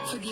ဂီ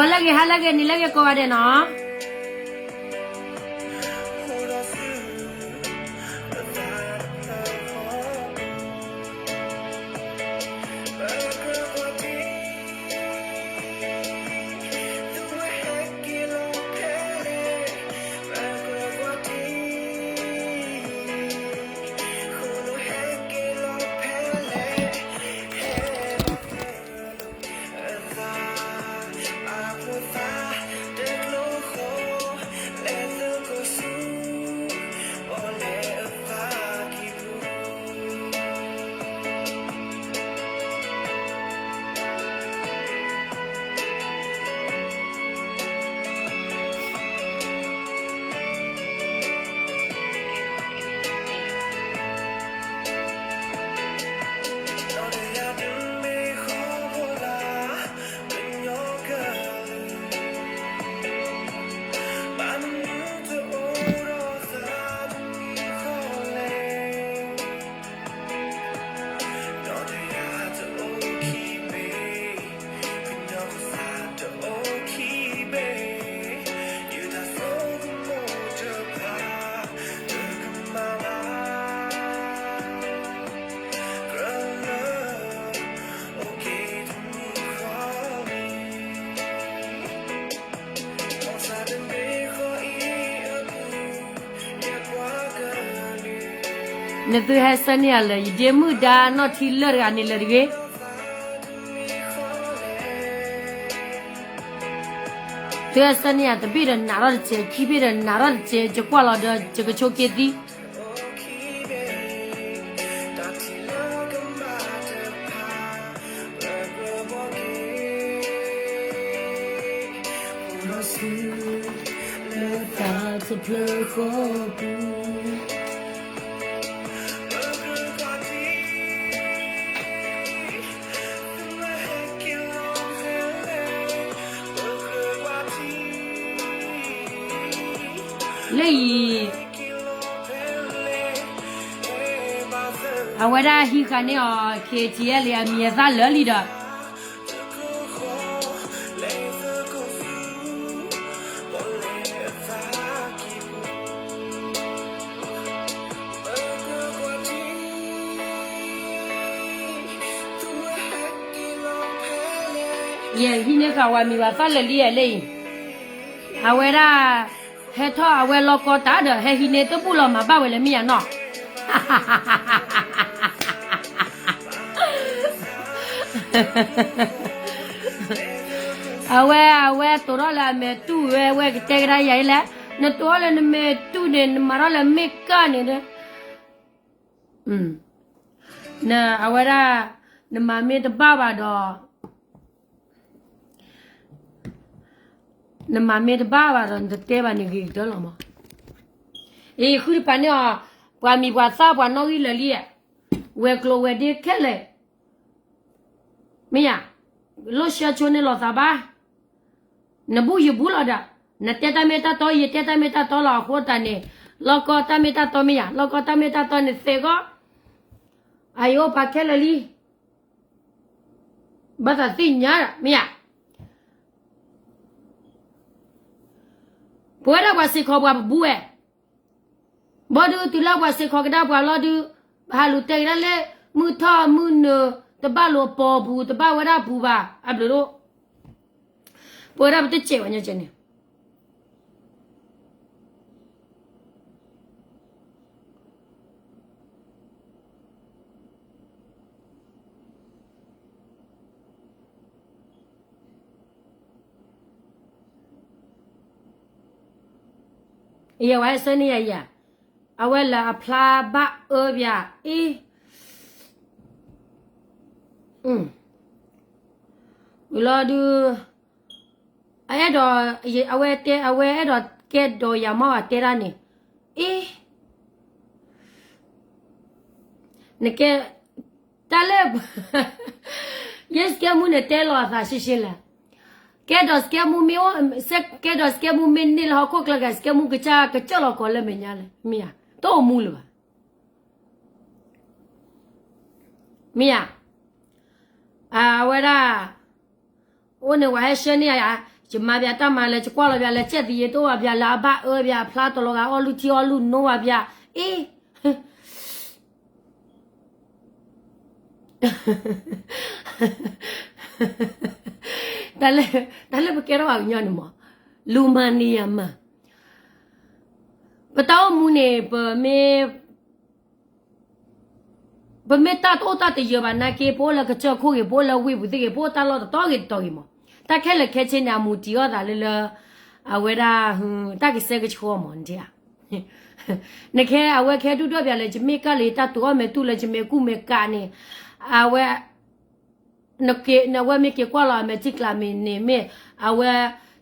ၤလၢအဂ့ၤ ဟါလၢအဂ့ၤ နံၤလၢအဂ့ၤ ကိးဂၤဒဲးနီၤ. နသုဟဲဆၢန့ၢ်ယၤလၢ ယဒ့မုၣ်ဒါနီၢ်ထံလၢာ်တဂၤန့ၣ်လၢာ်တဂ့ၤ. သုဟဲဆၢန့ၢ်ယၤတဘ့ၣ်ဒီးနးထီၣ်တစဲး ခံဘ့ၣ်ဒီးနးထီၣ်တစဲး ယကွၢ်လီၤဒီး ယကဆိးက့သံ လၢအံၤ အဝဲဒၣ်ဟံးဃာ်န့ၢ်အီၤ KTLA အမံၤအသၣ်လၢာ်လံဒီး ယဟံးန့ၢ်ဃာ်ဝဲမံၤဝဲသၣ်လၢာ်လံလၢအံၤ, အဝဲဒၣ် ဟဲထီၣ်အဝဲလီၢ်ကီတၢ်ဒီး ဟဲဟံးန့ၢ်တဘူၣ်လီၤမၤဘၣ်ဝဲလၢမ့ၢ်ယါနီၢ် အဝဲ အဝဲတိၤထီၣ်လၢအမဲာ်တူၢ်ဝဲ ဝဲကတဲကဒါယၤအံၤလဲၣ်, နတိၤထီၣ်လၢနမဲာ်တူၢ်န့ၣ် နမၤထီၣ်လၢမ့ၢ်ကၢ်န့ၣ်ဒီး အဝဲဒၣ် နမၤမ့ၢ်တဘၣ်ဘၣ်ဒီး နမၤမ့ၢ်တဘၣ်ဘၣ်ဒီး နတတဲဘၣ်န့ၣ်ဂ့ၤကတၢၢ်လီၤမး. အံၤ ဃုတပၤန့ၣ်အီၤ ပှၤမံၤပှၤသၣ်ပှၤနီၣ်ဂံၢ်လၢာ်လံ, ဝဲၤကျိၤဝဲၤဒ့ခဲလၢာ် မ့ၢ်ယါ, လိၣ်ဆှၢဆိန့ၢ်လိာ်သးဘၣ်, နဘူးယဘူးလီၤဒီး နတဲတၢ်မ့ၢ်တၢ်တီ ယတဲတၢ်မ့ၢ်တၢ်တီလီၤ. အဃိသတးန့ၣ် လီၢ်ကီတၢ်မ့ၢ်တၢ်တီမ့ၢ်ယါ, လီၢ်ကီတၢ်မ့ၢ်တၢ်တီန့ၣ် သဲးဂီၢ် အအံၤအိၣ်ပာ်ခဲလၢာ်လံ, ဘၣ်သးသ့ၣ်ညါမ့ၢ်ဧါ. ပဝဲဒၣ်ပှၤစ့ၢ်ကီးပှၤပဘူဝဲ, ဘီဒုးတုၤလၢပှၤစ့ၢ်ကီးကဒါပှၤလီၤဒုး, ပဟးလူၤတဲကဒါလၢ မုၢ်ထီၣ်မုၢ်နုာ် တဘၣ်လိာ်ပိာ်ပူၤ တဘၣ်ဝဲဒၣ်ပူၤဘၣ် အဘျုးဒိၣ်. ပဝဲဒၣ်ပတစဲးဝဲညီကဲန့ၣ် ယဝဲဆၢန့ၢ်ယၤယၤ, အဝဲလၢအဖျါဘၣ်အၢဘၣ်အ့, ဝံၤလီၤဒုး, အအဲၣ်ဒိး, အဝဲတဲ အဝဲအဲၣ်ဒိးကဲဒိးယၤမီၢ်အတဲဒၣ်န့ၣ်, အ့ နကဲ, တၢ်လၢ ယဲစကဲမူန့ၣ်တဲလီၤအသးရှဲရှဲလဲၣ်, ကဲဒိးစကဲမူမ့ၢ်အိၣ်, ကဲဒိးစကဲမူမ့ၢ်န့ၢ်လၢဟီၣ်ခိၣ်ချၢက့ၤ စကဲမူကစၢ်ကစၢၢ်လီၤကီးလၢမဲာ်ညါလဲၣ်, မ့ၢ်ဧါ, တအိၣ်မူလၢၤဘၣ်. မ့ၢ်ဧါ, အဝဲဒၣ်, အိၣ်န့ၣ်ဝဲဟဲဆှၢန့ၢ်ယၤ, ယမၤဘၣ်တၢ်မၤလၢ ယကွၢ်လီၤဘၣ်လၢ ကဲသံယ့တိၢ်ဘၣ်ဘၣ်လၢအဘၣ်အၢဘၣ်အဖျါတလီၤဂာ် အီၣ်လုၢ်ထံအီၣ်လုၢ်နိဘၣ်ဘၣ်, အ့ တၢ်လၢပကဲထီၣ်ပှၤကညီန့ၣ်မး, လူၤမၤန့ၢ်ယၤမၤ, ပတၢ်အိၣ်မူန့ၣ် ပမ့ၢ် ပမ့ၢ်တၢ်တအိၣ်တၢ်တယၢၤဘၣ်နာ်က့ ပအိၣ်လၢကစၢၢ်ခိၣ်ဂ့ၤ ပအိၣ်လၢဝ့ၢ်ပူၤသ့ၣ်ဂ့ၤ ပအိၣ်တၢ်လီၢ်တတီၤဂ့ၤတတီၤဂ့ၤမး, တၢ်ခဲလၢာ်ခဲဆ့န့ၣ် အမူတံၢ်အီၣ်သးလၢလၢ, အဝဲဒၣ်, တၢ်ကဆှဲကဆှီမး နထံၣ်ဧါ, နခဲအဝဲခဲဒုၣ်ဒွဲၣ်ပၠးလၢ ယမ့ၢ်ကၢ်လၢယတၢ်တူၢ်အီၣ်မဲာ်တူၢ်လၢ ယမဲာ်ကူၣ်မဲာ်ကးန့ၣ်, အဝဲ နဝဲမ့ၢ်က့ၤကွၢ်လီၤအမဲာ်ထံကျါမ့ၢ်န့ၣ်မ့ၢ်, အဝဲ,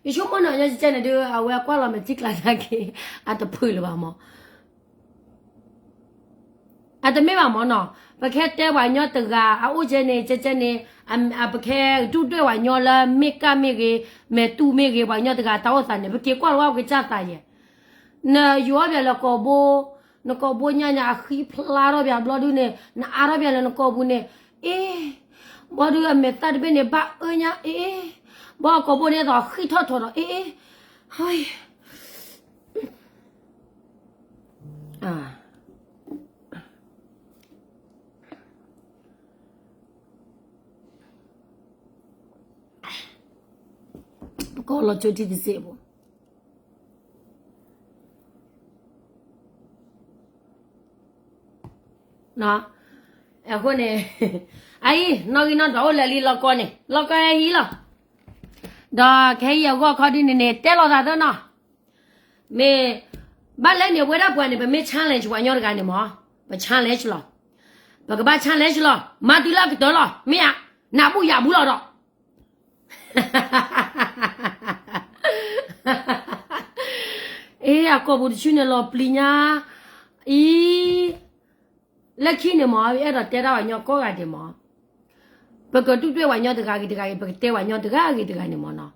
ယဆိကမိၣ်နီၤ ယကဲန့ၣ်ဒုး အဝဲကွၢ်လီၤမဲာ်ထံကျါနာ်က့, အတဖုးလၢၤဘၣ်မး, အတမ့ၢ်ဘၣ်မးနီၤ, ပခဲတဲပှၤကညီတဂၤ အအိၣ်ကဲန့ၣ် ကဲကဲန့ၣ်, ပခဲဒုၣ်ဒွဲၣ်ပှၤကညီလၢမ့ၢ်ကၢ်မ့ၢ်ဂ့ၤ, မဲာ်တူၢ်မ့ၢ်ဂ့ၤ ပှၤကညီတဂၤတၢ်အိၣ်သးန့ၣ် ပက့ၤကွၢ်လီၤဝဲပကစၢ်သးယဲၢ် နယူၤအီၣ်ဘၣ်လၢကိာ်ဘိ, နကိာ်ဘိညါညါအဃံဖျါထီၣ်ဘၣ်ဘျီဒုန့ၣ် နအါထီၣ်ဘၣ်လၢနကိာ်ပူၤန့ၣ်, အ့, ဘီဒုအမဲာ်သၣ်တဘ့ၣ်န့ၣ် ဘၣ်အၢညါ အ့, ဘီကိာ်ဘိန့ၣ်သိးဃံထီၣ်ထီၣ်ဒီး အ့, ပကီၢ်လီၤကၠိထံတစဲးဖိ အဃိန့ၣ်, အအံၤ နီၣ်ဂံၢ်နီၣ်ဒွးအိၣ်လၢာ်လံလီၢ်ကီၢ်န့ၣ် လီၢ်ကီၢ်ဟဲဟံးလီၤ, ဒီးကဟဲဟံးအဂီၢ်ခီဒ်န့ၣ်န့ၣ် တဲလိာ်သးသၢနီၤ, မ့ၢ်, ဘၣ်လဲၣ်န့ၣ် ပဝဲဒၣ်ပှၤန့ၣ် ပမ့ၢ် challenge ပှၤကညီတဂၤန့ၣ်မး, ပ challenge လီၤ, ပကဘၣ် challenge လီၤ, မၤတုၤလၢအကတၢၢ်လီၤ, မ့ၢ်ဧါ, နဘူးယဘူးလီၤဒီး အ့ အကိာ်ပူၤတဆူန့ၣ်လီၤပျံၤညါ, အံၤ, လၢခံန့ၣ်မး အဲၣ်ဒိးတဲဒၣ်ပှၤကညီကိးဂၤဒဲးမး, ပကဒုၣ်ဒွဲၣ်ပှၤကညီတဂၤဂ့ၤတဂၤဂ့ၤ ပကတဲပှၤကညီတဂၤဂ့ၤတဂၤန့ၣ်မးနီၤ,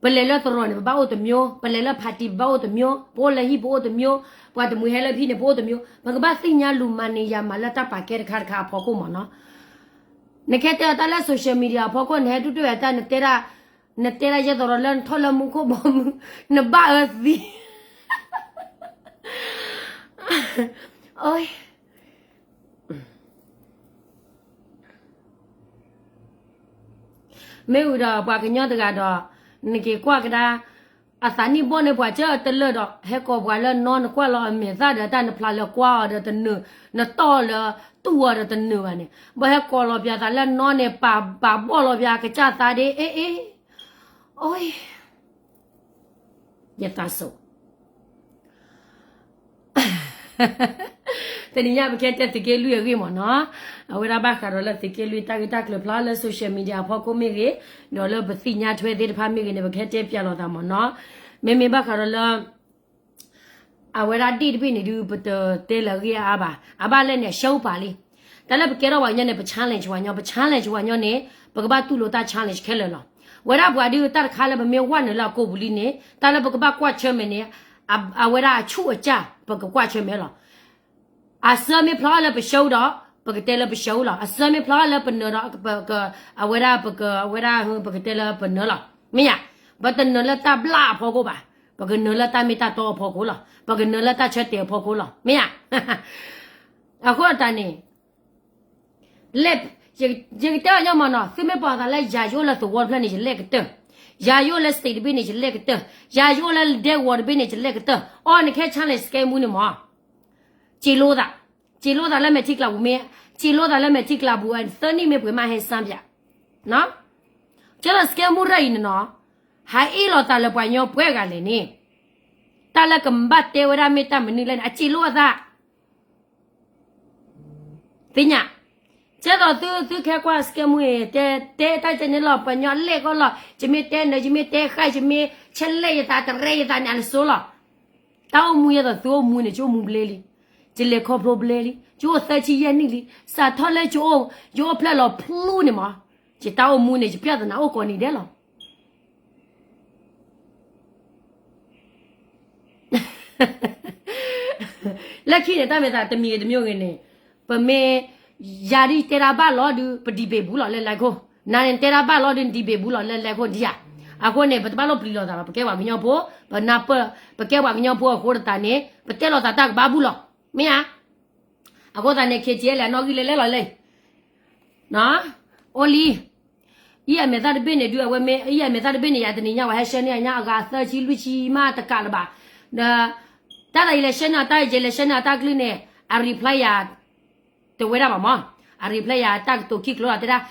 ပလဲၤလၢသရိာ်န့ၣ် ပဘၣ်အိၣ်တမျိုး, ပလဲၤလၢ party ပဘၣ်အိၣ်တမျိုး, ပအိၣ်လၢဟံၣ်ပအိၣ်တမျိုး, ပှၤတမှံၤဟဲလၢဖံန့ၣ် ပအိၣ်တမျိုး, ပကဘၣ်သ့ၣ်ညါလူၤမၤန့ၢ်ယၤမၤလၢတၢ်ပာ်ကဲတခါတခါအဖီခိၣ်မးနီၤ နကဲတဲအီၤတၢ်လၢ social media အဖီခိၣ် နဟဲဒုၣ်ဒွဲၣ်ဝဲတၢ် နတဲဒၣ်, နတဲဒၣ်ယဲသရိာ်လၢနထီၣ်လၢမူခိၣ်ဘီမုၢ်, နဘၣ်အၢသံ, မ့ၢ်ဝံၤဒီးပှၤကညီတဂၤဒီး, နက့ၤကွၢ်ကဒါ, အသးနံၣ်ဘီၣ်န့ၣ်ပှၤကၢတလၢာ်ဒီး ဟဲကိးပှၤလၢနီၢ် နကွၢ်လီၤအမဲာ်သၣ်ဒီးတၢ် နဖျါလၢကွၢ်အီၤဒီးတနၢၤ, နတီၢ်လၢတူၢ်အီၤဒီးတနၢၤဘၣ်န့ၣ်, ဘၣ်ဟဲကိးလီၤပှၤသးလၢနီၢ်န့ၣ် ပာ်ဘၣ်ဘီၣ်လီၤပှၤကစၢ်သးဒ် အ့အ့, အိ, ယသးစူၤ တနံၤညါပကဟဲတဲသုးက့လွံၢ်အဂ့ၢ်မ့ၢ်နီၤ, အဝဲဒၣ်ဘၣ်ဃးဒီးလၢသုးက့လွံၢ်တၢ်ဂ့ၢ်တၢ်ကျိၤဖျါလၢ social media အဖီခိၣ်မ့ၢ်ဂ့ၤ, ဒီးလၢပသ့ၣ်ညါထွဲသ့ၣ်တဖၣ်မ့ၢ်ဂ့ၤန့ၣ် ပကဟဲတဲပၠးလိာ်သးမ့ၢ်နီၤ, မ့မ့ၢ်ဘၣ်ဃးဒီးလၢ အဝဲဒၣ်ဒ့ၣ်တဘ့ၣ်န့ၣ်ဒုး ပတတဲလၢအဂ့ၢ်အါဘၣ်, အဘၣ်လဲၣ်န့ၣ် အရှုံးပါလံ, တၢ်လၢပကဲထီၣ်ပှၤကညီန့ၣ် ပ challenge ပှၤကညီ, ပ challenge ပှၤကညီန့ၣ် ပကဘၣ်တူၢ်လိာ်တၢ် challenge ခဲလၢာ်လီၤ, ဝဲဒၣ်ပှၤဒုးတၢ်တခါလၢပမ့ၢ်ဝဲနုာ်လၢအကိာ်ပူၤလံန့ၣ် တၢ်လၢပကဘၣ်ကွၢ်ဆၢၣ်မဲာ်န့ၣ်, အဝဲဒၣ်အဆူၣ်အစၢ် ပကကွၢ်ဆၢၣ်မဲာ်လီၤ, အစၢမ့ၢ်ဖျါလၢပ show ဒီး ပကတဲလၢပဆၢအူလီၤ. အဆၢမ့ၢ်ဖျါလၢပနၢၤဒီး အဝဲဒၣ်ပက အဝဲဒၣ် ပကတဲလၢပနၢၤလီၤ. မ့ၢ်ဧါ, ပတနၢၤလၢတၢ်ဘျၣ်အဖီခိၣ်ဘၣ်, ပကနၢၤလၢတၢ်မ့ၢ်တၢ်တီအဖီခိၣ်လီၤ. ပကနၢၤလၢတၢ်ဆၢတဲာ်အဖီခိၣ်လီၤ. မ့ၢ်ဧါ, အဃိသတးန့ၣ် ယကတဲအီၤညီမးနီၤ, သုမ့ၢ်ပိာ်သးလၢ ယၤယအိၣ်လၢသဝီတဖျၢၣ်န့ၣ် ယလဲၣ်ကတၢၢ်, ယၤယအိၣ်လၢ state တဘ့ၣ်န့ၣ် ယလဲၣ်ကတၢၢ်, ယၤယအိၣ်လၢဒဲကဝီၤတဘ့ၣ်န့ၣ် ယလဲၣ်ကတၢၢ်, အီနခဲဆါလဲၣ် စကဲမူန့ၣ်မး, စံးလိသး, စံးလိသးလၢမဲာ်ထံကလၤပူၤမ့ၢ်, စံးလိသးလၢမဲာ်ထံကလၤပူၤ သၢနံၣ်မ့ၢ်ပှဲၤမးဟဲစၢ်ပၠး, ကဲဒီးစကဲမူရၢၢ်အံၤန့ၣ်နီၤ, ဟးအ့ၣ်လိာ်သးလၢပှၤကညီပှဲၤဂၤလဲၣ်န့ၣ်, တၢ်လၢကဘၣ်တဲဝဲဒၣ်မ့ၢ်တၢ်မနုၤလဲၣ်န့ၣ် အစံးလိအသး သ့ၣ်ညါ, ကဲသိးသု သုခဲကွၢ်စကဲမူအံၤ တဲ တဲတၢ်ကဲန့ၣ်လီၤ, ပှၤကညီလဲၣ်ကီလီၤ, ယမ့ၢ်တဲနၢၤ ယမ့ၢ်တဲဃၣ် ယမ့ၢ်ဆဲးလဲၣ်ယသး တရဲယသးန့ၣ် အလၢစိလီၤ. တၢ်အိၣ်မူယဲသိးသုအိၣ်မူန့ၣ် ယအိၣ်မူဘျဲလံ, ယလဲၤခီဖျိဘျဲလံ, ယအိၣ်သၢဆံယဲၢ်နံၣ်လံ, စးထီၣ်လၢယအိၣ် ယအိၣ်ဖျဲၣ်လီၤဖျူန့ၣ်မး, ယတၢ်အိၣ်မူန့ၣ် ယပျၢ်သနာ်အိၣ်ကိးနံၤဒဲးလီၤ. လၢခံန့ၣ် တၢ်မဲာ်သးတမံၤဂ့ၤတမံၤဂ့ၤန့ၣ်, ပမ့ၢ်, ယၤဒ်တဲတၢ်ဘၣ်လီၤဒုး ပ debate ဘူးလီၤလၢလဲၤခိၣ်, နၤန့ၣ်တဲတၢ်ဘၣ်လီၤဒုး debate ဘူးလီၤလၢလဲၤခိၣ်ဒံးဧါ. အဃိန့ၣ် ပတဘၣ်လိၣ်ပျံၤလိာ်သးဘၣ်, ပကဲပှၤကညီဖိ, ပနၢ်ပၢၢ်, ပကဲပှၤကညီဖိအဃိတးန့ၣ် ပတဲလိာ်သးတၢ်ကဘၣ်ဘူးလီၤ. မ့ၢ်ဧါ. အဃိသတးန့ၣ် KTLA အနီၣ်ဂံၢ်လဲၤလဲၤလီၤလဲၣ် အိၣ်လံ. အံၤအမဲာ်သၣ်တဘ့ၣ်န့ၣ်ဒုး အဝဲမ့ၢ် အံၤအမဲာ်သၣ်တဘ့ၣ်န့ၣ် ယၤတနံၤညါ ပှၤဟဲဆှၢန့ၢ်အညါအဂၤသၢဆံလွံၢ်ဆံမးတကးလၢၤဘၣ်. ဒီး တၢ်သးယလဲၤဆှၢန့ၢ်အတၢ် ယလဲၤဆှၢန့ၢ်အတၢ်ကလုၢ်န့ၣ် အ reply ယၤ တဝဲဒၣ်ဘၣ်မး, အ reply ယၤတၢ်ကတိၤခံကျိလီၤ တဲဒၣ်,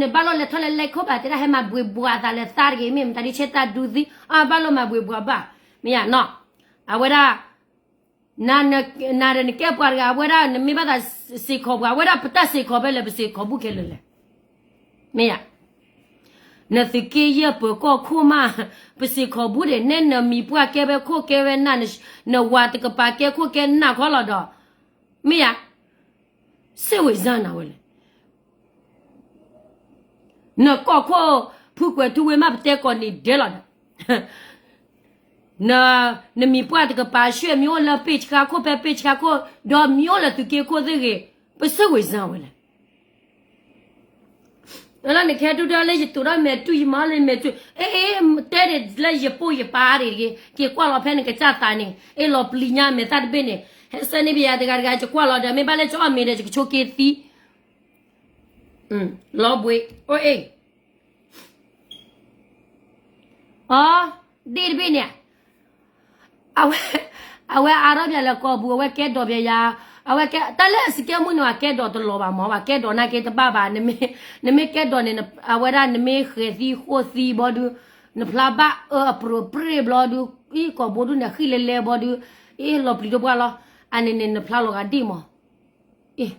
နဘၣ်လိၣ်လဲၤထီၣ်လဲၤလဲၤခိၣ်ဘၣ် တဲဒၣ် ဟဲမၤဘှ့းဘှီးအသးလၢသးတဂ့ၤ မ့ၢ်မတၤဒ်ဆဲးတၢ်ဒူသံ အဘၣ်လိၣ်မၤဘှ့းဘှီးဘၣ်, မ့ၢ်ယၤနီၤ, အဝဲဒၣ် နၤဒီးနကဲပှၤတဂၤ အဝဲဒၣ် နမ့ၢ်ဘၣ်သးစ့ၢ်ကီးပှၤ အဝဲဒၣ်ပတၢ်စ့ၢ်ကီးဖဲလဲၣ် ပစ့ၢ်ကီးဘူးခဲလၢာ်လဲၣ်. မ့ၢ်ယၤ, နသုးက့ယဲၢ်ပၢၤကီၢ်ခိၣ်မး, ပစ့ၢ်ကီးဘူးဒီး နဲနမံၤပှၢ်ကဲဝဲခိၣ်ကဲဝဲနၢ်, နဝၤတကပၤကဲခိၣ်ကဲနၢ်ခီလီၤဒီး, မ့ၢ်ယၤ, စ့ၢ်ဝဲစၢ်နၤဝဲလဲၣ် နကီၢ်ခိၣ်ဖုကွဲးထူဝ့မး ပတဲကိးနံၤဒဲးလီၤဒီး, နမံၤပှၢ်တကပၤ ဆှၢမံၤအိၣ်လၢပ့ၢ်ဆှါခိၣ်ဖဲပ့ၢ်ဆှါခိၣ် ဒီးမံၤအိၣ်လၢသုးက့ခိၣ်သ့ၣ်ဂ့ၤ, ပစ့ၢ်ဝဲစၢ်ဝဲလဲၣ်. လၢနကဟဲဒုၣ်ဒါလၢယတိၤထီၣ်မဲာ်တူၢ်ယမၤလၢမဲာ်တူၢ်, အ့ အ့ တဲဒ်လၢယပိၢ်ယပၢ်ဒ်တဂ့ၤ, က့ၤကွၢ်လီၤဖဲနကစၢ်သးန့ၣ်, အ့ၣ်လီၤပျံၤညါမဲာ်သၣ်တဘ့ၣ်န့ၣ်, ဟဲဆှၢန့ၢ်ပယၤတဂၤတဂၤ ယကွၢ်လီၤဒီး မ့ၢ်ဘၣ်လၢယအီၣ်မ့ၤဒီး ယကဆိးက့ၤသံ လီၤဘှံး, အိၣ်အ့ၣ် အီ, ဒ့ၣ်တဘ့ၣ်န့ၣ်, အဝဲ, အဝဲအါထီၣ်ပယၤလၢကီၢ်ပူၤ အဝဲကဲဒိးပယၤ, အဝဲကဲ တၢ်လၢအစကဲမုၢ်န့ၣ် အကဲဒိးတလီၤဘၣ်မး ပှၤကဲဒိးနာ်က့တဘၣ်ဘၣ်, နမ့ၢ်ကဲဒိးန့ၣ် အဝဲဒၣ်နမ့ၢ်ဃဲၤသံဃိသံဘျီဒုး, နဖျါဘၣ်အၢအပြိၤပြ့ၣ်ဘျီဒုး, အံၤကီၢ်ဘိဒုးန့ၣ် ဃံလဲၤလဲၤဘျီဒုး, အ့ၣ်လီၤပျံၤတပှၢ်လီၤ, အန့ၣ်န့ၣ် နဖျါလီၤဂာ်ဒ်မး, အ့ၣ်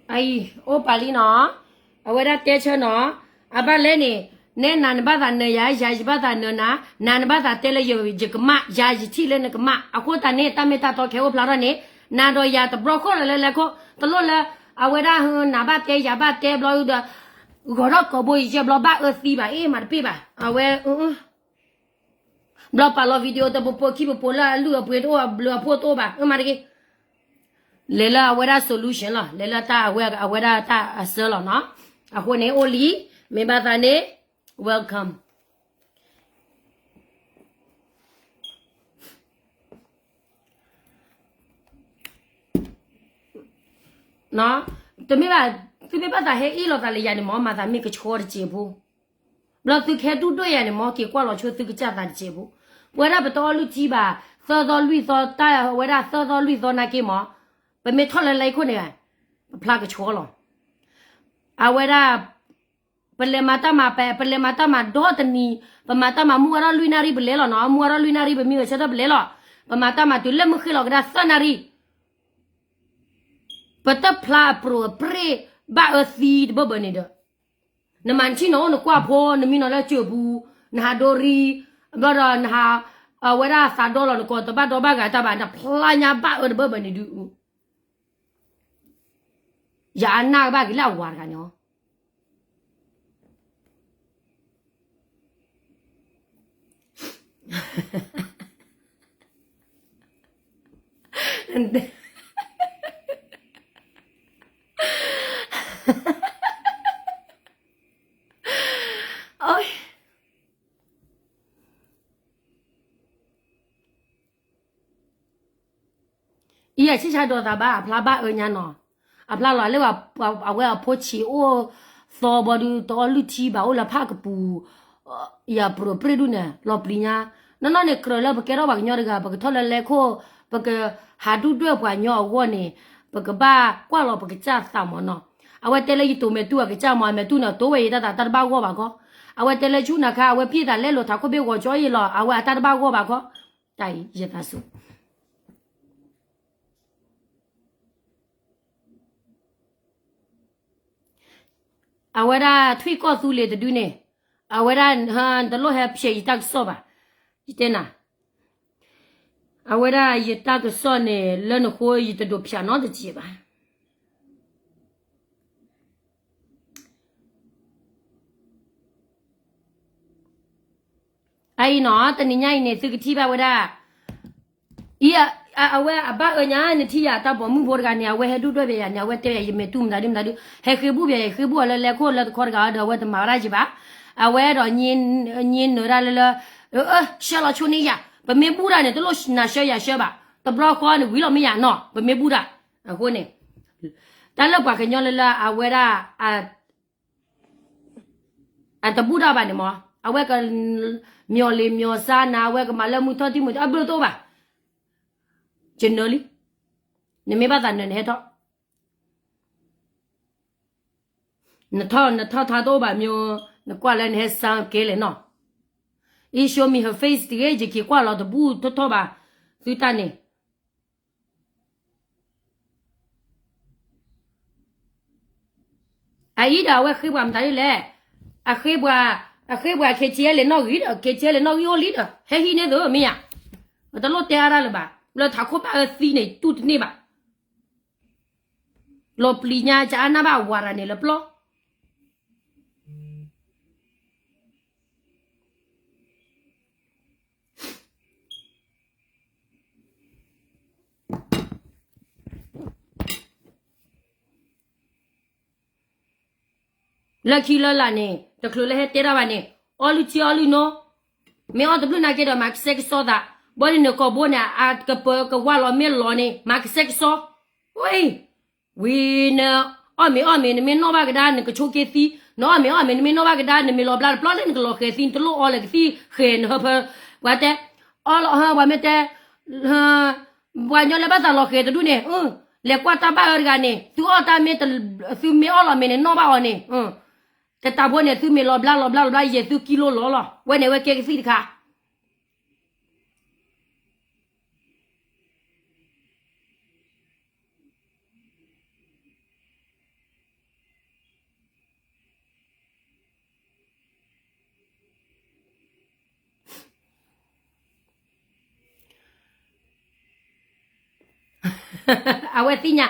အံၤ အိၣ်ပာ်လံနီၤ, အဝဲဒၣ်တဲဆၢနီၤ, အဘၣ်လဲၣ်န့ၣ်, နဲနၤနဘၣ်သးနၢၤယၤ ယၤယဘၣ်သးနၢၤနၤ, နၤနဘၣ်သးတဲလၢယကမၣ် ယၤယထံၣ်လၢနကမၣ်, အဃိသတးန့ၣ် တၢ်မ့ၢ်တၢ်တီခဲအိၣ်ဖျါထီၣ်န့ၣ်, နၤဒီးယၤတဘျီဃီလၢလဲၤလဲၤခိၣ်, တလိၣ်လၢ, အဝဲဒၣ်နၤဘၣ်တဲယၤဘၣ်တဲဘျီဒုးဒီး, ဂီၤထီၣ်ကီၢ်ဘိယဲၢ်ဘျီဘၣ်အၢသံဘၣ် အ့ၣ်မးတပ့ၢ်ဘၣ်, အဝဲ ဘျီပာ်လီၤ video တပပိးခံပပိးလၢအလုၢ်အပှ့ၤတအိၣ် ဘျုးအဖှိၣ်တအိၣ်ဘၣ် အမၤတဂ့ၤ, လဲၤလၢအဝဲဒၣ် solution လီၤ လဲၤလၢတၢ်အဝဲ အဝဲဒၣ်တၢ်အဆၢလီၤနီၤ, အဃိန့ၣ်အိၣ်လံ, မ့ၢ်ဘၣ်သးန့ၣ်, welcome တမ့ၢ်ဘၣ်, သုမ့ၢ်ဘၣ်သးဟဲအ့ၣ်လိာ်သးလၢယၤန့ၣ် မ့ၢ်မၤသးမ့ၢ်ကဆှီတစဲးဖိ, ဘျီသုကဟဲဒုၣ်ဒွဲၣ်ယၤန့ၣ် မ့ၢ်က့ၤကွၢ်လီၤဆိသုကစၢ်သးတစဲးဖိ, ပဝဲဒၣ်ပတအီၣ်လုၢ်ထံဘၣ်, သၢသီလွံၢ်သီတၢ်ဝဲဒၣ်သၢသီလွံၢ်သီနာ်က့မး, ပမ့ၢ်ထီၣ်လၢလၢခိၣ်န့ၣ်, ပဖျါကဆှီလီၤ, အဝဲဒၣ် ပလဲၤမၤတၢ်မၤ ပ ပလဲၤမၤတၢ်မၤဒီတနံၤ, ပမၤတၢ်မၤမုၢ်ဝါထီၣ်လွံၢ်နၣ်ရံၣ်ပလဲၤလီၤနီၤ, မုၢ်ဝါထီၣ်လွံၢ်နၣ်ရံၣ်ပမံဝဲဆၢထၢၣ်ပလဲၤလီၤ, ပမၤတၢ်မၤတုၤလၢမုၢ်ဃ့ၢ်လီၤကဒါသၢနၣ်ရံၣ်, ပတဖျါအပြိၤအပြ့ၣ်ဘၣ်အၢသံတဘၢဘၢန့ၣ်ဒီး, နမၤနထံၣ်နအိၣ်နကွၢ်ဖိ နမံနီၤလၢစၢၤပူၤ, နဟးဒိရံ, ဘျီဒီးနဟး, အဝဲဒၣ်သးဒီလီၤနကိးတဘၣ်ဒီဘၣ်ဂၤတၢ်ဘၣ် နဖျါညါဘၣ်အၢတဘၢဘၢန့ၣ်ဒုး ယအနၢ်ကဘၣ်က့ၤလၢအဝၤတဂၤန့ၣ်, အံၤအဆံၣ်ဆါဒိးသးဘၣ် အဖျါဘၣ်အၢညါနီၤ, အဖျါလီၤလၢ အဝဲအဖိဆံးအိၣ်သီဘီဒုး တအီလုၢ်ထံဘၣ် အိၣ်လၢဖးကပူၤ ယပြၢပြ့ၣ်ဒူၣ်န့ၣ် လီၤပျံၤညါ, နီၢ်နီၢ်န့ၣ် ကြၢးလၢပကဲထီၣ်ပှၤကညီတဂၤ ပကထီၣ်လၢလဲခိၣ် ပကဟးဒူၣ်ဒွဲၣ်ပှၤကညီအဂီၢ်န့ၣ် ပကဘၣ်ကွၢ်လီၤပကစၢ်သးမၢ်နီၤ, အဝဲတဲလၢယတိၤမဲာ်တူၢ်အကစၢ်မၢ် အမဲာ်တူၢ်န့ၣ် တိၤဝဲယတၢ်သးတၢ်တဘၣ်ဂီၢ်ဘၣ်ခီ, အဝဲတဲလၢဆူနၤခါ အဝဲဖံးသးလဲလိာ်ထးခိၣ်ဘ့ၣ်ဂီၤကၠီအံၤလီၤ အဝဲအတၢ်တဘၣ်ဂီၢ်ဘၣ်ခီ, တၢ်အံၤယသးစူၤ အဝဲဒၣ်ထွံၣ်ကီၢ်သူလ့ၤတဒုန့ၣ်, အဝဲဒၣ် တလိၣ်ဟဲဖျဲးယတၢ်ကစီၣ်ဘၣ်, ယတဲနၤ, အဝဲဒၣ်ယတၢ်ကစီၣ်န့ၣ် လၢနဃိယတဒိးဖျးနီတစဲးဘၣ်. အအံၤနီၤ တနံၤညါအံၤန့ၣ် သုကထံၣ်ဘၣ်ဝဲဒၣ် အံၤ အဝဲအဘၣ်အၢညါ နထံၣ်ယၤတၢ်ပိာ်မုၣ်ဖိတဂၤန့ၣ် အဝဲဟဲဒူၣ်ဒွဲၣ်ဘၣ်ယၤန့ၣ် အဝဲတဲယၤ ယမဲာ်တူၢ်မတၤဒုမတၤဒု ဟဲဃ့ဘူၣ်ဘၣ်ယၤ ယဃ့ဘူၣ်အီၤလၢလဲခိၣ်လၢတခီတဂၤဒီး အဝဲတမၤဝဲဒၣ်ယၤဘၣ်. အဝဲဒီး ညံနၢၤဒၣ်လၢလၢ ဆှၢလီၤဆိန့ၢ်ယၤ ပမ့ၢ်ဘူၣ်တၢ်န့ၣ် တလိၣ်နၤဆှၢယၤဆှၢဘၣ် တဘျီဃီန့ၣ် ဝံၤလီၤမ့ၢ်ယၤနီၤ ပမ့ၢ်ဘူၣ်တၢ်. အဃိန့ၣ် တၢ်လၢပှၤကညီလၢလၢအဝဲဒၣ် အတဘူၣ်တၢ်ဘၣ်န့ၣ်မး အဝဲက မျီၤလ့ၤမျီၤဆါနၤ အဝဲကမၤလၢမုၢ်ထီၣ်တံၢ်မုၢ်ထီၣ် အဘျုးတအိၣ်ဘၣ်. ယနၢၤလံ. နမ့ၢ်ဘၣ်သးနၢၤနဟဲထီၣ် နထီၣ် နထီၣ်ထါတအိၣ်ဘၣ် မ့ၢ် နကွၢ်လၢနဟဲစၢ်ကဲလဲၣ်နီၤ. အံၤ show me her face တဂ့ၤ ယက့ၤကွၢ်လီၤတဘူၣ်ထီၣ်ထီၣ်ဘၣ် သုတၢ်န့ၣ် အအံၤဒီးအဝဲဃ့ပှၤမတၤဒ်လဲၣ်. အဃ့ပှၤ အဃ့ပှၤ ခ့ဆံယဲလၢနီၣ်ဂံၢ်ဒီး ခ့ဆံယဲလၢနီၣ်ဂံၢ်အိၣ်လံဒီး ဟဲဟံးန့ၢ်သ့မ့ၢ်ဧါ. တလိၣ်တဲအါဒၣ်လၢၤဘၣ် လၢထးခိၣ်ဘၣ်အၢသံန့ၣ် တူၢ်တန့ၢ်ဘၣ်. လီၤပျံၤညါ ကအါနၢ်ဘၣ်ဝၤရၤန့ၣ်လၢပျီ လၢခံလၢလာ်န့ၣ် တချုးလၢဟဲတဲတၢ်ဘၣ်န့ၣ် အီလုၢ်ထံအီလုၢ်နိ, မ့ၢ်အီၣ်တဘျုးနာ်က့ဒီး မၤကစဲကစီသး, ဘီဒ်န့ၣ်ကိာ်ဘိန့ၣ် အကပၢၤကဝါလီၤမ့ၢ်လီၤန့ၣ် မၤကစဲကစီ, ဝဲ, ဝံၤန အီၣ်မ့ၤအီၣ်မ့ၤ နမ့ၢ်နီၣ်ဘၣ်ကဒါ နကဆိးက့သံ, နအီၣ်မ့ၤအီၣ်မ့ၤ နမ့ၢ်နီၣ်ဘၣ်ကဒါ နမ့ၢ်လီၤဘျါတဘျီလၢနကလီၤဃဲၤသံ နတလိၣ်အီလၢၤကသံၣ်ဃဲၤနဟၢဖၢ, ပှၤတဲ, အီလီၤဟၢ ပှၤမ့ၢ်တဲ ပှၤကညီလၢဘၣ်သးလီၤဃဲၤတဒူၣ်န့ၣ်, လဲၤကွၢ်တၢ်ဘၣ်အၢတဂၤန့ၣ် သုအီၣ်တၢ်မ့ၢ်, သုမ့ၢ်အီၣ်လီၤမ့ၤန့ၣ် နီၣ်ဘၣ်အီၤန့ၣ်, တတးဖိန့ၣ် သုမ့ၢ်လီၤဘျါလီၤဘျါလီၤဘျါ ယဲၢ်သုကံလိလီၤလီၤ ဝဲန့ၣ်ဝဲကဲကသံၣ်တခါ အဝဲသ့ၣ်ညါ,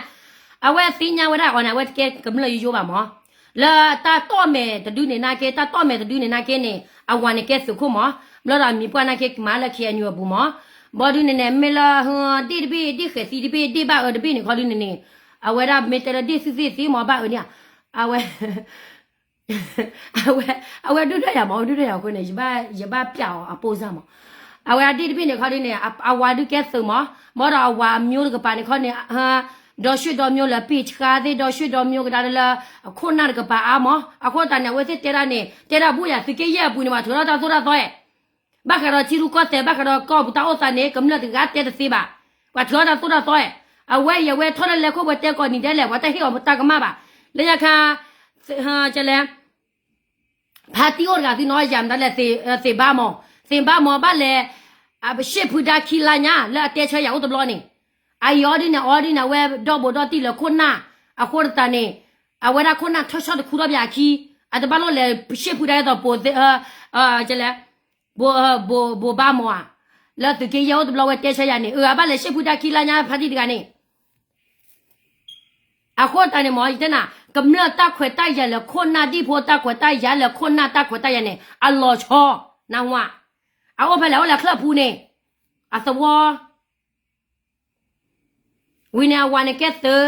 အဝဲသ့ၣ်ညါဝဲဒၣ်အီၤန့ၣ် အဝဲတကဲကမျၢၢ်ယိယိဘၣ်မး, လၢတၢ်တီၣ်မဲာ်တဒုန့ၣ်နာ်က့ တၢ်တီၣ်မဲာ်တဒုန့ၣ်နာ်က့န့ၣ် အဝၤန့ၣ်ကဲသုးခိၣ်မး, ဘျီဒီးအမံၤပှၢ်နာ်က့ကမၤလၢ ခ့ၣ်အဲၣ်ယူၣ် အပူၤမး, ဘီဒုန့ၣ်န့ၣ် မ့ၢ်လၢ ဒ့ၣ်တဘ့ၣ် ဒ့ၣ်ဃဲၤသံတဘ့ၣ် ဒ့ၣ်ဘၣ်အၢတဘ့ၣ်န့ၣ်ခီဒုန့ၣ်န့ၣ်, အဝဲဒၣ်မ့ၢ်တဲလၢဒ့ၣ်သုသ့ၣ်သ့ၣ်မး ဘၣ်အၢန့ၣ်, အဝဲ အဝဲဒုၣ်ဒွဲၣ်ယၤမး အဝဲဒုၣ်ဒွဲၣ်ယၤအဃိန့ၣ် ယဘၣ်ပျးအီၤအပိၢ်စၢ်မး, အဝဲအဒ့ၣ်တဘ့ၣ်န့ၣ်ခီဒုန့ၣ် အဝၤဒုးကဲသုးမး, ဘီဒီးအဝၤအမျိုးတကပၤန့ၣ်ခီန့ၣ်, ဒီဆွ့ၣ်ဒီမျိုးလၢပ့ၢ်ဆှါသ့ၣ် ဒီဆွ့ၣ်ဒီမျိုးကဒါလၢ အခိၣ်နၢ်တကပၤအါမး, အဃိသတးန့ၣ် အဝဲသ့ၣ်တဲဒၣ်န့ၣ် တဲဒၣ်ဘူၣ်ယၤ သုးက့ယဲၢ်အပူၤန့ၣ် ပှၤထုးထီၣ်တၢ်သိၣ်တၢ်သီဧါ ဘၣ်ဃးဒီးထံရူၢ်ကီၢ်သဲး ဘၣ်ဃးဒီးကီၢ်ပူၤတၢ်အိၣ်သးန့ၣ် ကမျၢၢ်တဂၤတဲတသ့ဘၣ်. ပှၤထုးထီၣ်တၢ်သိၣ်တၢ်သီဧါ. အဝဲအံၤအဝဲထီၣ်လၢလဲၤခိၣ်ပှၤတဲကိးနံၤဒဲးလဲၣ် ပှၤတဟ့ၣ်အီၤတၢ်ကမၣ်ဘၣ်. လၢညါခါ ကလဲၣ် ဖါတံၢ်အိၣ်တဂၤသုနီၢ်ယၤမတၤလဲၣ် သ့ၣ်ဘါမီၤ, သ့ၣ်ဘါမီၤဘၣ်လဲၣ်, ရှ့ၣ်ဖုဒါခံလါညါ လၢအတဲဆၢယၤအိၣ်တဘျီန့ၣ်, အအံၤအီၤဒ်န့ၣ် အီၤဒ်န့ၣ် အဝဲဒီဘိးဒီတံၢ်လၢခိၣ်နၢ်, အဃိသတးန့ၣ်, အဝဲဒၣ်ခိၣ်နၢ်ထီၣ်ဆီတခူထီၣ်ပၠးအခံ, အတဘၣ်လိၣ်လဲၤ ရှ့ၣ်ဖုဒါအသိးပိာ်သ့, ကလဲၣ် ဘိးဘါမီၤဧါ, လၢသုးက့ယဲၢ်အိၣ်တဘျီဝဲတဲဆၢယၤန့ၣ် အဘၣ်လဲၤရှ့ၣ်ဖုဒါခံလါညါဖါတံၢ်တဂၤန့ၣ်, အဃိသတးန့ၣ်မ့ၢ် ယတဲနၤ, ကမျၢၢ်တၢ်ခွဲးတၢ်ယာ်လၢခိၣ်နၢ်ဒံၣ်ဖိတၢ်ခွဲးတၢ်ယာ်လၢခိၣ်နၢ်တၢ်ခွဲးတၢ်ယာ်န့ၣ် အလီၤဆီ, နၢ်ဟူဧါ, အအိၣ်ဖဲလဲၣ် အိၣ်လၢချၢၣ်ဖူန့ၣ်, အသဝီ ဝံၤန့ၣ်အဝၤန့ၣ်ကဲသုး,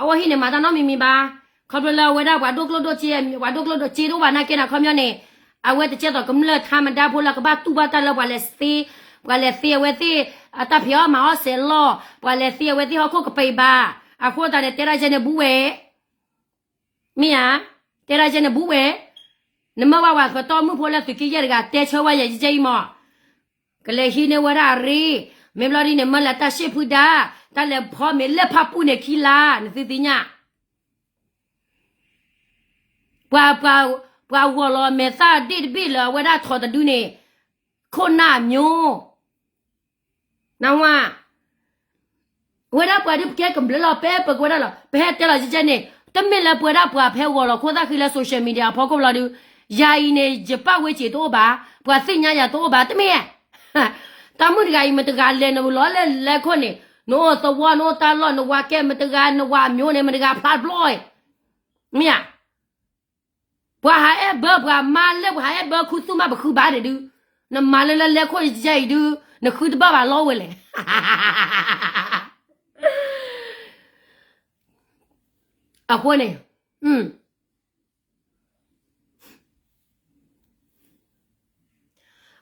အအိၣ်ဟံၣ်န့ၣ်မၤတၢ်နီတမံၤမံၤဘၣ်. ခီဖျိလၢအဝဲဒၣ်ပှၤဒိၣ်ကျိၣ်ဒိၣ်စ့, ပှၤဒိၣ်ကျိၣ်ဒိၣ်စ့တအိၣ်ဘၣ်နာ်က့န့ၣ် အခီပညီန့ၣ်, အဝဲတကဲသိးကမျၢၢ်ထါမဒါဖိလၢကဘၣ်တူၢ်ဘၣ်တၢ်လၢပှၤလဲၤသ့, ပှၤလဲၤသ့အဝဲသ့ၣ်အတၢ်ဖံးအီၣ်မၤအီၣ်စဲးလီၢ်, ပှၤလဲၤသ့အဝဲသ့ၣ်ဟီၣ်ခိၣ်ကပံးဘၣ်. အဃိသတးန့ၣ် တဲဒၣ်ယဲန့ၣ်ဘူးဝဲ မ့ၢ်ဧါ, တဲဒၣ်ယဲန့ၣ်ဘူးဝဲ, နမၢဘၣ်ဝဲပတီၢ်မုၢ်ဖိလၢသုးက့ယဲၢ်တဂၤ တဲဆၢဝဲယဲယဲအံၤမး, ကလဲၤဟံးန့ၢ်ဝဲဒၣ်အရ့, မ့ၢ်ဘျီဒ်န့ၣ် မၢလဲၤတၢ်ရှ့ၣ်ဖုဒါ, တၢ်လဲၤဖီမ့ၤလၢဖးပူၤန့ၣ်ခံလါ နသုသ့ၣ်ညါ ပှၤ, ပှၤဂီၤလီၤမဲာ်သၣ်ဒ့ၣ်တဘ့ၣ်လၢအဝဲဒၣ်ထီၣ်တဒုန့ၣ်, ခိၣ်နၢ်အမျိုး, နဝါ, ဝဲဒၣ်ပှၤဒုးပကဲကမျၢၢ်လီၤ ပဲပကဝဲဒၣ်လီၤ ပဟဲတဲလီၤကဲကဲန့ၣ် တမ့ၢ်လၢပဝဲဒၣ်ပှၤဖဲဂီၤလီၤခိၣ်သၣ်ဃံလၢ social media အဖီခိၣ်ဘျီဒုး, ယၤအံၤန့ၣ် ယပၢ်ဝဲစ့ၤတအိၣ်ဘၣ်, ပှၤသ့ၣ်ညါယၤတအိၣ်ဘၣ် တမ့ၢ် တၢ်မုၣ်တဂၤအံၤ မတဂၤလဲၤနလီၤလဲၤလဲၤခိၣ်န့ၣ် နအိၣ်သဝီ နအိၣ်တၢ်လီၢ် နဝၤကဲမတဂၤ နဝၤအမျိုးန့ၣ် မတဂၤဖျါတဘျီ, မ့ၢ်ဧါ, ပှၤဟးအဲၣ်ဘၢပှၤမါလၢပှၤဟးအဲၣ်ဘၢခူသူၣ်မးပဃုဘၣ်ဒံးဒုး, နမၤလၢလၢလဲၤခိၣ်ယဲအံၤဒုး, နဃုတဘၣ်ဘၣ်လီဝဲလဲၣ်, အဃိန့ၣ်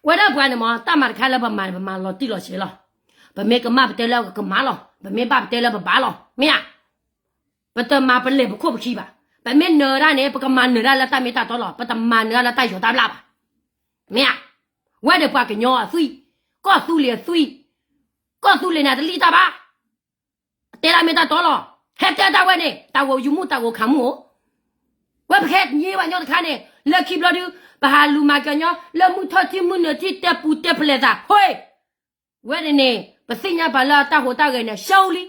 ဝဲဒၣ်ပှၤန့ၣ်မ့ၢ် တၢ်မၤတခါလၢပမၤန့ၣ် ပမၤလီၤတံၢ်လီၤဆဲးလီၤ, ပမ့ၢ်ကမၣ်ပတဲလၢကမၣ်လီၤ, ပမ့ၢ်ဘၣ်ပတဲလၢပဘၣ်လီၤ, မ့ၢ်ဧါ, ပတမၤပလဲၤပခိၣ်ပခံဘၣ်, ပမ့ၢ်နၢၤဒၣ်န့ၣ် ပကမၤနၢၤဒၣ်လၢတၢ်မ့ၢ်တၢ်တီလီၤ, ပတမၤနၢၤဒၣ်လၢတၢ်ယီၤတၢ်ဘျၣ်ဘၣ်, မ့ၢ်ဧါ, ဝဲဒီးပှၤကညီအသွံၣ်, ကီၢ်သူလ့ၤအသွံၣ်, ကီၢ်သူလ့ၤန့ၣ်တလံၣ်တၢ်ဘၣ် တဲဒၣ်မ့ၢ်တၢ်တီလီၤ, ဟဲတဲတၢ်ဝဲန့ၣ် တၢ်ဂီၤယုာ်မူတၢ်ဂီၤခးမူအိၣ်, ဝဲပဟဲတညီဘၣ်ညီတခါန့ၣ် လၢခံဘျီဒုး ပဟးလူၤမၤကညီ လၢမုၢ်ထီၣ်ထံမုၢ်နုာ်ထံတဲပူၤတဲဖျဲးသး ဟိ, ဝဲန့ၣ်န့ၣ် ပသ့ၣ်ညါပှၤလၢအတၢ်ဟူးတၢ်ဂဲၤန့ၣ် ရှုံးလံ,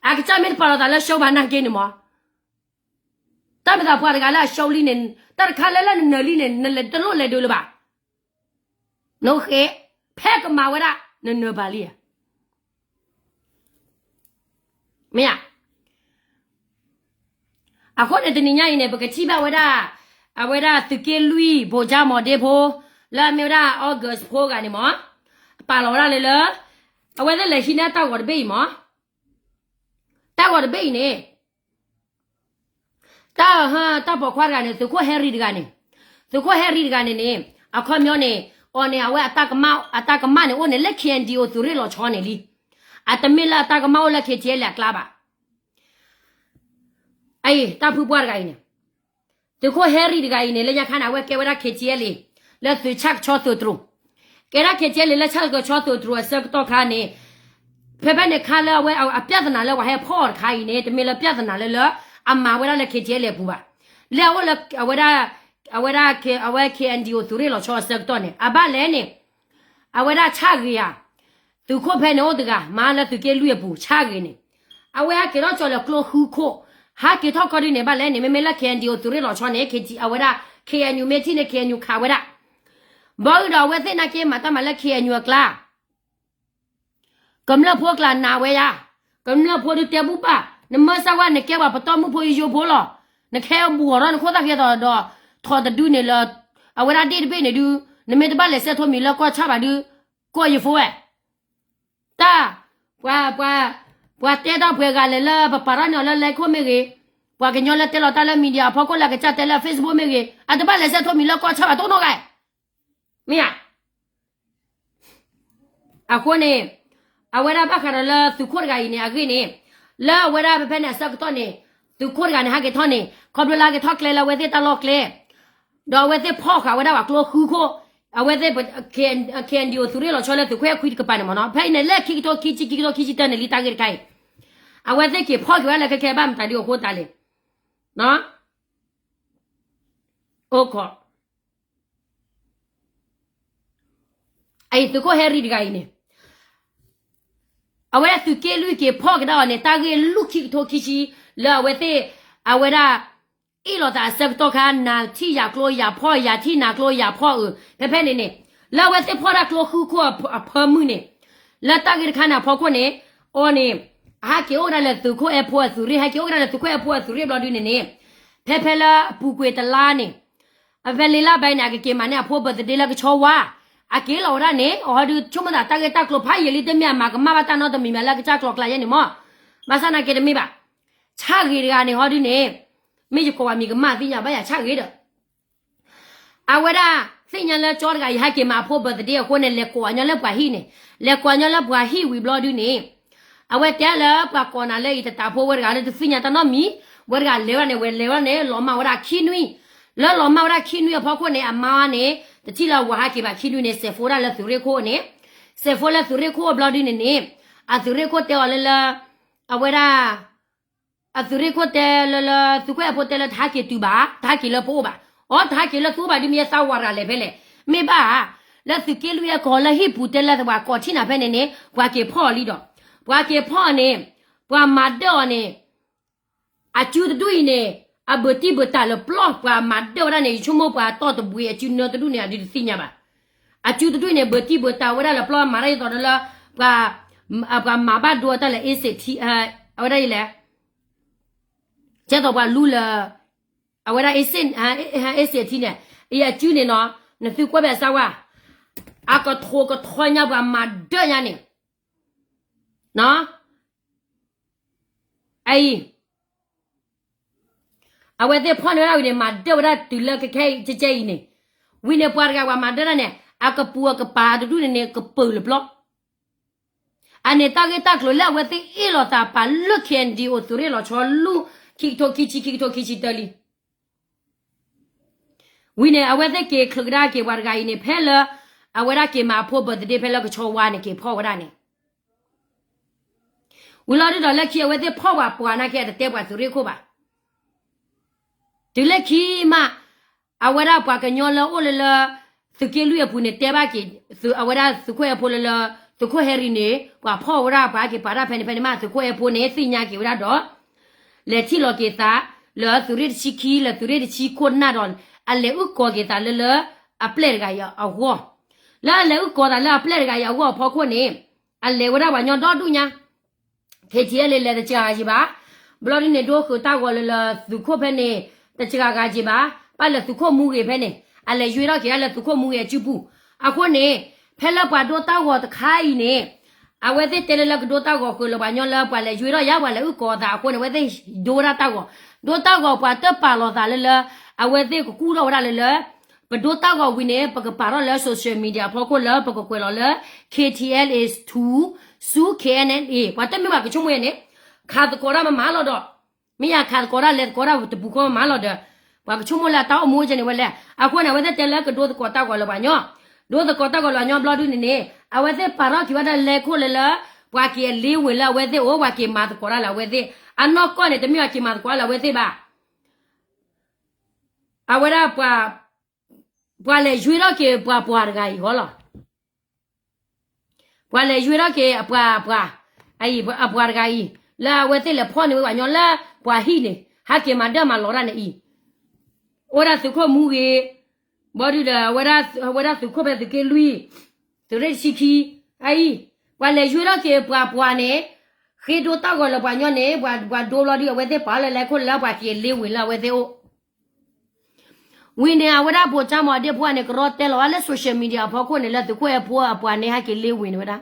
အကစၢ်မ့ၢ်တပာ်လီၤသးလၢရှုံးဘၣ်နာ်က့န့ၣ်မး တၢ်မ့ၢ်သးပှၤတဂၤလၢအရှုံးလံန့ၣ် တၢ်တခါလၢလၢနနၢၤလံန့ၣ် နလဲၤတလိၣ်လဲၤဒုးလၢၤဘၣ်, နဃဲ, ဖဲကမၤဝဲဒၣ် နနၢၤဘၣ်လံဧါ, မ့ၢ်ဧါ, အဃိန့ၣ် တနံၤညါအံၤန့ၣ် ပကထံၣ်ဘၣ်ဝဲဒၣ် အဝဲဒၣ်သုးက့လွံၢ် ဘိးကၠၢ်မီၤဒ့ဖိ လၢအမ့ၢ်ဝဲဒၣ် August ဖိတဂၤန့ၣ်မး ပာ်လီၤဝဲဒၣ်လၢလၢ အဝဲသ့ၣ်လဲၤဟံးန့ၢ်တၢ်ဂီၤတဘ့ၣ်အံၤမး, တၢ်ဂီၤတဘ့ၣ်အံၤန့ၣ် တၢ်, တၢ်ပိာ်ခွါတဂၤန့ၣ် သုးခိၣ်ဟဲရံၤတဂၤန့ၣ်, သုးခိၣ်ဟဲရံၤတဂၤန့ၣ်န့ၣ် အခီပညီန့ၣ် အီၤန့ၣ် အဝဲအတၢ်ကမၣ်, အတၢ်ကမၣ်န့ၣ် အိၣ်န့ၣ်လၢ KNDO သုးရ့ၣ်လီၤဆီန့ၣ်လံ, အတမ့ၢ်လၢအတၢ်ကမၣ်အိၣ်လၢ KTLA အကျါဘၣ်. အံၤ တၢ်ဖုပှၢ်တဂၤအံၤန့ၣ်, သုးခိၣ်ဟဲရံၤတဂၤအံၤန့ၣ် လၢညါခါန့ၣ် အဝဲကဲဝဲဒၣ် KTLA လၢသုးဆၣ်ကဆီသုးတြိၤ, ကဲဒၣ် KTLA လၢဆၣ်ကဆီသုးတြိၤအဆၢကတီၢ်ခါန့ၣ်, ဖဲဖဲန့ၣ်ခါလၢအဝဲအပြဿနာလၢပှၤဟဲဖီၣ်အီၤတခါအံၤန့ၣ် တမ့ၢ်လၢပြဿနာလၢလၢ အမၤဝဲဒၣ်လၢ KTLA အပူၤဘၣ်. လၢအအိၣ်လၢ အဝဲဒၣ်, အဝဲဒၣ် အဝဲ KNDO သုးရ့ၣ်လီၤဆီအဆၢကတီၢ်န့ၣ် အဘၣ်လဲၣ်န့ၣ် အဝဲဒၣ်ဆၣ်ဂ့ၤဧါ, သုးခိၣ်ဖဲန့ၣ်အိၣ်တဂၤ မၤလၢသုးက့လွံၢ်အပူၤ ဆၣ်ဂ့ၤန့ၣ်, အဝဲဟဲက့ၤထီၣ်ကၠီလၢကျိဃုခိၣ်, ဟဲက့ၤထီၣ်ခီဒုန့ၣ် ဘၣ်လဲၣ်န့ၣ် မ့မ့ၢ်လၢ KNDO သုးရ့ၣ်လီၤဆီန့ၣ် အဝဲဒၣ် KNU မ့ၢ်ထံၣ်န့ၣ် KNU ခးဝဲဒၣ်, ဘၣ်အုၣ်ဒီးအဝဲသ့ၣ်နာ်က့မၤတၢ်မၤလၢ KNU အကျါ ကမျၢၢ်ဖိကျါနာ်ဝဲယါ, ကမျၢၢ်ဖိဒုးတဲဘူၣ်ဘၣ်, နမၢစၢ်ဝဲနကဲပှၤပတီၢ်မုၢ်ဖိယိယိဖိလီၤ, နကဟဲဘူးအီၤဒီးနခိၣ်သၣ်ဃဲထီၣ်ဒီး, ထီၣ်တဒုန့ၣ်လၢ, အဝဲဒၣ်ဒ့ၣ်တဘ့ၣ်န့ၣ်ဒုး, နမ့ၢ်တဘၣ်လဲၤဆဲးထိးမံၤလၢကီၢ်ဆၣ်ဘၣ်ဒုး, ကီၢ်ယဖိဝဲ, တၢ်, ပှၤ, ပှၤ, ပှၤတဲတၢ်ပှဲၤဂၤလဲၣ်လၢပပာ်ထီၣ်န့ၢ်အီၤလၢလဲၤခိၣ်မ့ၢ်ဂ့ၤ, ပှၤကညီလၢတဲလီၤတၢ်လၢ media အဖီခိၣ်လၢကစၢ်တဲလၢ Facebook မ့ၢ်ဂ့ၤ, အတဘၣ်လဲၤဆဲးထိးမံၤလၢကီၢ်ဆၣ်ဘၣ်တအိၣ်နီတဂၤ, မ့ၢ်ဧါ အဃိန့ၣ်, အဝဲဒၣ်ဘၣ်ဃးဒီးလၢသုးခိၣ်တဂၤအံၤန့ၣ် အဂ့ၢ်န့ၣ်, လၢအဝဲဒၣ်ဖဲဖဲန့ၣ်အဆၢကတီၢ်န့ၣ်, သုးခိၣ်တဂၤန့ၣ် ဟဲက့ၤထီၣ်န့ၣ် ခီဖျိလၢဟဲက့ၤထီၣ်ကျဲလၢအဝဲသ့ၣ်တၢ်လီၢ်ကျဲ, ဒီးအဝဲသ့ၣ်ဖီၣ်ဃာ်ဝဲဒၣ်ပှၤကျိဃုခိၣ်, အဝဲသ့ၣ် KNDO သုးရ့ၣ်လီၤဆီလၢသုးခိၣ်အဲခွံတကပၤန့ၣ်မ့ၢ်နီၤ, ဖဲအံၤန့ၣ် လၢခံကထိခံဆံ ခံကထိခံဆံတၢန့ၣ်လံတၢ်ဂ့ၢ်တခါအံၤ, အဝဲသ့ၣ်က့ၤဖီၣ်က့ၤဝဲဒၣ်လၢခဲခဲဘၣ်မတၤဒုးအဃိသတးလဲၣ်, အိၣ်ခိး အံၤသုးခိၣ်ဟဲရံၤတဂၤအံၤန့ၣ်, အဝဲဒၣ်သုးက့လွံၢ်က့ၤဖီၣ်ကဒါအီၤန့ၣ် တၢ်ဂ့ၢ်လွံၢ်ခံကထိခံဆံ, လၢအဝဲသ့ၣ်, အဝဲဒၣ်, အ့ၣ်လိာ်သးအဆၢကတီၢ်ခါ နၤထံၣ်ယၤကျိယၤဖီၣ် ယၤထံၣ်နၤကျိယၤဖီၣ်အၢ, ဖဲဖဲန့ၣ်န့ၣ်, လၢအဝဲသ့ၣ်ဖီၣ်ဒၣ်ကျိဃုခိၣ်အဖၢမုၢ်န့ၣ်, လၢတၢ်ဂ့ၢ်တခါန့ၣ်အဖီခိၣ်န့ၣ်, အီၤန့ၣ်, ဟဲက့ၤအိၣ်ကဒါလၢသုးခိၣ်အဲဖိအသုးရ့ၣ် ဟဲက့ၤအိၣ်ကဒါလၢသုးခိၣ်အဲဖိအသုးရ့ၣ်ဘျီဒုန့ၣ်န့ၣ်, ဖဲဖဲလၢအပူၤကွံာ်တလါန့ၣ် အဖဲလ့လၢဘဲန့ၣ် အကက့ၤမၤန့ၢ်အဖိ birthday လၢကဆီဝါ, အက့ၤလီၤဝဲဒၣ်န့ၣ် အဟီဒုးဆိကမိၣ်သးတၢ်ဂ့ၢ်တၢ်ကျိၤဖးယံာ်လံ တမ့ၢ်အမၤကမၣ်ဘၣ်တၢ်နီတမံၤမးလၢအကစၢ်ကျိၤကျါယဲန့ၣ်မၢ်, ဘၣ်ဆၣ်နာ်က့တမ့ၢ်ဘၣ်. ဆၣ်ဂ့ၤတဂၤန့ၣ်ဟီဒုးန့ၣ် မ့ၢ်ယကိးဝဲမံၤကမၣ်သ့ၣ်ညါဘၣ်ယၤဆၣ်ဂ့ၤဒီး အဝဲဒၣ်သ့ၣ်ညါလၢကၠီတဂၤအံၤဟဲက့ၤမၤအဖိ birthday အဃိန့ၣ် လဲၤကိးအညီလၢပှၤဟံၣ်န့ၣ်, လဲၤကိးအညီလၢပှၤဟံၣ်ဝံၤဘျီဒုးန့ၣ်, အဝဲတဲလၢပှၤကိးနၤလၢအံၤတတးဖိဝဲတဂၤလၢတသ့ၣ်ညါတၢ်နီတမံၤ, ဝဲတဂၤလဲၤဝဲဒၣ်န့ၣ် ဝဲလဲၤဝဲဒၣ်န့ၣ် လီၤမၢ်ဝဲဒၣ်ခံနွံ, လၢလီၤမၢ်ဝဲဒၣ်ခံနွံအဖီခိၣ်န့ၣ် အမါန့ၣ် တထံၣ်လၢအဝၤဟဲက့ၤဘၣ်ခံနွံန့ၣ် စဲးဖိဒၣ်လၢသုးရ့ၣ်ခိၣ်န့ၣ်, စဲးဖိလၢသုးရ့ၣ်ခိၣ်ဘျီဒုးန့ၣ်န့ၣ်, အသုးရ့ၣ်ခိၣ်တဲအီၤလၢလၢ အဝဲဒၣ် အသုးရ့ၣ်ခိၣ်တဲလၢလၢ သုးခိၣ်အဲၣ်ဖိတဲလၢတဟဲက့ၤတုၤဘၣ်, တဟဲက့ၤလၢပအိၣ်ဘၣ်, အိ တဟဲက့ၤလၢသုအိၣ်ဘၣ်ဒုးမ့ၢ်ယဲသးဝၤတဂၤလဲၤဖဲလဲၣ်, မ့ၢ်ဘၣ်ဧါ, လၢသုးက့လွံၢ်အကီၢ်လၢဟံၣ်ပူၤတဲလၢပှၤကိးထံၣ်နၤဖဲန့ၣ်န့ၣ် ပှၤက့ၤဖီၣ်အီၤလံဒီး, ပှၤက့ၤဖီၣ်အီၤန့ၣ်, ပှၤမၤဒၢၣ်အီၤန့ၣ် အစုတဒူၣ်အံၤန့ၣ် အဘၢၣ်တံၢ်ဘၢၣ်တၢ်လၢပျီ ပှၤမၤဒၢၣ်ဝဲဒၣ်န့ၣ် ယဆိကမိၣ်ပှၤတီၢ်တဘှံးအစုနၢတဒူၣ်န့ၣ် အဒုးတသ့ၣ်ညါဘၣ်. အစုတဒူၣ်န့ၣ် ဘၢၣ်တံၢ်ဘၢၣ်တၢ်ဝဲဒၣ်လၢပျီ မၤတၢ်ဒ်သိးဒီးလၢ ပှၤမၤဘၣ်ဒိတၢ်လၢ အ့စ့းထံ အဝဲဒၣ်အံၤလဲၣ်, ကဲသိးပှၤလူလၢ အဝဲဒၣ် အ့စ့းထံန့ၣ်, အံၤအစုန့ၣ်နီၤ, နသုကွၢ်ဖဲအစၢ်ဝဲ, အကထိးကထီညါပှၤမၤဒၢၣ်ညါန့ၣ် အံၤ အဝဲသ့ၣ်ဖီၣ်န့ၢ်ဝဲဒၣ်ဝံၤန့ၣ် မၤဒၢၣ်ဝဲဒၣ်တုၤလၢခဲခဲအံၤကဲကဲအံၤန့ၣ်, ဝံၤန့ၣ်ပှၤတဂၤပှၤမၤဒၢၣ်ဒၣ်န့ၣ် အကပူၤအကပၤတဒူၣ်န့ၣ်န့ၣ် ကပၢၤလၢပျီ, အန့ၣ်တၢ်ဂ့ၢ်တၢ်ကျိၤလၢအဝဲသ့ၣ်အ့ၣ်လိာ်သးပာ်လၢ KNDO သုးရ့ၣ်လီၤဆီလူၢ် ခံကထိခံဆံ ခံကထိခံဆံတၢလံ. ဝံၤန့ၣ် အဝဲသ့ၣ်က့ၤချုးကဒါက့ၤပှၤတဂၤအံၤန့ၣ် ဖဲလၢ အဝဲဒၣ်က့ၤမၤအဖိ birthday ဖဲလၢကဆီဝါန့ၣ် က့ၤဖီၣ်ဝဲဒၣ်န့ၣ် ဝံၤလီၤဒုးဒီးလၢခံအဝဲသ့ၣ်ဖီၣ်ပှၤပှၤနာ်က့ အတတဲပှၤသုးရ့ၣ်ခိၣ်ဘၣ်. တုၤလၢခံမး အဝဲဒၣ်ပှၤကညီလၢအိၣ်လၢလၢ သုးက့လွံၢ်အပူၤန့ၣ် တဲဘၣ်က့ၤ အဝဲဒၣ်သုးခိၣ်အဲၣ်ဖိလၢလၢ သုးခိၣ်ဟဲရံၤန့ၣ် ပှၤဖီၣ်ဝဲဒၣ်ပှၤက့ၤပာ်တၢ်ဖဲန့ၣ်ဖဲန့ၣ်မး သုးခိၣ်အဲၣ်ဖိန့ၣ် သ့ၣ်ညါက့ၤဝဲဒၣ်ဒီး လဲၤထံၣ်လီၤက့ၤသး လၢသုးရ့ၣ်တဆံခံ လၢသုးရ့ၣ်တဆံခိၣ်နၢ်ဒီး အလဲၤအုၣ်ကီၤက့ၤသးလၢလၢ အပျဲၢ်တဂၤအံၤအဂီၢ်, လၢအလဲၤအုၣ်ကီၤသးလၢအပျဲၢ်တဂၤအံၤအဂီၢ်အဖီခိၣ်န့ၣ် အလဲၤဝဲဒၣ်ပှၤညီဒီဒူၣ်ညါ KTLA လဲၤတစှၤဂၤက့ၤဘၣ်, ဘျီဒ်န့ၣ် ဒိဃုာ်တၢ်ဂီၤလၢလၢသုးခိၣ်ဖဲန့ၣ် တစှၤဂၤက့ၤဘၣ်, ဘၣ်လၢသုးခိၣ်မူဂ့ၤဖဲန့ၣ် အလဲၤယွ့ထီၣ်က့ၤဒၣ်လၢသုးခိၣ်မူဂ့ၤအစုပူၤ, အဃိန့ၣ် ဖဲလၢပှၤဒိတၢ်ဂီၤတခါအံၤန့ၣ် အဝဲသ့ၣ်တဲလၢလၢကဒိတၢ်ဂီၤဃုာ်လၢပှၤညီလၢပှၤလဲၤယွ့ထီၣ်ယါ ပှၤလဲၤအုၣ်ကီၤသးအဃိန့ၣ် အဝဲသ့ၣ်ဒိဝဲဒၣ်တၢ်ဂီၤ, ဒိတၢ်ဂီၤပှၤတပာ်လီၤသးလၢလၢ အဝဲသ့ၣ်ကကူၣ်ထီၣ်ဝဲဒၣ်လၢလၢ ပဒိတၢ်ဂီၤဝံၤန့ၣ် ပကပာ်ထီၣ်လၢ social media အဖီခိၣ်လၢပကကွဲးလီၤလၢ KTLA ဆူ ဆူ KNLA ပှၤတမ့ၢ်ဘၣ်ကဆိကမိၣ်ယဲန့ၣ် ခးသကိးတၢ်မမၤလီၤဒီး မ့ၢ်ယၤခးသကိးတၢ်လဲၤသကိးတၢ်တပူၤဃီမမၤလီၤဒီး ပှၤကဆိကမိၣ်လၢအတၢ်အိၣ်မူကဲန့ၣ်ဝဲလဲၣ်. အဃိန့ၣ် အဝဲသ့ၣ်တဲလၢကဒိသကိးတၢ်ဂီၤလၢပှၤညီ, ဒိသကိးတၢ်ဂီၤလၢပှၤညီဘျီဒုန့ၣ်န့ၣ် အဝဲသ့ၣ်ပာ်ထီၣ်က့ၤဝဲဒၣ်လဲၤခိၣ်လၢလၢ ပှၤက့ၤအလ့ဝ့ၤလၢအဝဲသ့ၣ်အိၣ် ပှၤက့ၤမၤသကိးတၢ်လၢအဝဲသ့ၣ် အနီၢ်ကီၢ်န့ၣ် တမ့ၢ်ပှၤက့ၤမၤသကိးတၢ်လၢအဝဲသ့ၣ်ဘၣ်. အဝဲဒၣ် ပှၤလဲၤယွ့ထီၣ်က့ၤပှၤပှၤတဂၤအံၤဃီလီၤ. ပှၤလဲၤယွ့ထီၣ်က့ၤအပှၤပှၤ, အပှၤတဂၤအံၤ လၢအဝဲသ့ၣ်လဲၤဖီၣ်န့ၢ်ဝဲပှၤညီလၢပှၤဟံၣ်န့ၣ် ဟဲက့ၤမၤဒၢၣ်မၤလီၤတၢ်န့ၣ်အံၤ, အိၣ်ဒၣ်သုးခိၣ်မူဂ့ၤ, ဘီဒုဒီး အဝဲဒၣ်သုးခိၣ်ဖဲသုးက့လွံၢ်, သုးရ့ၣ်တဆံခံ, အအံၤ, ပှၤလဲၤယွ့ထီၣ်က့ၤပှၤပှၤန့ၣ်, ဃ့ဒိတၢ်ဂီၤလၢပှၤညီန့ၣ် ပှၤဒိဘျီဒု အဝဲသ့ၣ်ပာ်လၢလဲၤခိၣ်လၢပှၤက့ၤလ့ဝ့ၤလၢအဝဲသ့ၣ်အိၣ် ဝံၤန့ၣ် အဝဲဒၣ်ပိာ်ကၠါမီၤဒ့ဖိန့ၣ် ကရီတဲလီၤဝဲလၢ social media အဖီခိၣ်န့ၣ် လၢသုးခိၣ်အဲၣ်ဖိအပှၤန့ၣ် ဟဲက့ၤလ့ဝ့ၤန့ၣ်ဝဲဒၣ်.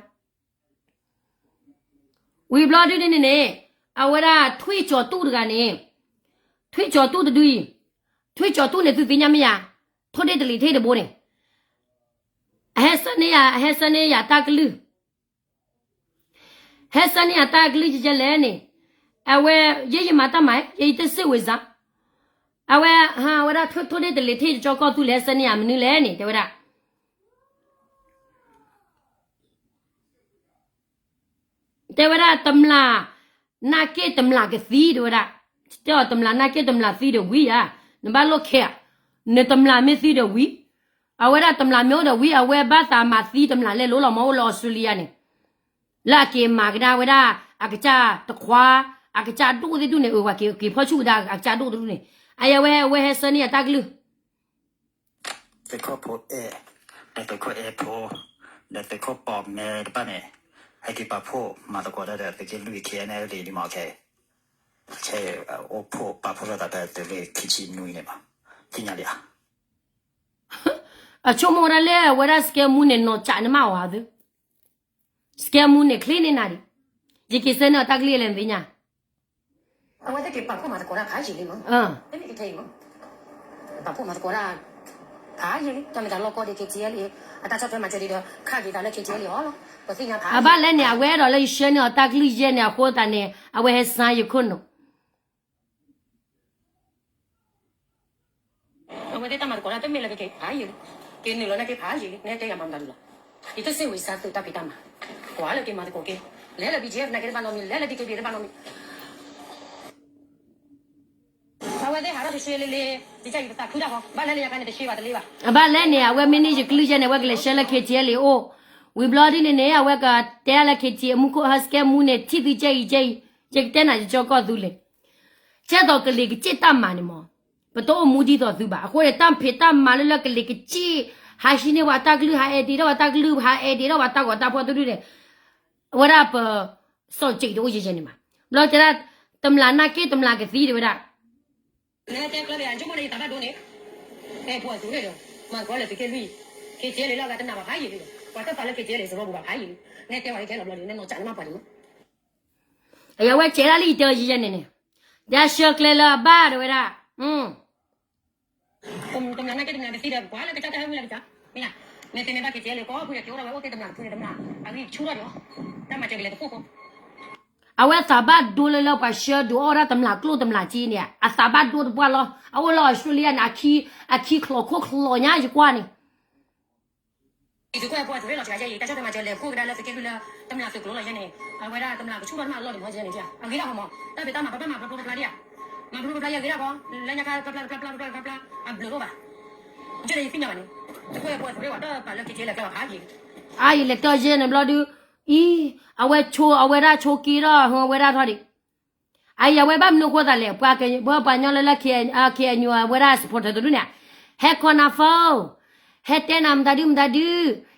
ဝံၤဘျီဒုန့ၣ်န့ၣ် အဝဲဒၣ်ထွံၣ်ကၠီၤတူၣ်တဂၤန့ၣ်, ထွံၣ်ကၠီၤတူၣ်တဒုအံၤ, ထွံၣ်ကၠီၤတူၣ်န့ၣ် သုသ့ၣ်ညါမ့ၢ်ယၤ, ထိၣ်ဒ့တလံၤထ့ၣ်တဘိန့ၣ် အဟဲဆၢန့ၢ်ယၤ, အဟဲဆၢန့ၢ်ယၤတၢ်ကလုၢ် ဟဲဆၢန့ၢ်ယၤတၢ်ကလုၢ်ကဲကဲလဲၣ်န့ၣ်, အဝဲ, ယဲယမၤတၢ်မၤ, ယဲယတစ့ၣ်ဝဲစါ, အဝဲ, အဝဲဒၣ်ထိၣ်ဒ့တလံၤထ့ၣ်ကၠီကီၢ်သူလ့ၤဟဲဆၢန့ၢ်ယၤမနုၤလဲၣ်န့ၣ် တဲဝဲဒၣ် တဲဝဲဒၣ် တမျၢ်နာ်က့ၣ်တမျၢ်ကသံ တဲဝဲဒၣ်, တဲအီၤတမျၢ်နာ်က့ၣ်တမျၢ်သံဒီးဝံၤဧါ, နဘၣ်လိၣ်ခဲဧါ, နတမျၢ်မ့ၢ်သံဒီးဝံၤ, အဝဲဒၣ်တမျၢ်မ့ၢ်အိၣ်ဒီးဝံၤ အဝဲဘၣ်သးမၤသံတမျၢ်လဲၤလိၤလီၤ မ့ၢ်အိၣ်လၢအီစထြ့လယါန့ၣ်, လၢအက့ၤမၤကဒါဝဲဒၣ် အကစၢ်တခွါ, အကစၢ်ဒိၣ်သ့ၣ်ဒူၣ်န့ၣ် အဝဲက့ၤဖီၣ်ဆူၣ်ကဒါအကစၢ်ဒိၣ်သ့ၣ်ဒူၣ်န့ၣ်, အဝဲဟဲဆၢန့ၢ်ယၤတၢ်ကလုၢ် သုးခိၣ်ဖိအဲၣ်, ဒီးသုးခိၣ်အဲၣ်ဖိ, ဒီးသုးခိၣ်ပီၣ်မဲတဖၣ်န့ၣ်, ဟဲက့ၤပာ်ဖှိၣ်မၤသကိးတၢ်ဒီးသုးက့လွံၢ် KNLA လံမး ခဲ, ခဲအံၤအိၣ်ဖှိၣ်ပာ်ဖှိၣ်ထီၣ်သးဖဲသုးရ့ၣ်ခံဆံနွံန့ၣ်မး, သ့ၣ်ညါလံဧါ. အဆိကမိၣ်ဝဲဒၣ်လၢအဝဲဒၣ် scam မူန့ၣ် နီၢ်ကးန့ၣ်မးအီၤသု, scam မူန့ၣ် ချ့န့ၢ်နၤဒံး, ယက့ၤဆၢန့ၢ်အီၤတၢ်ကလုၢ်ယဲလဲၣ်နသ့ၣ်ညါ. အဝဲသ့ၣ်က့ၤပာ်ဖှိၣ်မၤသကိးတၢ်ဖးယံာ်လံမး, ပာ်ဖှိၣ်မၤသကိးတၢ်ဖးယံာ်လံ, တၢ်မ့ၢ်တၢ်လီၢ်ကီဒ် KTLA အတၢ်ဆီၣ်ထွဲမၤစၢၤဒ်ဒီး ခါက့ၤသးလၢ KTLA အီၤလီၤ, ပသ့ၣ်ညါဖးယံာ်လံ. အဘၣ်လဲၣ်န့ၣ် အဝဲအဲၣ်ဒိးလၢယဆၢန့ၢ်အီၤတၢ်ကလုၢ်ယဲန့ၣ် အဃိသတးန့ၣ် အဝဲဟဲစါယခိၣ်နူာ် အဝဲသ့ၣ်တၢ်မၤသကိးတၢ်တမ့ၢ်လၢကက့ၤဖးယံာ်, က့ၤနုာ်လီၤန့ၣ်က့ၤဖးယံာ်လံ, နဟဲတဲယၤမၤမတၤဒုလီၤ. ယတစ့ၢ်ဝံၤစါသုးတၢ်ဖံးတၢ်မၤ, ကွၢ်လၢက့ၤမၤသကိးက့ၤ, လဲၤလၢ BGF နာ်က့တဘၣ်နီတမံၤ, လဲၤလၢ DKBA တဘၣ်နီတမံၤ. အဝဲသ့ၣ်ဟးထီၣ်တဆှဲလ့လ့, ယကပသးခုတၢ်ဃီ, ဘၣ်လဲၣ်န့ၣ် ယကန့ၣ်တဆှဲဘၣ်တလ့ဘၣ်. အဘၣ်လဲၣ်န့ၣ် အဝဲမ့ၢ်န့ၢ်ယကလုၢ်ယဲန့ၣ် အဝဲကလဲၤဆှၢလၢ KTLA အိၣ်, ဝံၤဘျီဒ်န့ၣ်န့ၣ် အဝဲကတဲလၢ KTLA မူခိၣ် ဟဲ scam မူန့ၣ် ထံၣ်သုကဲအံၤကဲအံၤ, ယကတဲနၤယကၠီကီၢ်သူလ့ၤ ကဲသိးကလံၤကစ့ၢ်တၢ်မၤန့ၣ်မး, ပတအိၣ်မူဒ်သိးသုဘၣ်. အဃိန့ၣ် တၢ်ဖံးတၢ်မၤလၢလၢကလံၤကစ့ၢ်, ဟးဟံးန့ၢ်ပှၤတၢ်ကလုၢ်, ဟးအဲၣ်ဒ့းထီၣ်ပှၤတၢ်ကလုၢ်, ဟးအဲၣ်ဒ့းထီၣ်ပှၤတၢ်ဂီၤတၢ်ဖီၣ်တဒုန့ၣ်, အဝဲဒၣ်ပစီၣ်စံးတအိၣ်ယဲယဲန့ၣ်ဘၣ်. ဘျီတဲဒၣ် တမျးနၢ်က့ၢ်တမျးကသံဒၣ်ဝဲဒၣ် နတဲကျၢၤဘၣ် ယဆိကမိၣ်န့ၣ် ယသးဘၣ်ဒိန့ၣ်, အဲၣ်ပှၤသုးရ့ၣ်ဒီး မၤသကိးလၢသုးက့လွံၢ်, KTLA လၢအဂၤတနာ်ဘၣ်ဖးယံာ်လံ, ပှၤတဖၣ်လၢ KTLA စရီပူၤဘၣ်ဖးယံာ်လံ, နတဲဝဲခဲလၢာ်ဘျီဒ်န့ၣ် နီၢ်ကးန့ၣ်မးပှၤဒ်မး. အယဝဲကဲဒၣ်လၢယတဲယဲယဲန့ၣ်န့ၣ်, ယဆှၢကျဲလၢအဘၣ်ဒၣ်ဝဲဒၣ် တမျးနၢ်က့ၢ်တမျးကသံဒီး ပှၤလၢကစၢ်တၢ်ဟဲမုၢ်လၢကစၢ်, မ့ၢ်, မ့ၢ်သ့မ့ၢ်ဘၣ် KTLA ကိးဖုဒီး က့ၤအိၣ်ထီၣ်ဝဲအိၣ်သ့တမျးတဖုန့ၣ်တမျး, အဂံၢ်ဆူၣ်ထီၣ်ဒီး, တၢ်မၤစၢၤကလဲၤတခိၣ်ဃီ အဝဲသးဘၣ်ဒိလၢလၢပှၤဆှၢဒုးအီၣ်ဒၣ်တမျးကျိၣ် တမျးစ့န့ၣ် အသးဘၣ်ဒိတပှၢ်လီၤ. အအိၣ်လၢအီစထြ့လယါန့ၣ် အခံချီၣ်ခိၣ်ချီၣ်ညါယကွၢ်န့ၣ် သုးခိၣ်အဲၣ်ဖိအသုးရ့ၣ်လီၤစှၤယဲအံၤ တၢ်ဆီၣ်ထွဲမၤစၢၤလဲၤဖှိၣ်ကဒါလၢသုးက့လွံၢ်လၢ တမျးသုးကျိၤလီၤယဲန့ၣ် အဝဲဒၣ်တမျးကဆူၣ်ထီၣ်တမျးအလီၢ်ဒံးမီၤယဲန့ၣ် အဂ့ၤဒၣ်ဃီမး တၢ်ဖံးတၢ်မၤပှၤဘၣ်မၤပျီပျီပျီဒံးဧါ, မၤပျီပျီပျီယဲအဂ့ၤဒၣ်ဃီ, လၢညါခါပျီပျီပျီပျီပျီပျီပျီ အဘျုးအိၣ်ဘၣ်, ယဲန့ၣ်ယသ့ၣ်ညါဘၣ်န့ၣ်, သုးခိၣ်အဲၣ်ဖိအသုးရ့ၣ်ဝဲတၢ်ပာ်လၢက့ၤက့ၤလဲၤကဲဘၣ်ဖးယံာ်, အါယံာ်လဲၤကၠီယဲန့ၣ်ဘျီဒုး, အံၤ, အဝဲဆိ အဝဲဒၣ်ဆိက့ၤထီၣ်ဟၢဝဲဒၣ်ထီၣ်ဒံး အအံၤအဝဲဘၣ်မနုၤအဃိသးလဲၣ်, ပှၤကညီလၢလၢ KNU အဝဲဒၣ် supporter တဒူၣ်န့ၣ်, ဟဲကိးနၤ phone, ဟဲတဲနၤမတၤဒုမတၤဒု,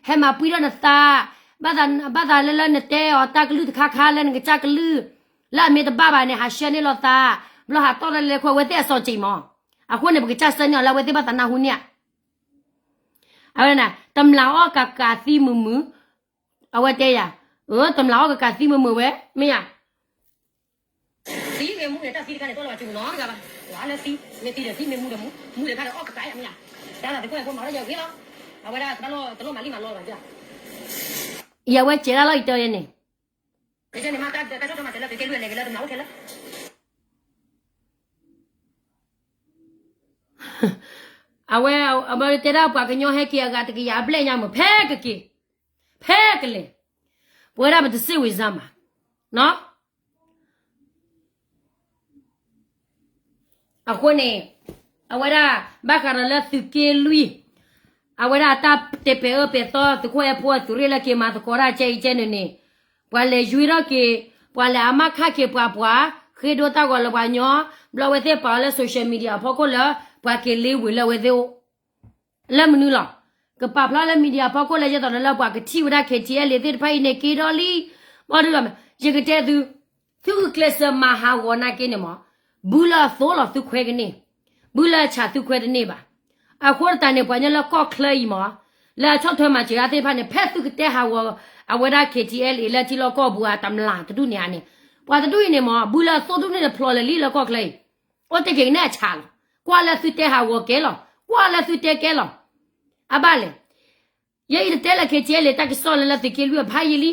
ဟဲမၤပှံၢ်ထီၣ်နသး, ဘၣ်သးလၢလၢနတဲအီၤတၢ်ကလုၢ်တခါခါလၢနကစၢ်ကလုၢ်, လၢအမ့ၢ်တဘၣ်ဘၣ်န့ၣ် ဟးဆှၢန့ၢ်လိာ်သး, ဘျီဟးတီၢ်တၢ်လဲၤလဲၤခိၣ် အဝဲသ့ၣ်အစီၣ်စံးမး, အဃိန့ၣ် ပကစၢ်ဆှၢန့ၢ်အီၤလၢအဝဲသ့ၣ်ဘၣ်သးနၢ်ဟူန့ၣ်ဧါ. အဝဲန့ၣ် တမျးအီၣ်ကးကးသံမုာ်မုာ်, အဝဲတဲယၤ, အၢ တမျးအီၣ်ကးကးသံမုာ်မုာ်ဝဲ မ့ၢ်ယၤ သံမ့ၢ်မူန့ၣ် တၢ်သံတခါန့ၣ်တီၢ်လီၤဝဲစုပူၤနီတဂၤဘၣ်, ဝဲလၢသံ, မ့ၢ်သံဒီးသံမ့ၢ်မူဒီးမူ, မူဒီးခါဒီးအီၣ်ကးကးယဲမ့ၢ်ယၤ, တၢ်သးသကိးဖိမၤထီၣ်ယဲဂ့ၤလီၤ, အဝဲဒၣ်တဘၣ်လိၣ်တလိၣ်မၤလံမၤလီၤဘၣ်ယၤ, ယဝဲစဲးဒၣ်လီၤယတဲယဲန့ၣ်, ယဲန့ၣ်မ့ၢ်တၢ်ဆီၣ်ထွဲမၤစၢၤလၢသုးက့လွံၢ်လဲၤက့ၤလၢတမျးအိၣ်ထဲလၢ အဝဲ, အဝဲတဲဒၣ်ပှၤကညီဟဲက့ၤအဂၤတကယၤအဘျဲၣ်ညါမ့ၢ် ဖဲကက့ၤ, ဖဲကလဲၤ, ပဝဲဒၣ်ပတစ့ၢ်ဝံၤစါမး, အဃိန့ၣ်, အဝဲဒၣ်, ဘၣ်ဃးဒီးလၢသုးက့လွံၢ်, အဝဲဒၣ်တၢ်တဲပဲာ်အၢပဲာ်သီ သုးခိၣ်အဲၣ်ဖိအသုးရ့ၣ်လၢက့ၤမၤသကိးတၢ်ကဲအံၤကဲန့ၣ်န့ၣ်, ပှၤလဲၤယွ့ထီၣ်က့ၤ, ပှၤလဲၤအမါခါက့ၤပှၤပှၤ, ဃ့ဒိတၢ်ဂီၤလၢပှၤကညီ, ဘျီအဝဲသ့ၣ်ပာ်အီၤလၢ social media အဖီခိၣ်လၢ, ပှၤက့ၤလ့ဝ့ၤလၢအဝဲသ့ၣ်အိၣ် လၢမနုၤလီၤ. ကပာ်ဖျါလၢ media ဖီခိၣ်လၢယဲသိးဒီးလၢပှၤကထံၣ်ဝဲဒၣ် KTLA သ့ၣ်တဖၣ်အံၤန့ၣ်က့ၤဒီးလံ, ဘၣ်ဒုးလီၤ, ယကတဲသု, သုဂုာ်ကျဲးစၢးမၤဟးဂီၤနာ်က့န့ၣ်မး, ဘုလၢအသိလီၤသုခွဲကန့ၢ်, ဘုလၢအဆးသုခွဲတန့ၢ်ဘၣ်. အဃိသတးန့ၣ် ပှၤကညီလၢကီၢ်ချၢအံၤမး, လၢအဆီၣ်ထွဲမၤစၢၤအါသ့ၣ်တဖၣ်န့ၣ် ဖဲသုကတဲဟးဂီၤ, အဝဲဒၣ် KTLA လၢထံလီၢ်ကီၢ်ပူၤအတမျးတဒူၣ်န့ၣ်ဧါန့ၣ်, ပှၤတဒူၣ်အံၤန့ၣ်မး ဘုလၢအသိတဒူၣ်န့ၣ်တဖျိးလၢာ်လံလၢကီၢ်ချၢအံၤ အိၣ်တ့ၢ်က့ၤကန့ၢ်အဆးလီၤ. ကွၢ်လၢသုတဲဟးဂီၤကဲလီၤ. ကွၢ်လၢသုတဲကဲလီၤ. အဘၣ်လဲၣ်. ယဲအံၤတတဲလၢ KTLA တၢ်ကစီၣ်လၢလၢသုးက့လွံၢ်အဖးယံာ်လံ.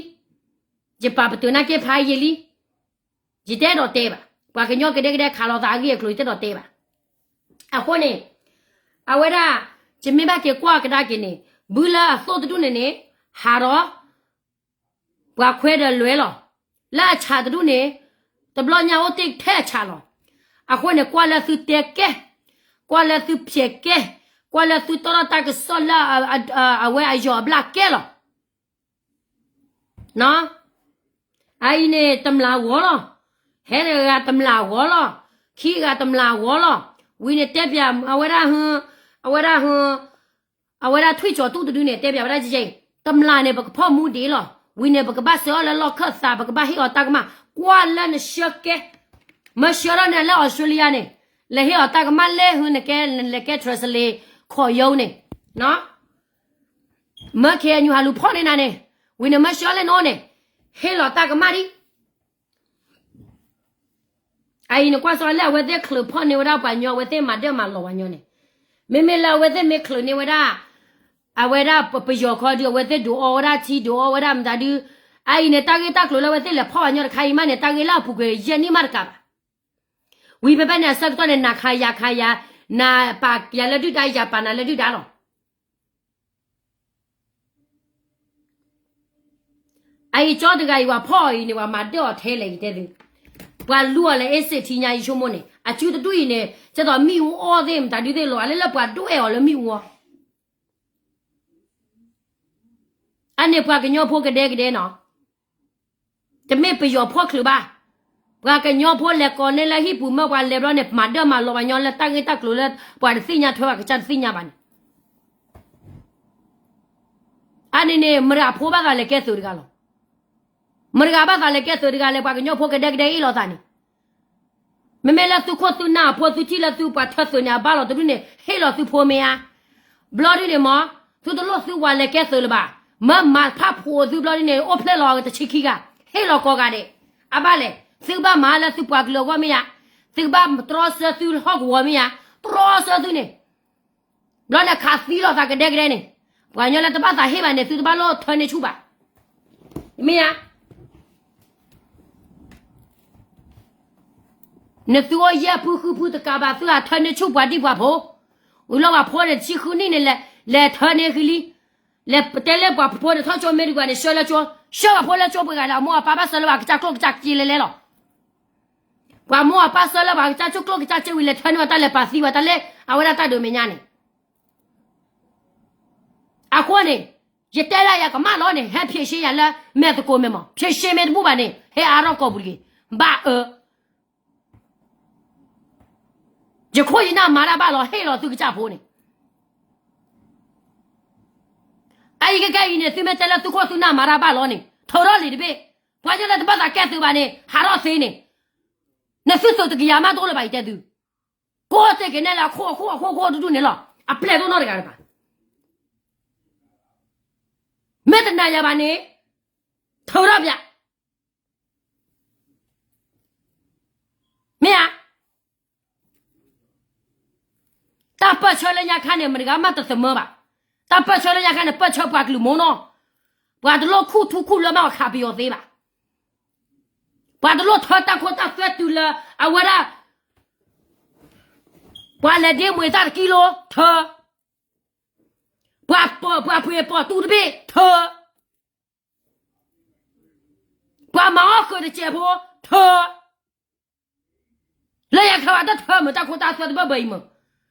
ယပာ်ပတုာ်နာ်က့ဖးယံာ်လံ. ယတအဲၣ်ဒိးတဲဘၣ်. ပှၤကညီကဒဲကဒဲခးလိာ်သးအဂ့ၢ်အကျိၤ ယတအဲၣ်ဒိးတဲဘၣ်. အဃိန့ၣ်, အဝဲဒၣ်, ယမ့ၢ်ဘၣ်က့ၤကွၢ်ကဒါက့ၤန့ၣ်, ဘုလၢအသိတဒူၣ်န့ၣ်န့ၣ်, ဟးဒီး ပှၤခွဲးဒီးလွဲလီၤ. လၢအဆးတဒူၣ်န့ၣ်, တဘျီညါအိၣ်တ့ၢ်ထဲအဆးလီၤ. အဃိန့ၣ် ကွၢ်လၢသုတဲကဲ, ကွၢ်လၢသုဖျဲးကဲ, ကွၢ်လၢသုတီထီၣ်တၢ်ကစီၣ်လၢအဝဲအယီၤအဘျၣ်ကဲလီၤ. အအံၤန့ၣ်တမျးဂီၤလီၤ. ဟဲတဂၤတမျးဂီၤလီၤ. ခံဂၤတမျးဂီၤလီၤ. ဝံၤန့ၣ်တဲပၠးအဝဲဒၣ်, အဝဲဒၣ် အဝဲဒၣ်ထွံၣ်ကၠီၤတူၢ်တဒုန့ၣ် တဲပၠးဝဲဒၣ်ကဲအံၤ, တမျးန့ၣ် ပကဖီၣ်မူဒံးလီၤ. ဝံၤန့ၣ် ပကဘၣ်ဆှၢအီၤလၢလီၢ်ခၢၣ်သး, ပကဘၣ်ဟ့ၣ်အီၤတၢ်ကမၣ်, ကွၢ်လၢနဆှၢကဲ, မၢဆှၢထီၣ်န့ၣ်လၢအီစထြ့လယါန့ၣ်, လဲၤဟ့ၣ်အီၤတၢ်ကမၣ်လဲၤဟုန့ၣ်ကဲ, လဲၤကဲ translate ခိးယိန့ၣ်, နီၢ် မၢ K N U ဟးလူၤဖီၣ်န့ၢ်နၤန့ၣ်, ဝံၤန့ၣ်မၢ ရှၢလ့ၣ် နအိၣ်န့ၣ်, ဟ့ၣ်လီၤတၢ်ကမၣ်ဒံး. အအံၤန့ၣ်ကွၢ်စီလၢအဝဲသ့ၣ် ချုးဖီၣ်န့ၢ်ဝဲဒၣ်ပှၤကညီ အဝဲသ့ၣ်မၤဒၢမၤလီၤပှၤကညီန့ၣ်, မ့မ့ၢ်လၢအဝဲသ့ၣ်မ့ၢ်ချုးန့ၢ်ဝဲဒၣ် အဝဲဒၣ်ပယီၤခီဒီး အဝဲသ့ၣ်ဒုးအီဝဲဒၣ်ထံ ဒုးအီဝဲဒၣ်မတၤဒု, အအံၤန့ၣ် တၢ်ဂ့ၢ်တၢ်ကျိၤလၢအဝဲသ့ၣ်လဲၤဖီၣ်ပှၤကညီတခါအံၤမးန့ၣ် တၢ်ဂ့ၢ်လၢအပူၤကွံာ်ယဲၢ်နံၣ်မးတကးဘၣ်. ဝံၤဖဲဖဲန့ၣ် အဆၢကတီၢ်န့ၣ် နၤခးယၤခးယၤ, နပာ်ယၤလၢဒုၣ်ဒါ ယၤပာ်နၤလၢဒုၣ်ဒါလီၤ. အအံၤကၠီတဂၤအံၤ ပှၤဖီၣ်အီၤအံၤန့ၣ် ပှၤမၤဒၢအီၤထဲလဲၣ် ယတဲသု, ပှၤလူအီၤလၢ အ့စ့း ထံညါ ယဆိကမိၣ်န့ၣ် အစုတဒူၣ်အံၤန့ၣ် ကဲသိးမ့ၣ်အူအီၣ်သ့ၣ် မတၤဒုသ့ၣ်လီၤ အလၢလၢပှၤဒွဲၣ်အီၤလၢမ့ၣ်အူအီၤ အန့ၣ်ပှၤကညီဖိကဒဲကဒဲနီၤ, တမ့ၢ်ပယီၤဖီၣ်ချုးဘၣ်. ပှၤကညီဖိလဲၤကိးန့ၢ်လၢဟံၣ်ပူၤမၢ ပှၤလဲၤဘျီန့ၣ် မၤဒၢမၤလီၤပှၤကညီလၢတၢ်ဂ့ၢ်တၢ်ကျိၤလၢ ပှၤတသ့ၣ်ညါထွဲ ပှၤကစၢ်တသ့ၣ်ညါဘၣ်န့ၣ် အန့ၣ်န့ၣ် မတၤဖိဘၣ်သးလဲၤကဲသုးတဂၤလီၤ. မတၤဘၣ်သးလဲၤကဲသုးတဂၤလဲၣ် ပှၤကညီဖိကဒဲကဒဲအ့ၣ်လိာ်သးန့ၣ်, မ့မ့ၢ်လၢသုခိၣ်သုနၢ်အဖိသုထံၣ်လၢသုပှၤထၢသုးန့ၣ် အဘၣ်လီၤတဒူၣ်န့ၣ် ဟ့ၣ်လီၤသုဖိမ့ၢ်ဧါ. ဘျီဒုန့ၣ်မ့ၢ် သုတလိၣ်သုဝၤလဲၤကဲသုးလၢၤဘၣ်. မၢမၤဖးဖှိၣ်သုဘျီဒုန့ၣ် အိၣ်ဖျဲၣ်လီၤတဆံခံဂၤ, ဟ့ၣ်လီၤကိးဂၤဒဲး, အဘၣ်လဲၣ် သုကဘၣ်မၤလၢသုပှၤကလုာ်အဂီၢ်မ့ၢ်ဧါ, သုကဘၣ်တြီဆၢသုဟီၣ်ကဝီၤမ့ၢ်ဧါ, တြီဆၢသုန့ၣ် ဘျီန့ၣ်ခးသံလိာ်သးကဒဲကဒဲန့ၣ်, ပှၤကညီလၢတဘၣ်သးဟ့ၣ်ဘၣ်န့ၣ် သုတဘၣ်လိၣ်ထၢန့ၢ်ဆူၣ်ဘၣ်. မ့ၢ်ဧါ. နသုအိၣ်ယဲၢ်ဖုဃုဖုတကးဘၣ် သုဟးထၢန့ၢ်ဆူၣ်ပှၤဒံၣ်ပှၤဖိ, ဝံၤလီၤပှၤဖိန့ၣ် တဆံဃုနံၣ်န့ၣ် လဲၤထၢန့ၢ်ဃံလံ, လဲၤတဲလၢပှၤဖိန့ၣ် ထီၣ်ကၠိမ့ၢ်တဂၤန့ၣ် ဆှၢလၢကၠိ, ဆှၢပှၤဖိလၢကၠိပှဲၤဂၤဒီး အမိၢ်အပၢ်ဘၣ်ဆှၢလၢပှၤကစၢ်ကျိၣ်ကစၢ်စ့လဲၤလဲၤလီၤ. ပှၤမိၢ်အပၢ်ဆှၢလၢပှၤကစၢ်ကျိၣ်ကစၢ်စ့ဝံၤ လဲၤထၢန့ၢ်ဝဲတၢ်လဲၤပာ်သံဝဲတၢ်လၢ အဝဲဒၣ်တၢ်ဒိးမဲာ်ညါန့ၣ်, အဃိန့ၣ် ယတဲဒၣ်ယကမၣ်လီၤန့ၣ် ဟဲဖြေရှင်းယၤလၢမဲာ်သကိးမဲာ်မး, ဖြေရှင်းမ့ၢ်တဘူၣ်ဘၣ်န့ၣ် ဟဲအါထီၣ်ကိာ်ပူၤတဂ့ၤ, ဘၣ်အၢ ယခိၣ်ယနၢ်မၤတၢ်ဘၣ်လီၤ ဟ့ၣ်လီၤသုကစၢ်ဖိန့ၣ်, အအံၤကကဲအံၤန့ၣ် သုမ့ၢ်တဲလၢသုခိၣ်သုနၢ်မၤတၢ်ဘၣ်လီၤန့ၣ် ထုးထီၣ်လံာ်တဘ့ၣ်, ပှၤကညီလၢတဘၣ်သးကဲသုးဘၣ်န့ၣ် ဟးထီၣ်သ့န့ၣ်, နသုသိးတကယၤမးတအိၣ်လၢၤဘၣ် ယတဲသု, ကိးသ့ၣ်က့ၤနဲၣ်လၢအခိၣ်အခိၣ်အခိၣ်ခိၣ်တဒူၣ်န့ၣ်လီၤ, အပျဲၢ်တအိၣ်နီတဂၤလၢၤဘၣ်. မ့ၢ်တနာ်ယၤဘၣ်န့ၣ် ထုးထီၣ်ပျး မ့ၢ်ဧါ. တၢ်ပၢၢ်ဆၢလၢညါခါန့ၣ် မတဂၤမးတသမၢဘၣ်. တၢ်ပၢၢ်ဆၢလၢညါခါန့ၣ် ပၢၢ်ဆၢပှၤကလုာ်မ့ၢ်နီၤ. ပှၤတလိၣ်ခူၣ်ထူခူၣ်လၢမး ပှၤခးပယီၤသ့ဘၣ်. ပှၤတလိၣ်ထၢတၢ်ခိတၢ်သွဲတုၤလၢအဝဲဒၣ် ပှၤလဲၤဒ့မွ့ၤတၢ်တကံလိ ထၢ, ပှၤပှ့ၤပိာ်တူတဘ့ၣ် ထၢ, ပှၤမၤအီၣ်ဃုာ်တစဲးဖိ ထၢ, လၢယခါဝဲတထၢမုာ်တၢ်ခိတၢ်သွဲတဘၢဘၢအံၤမုာ်,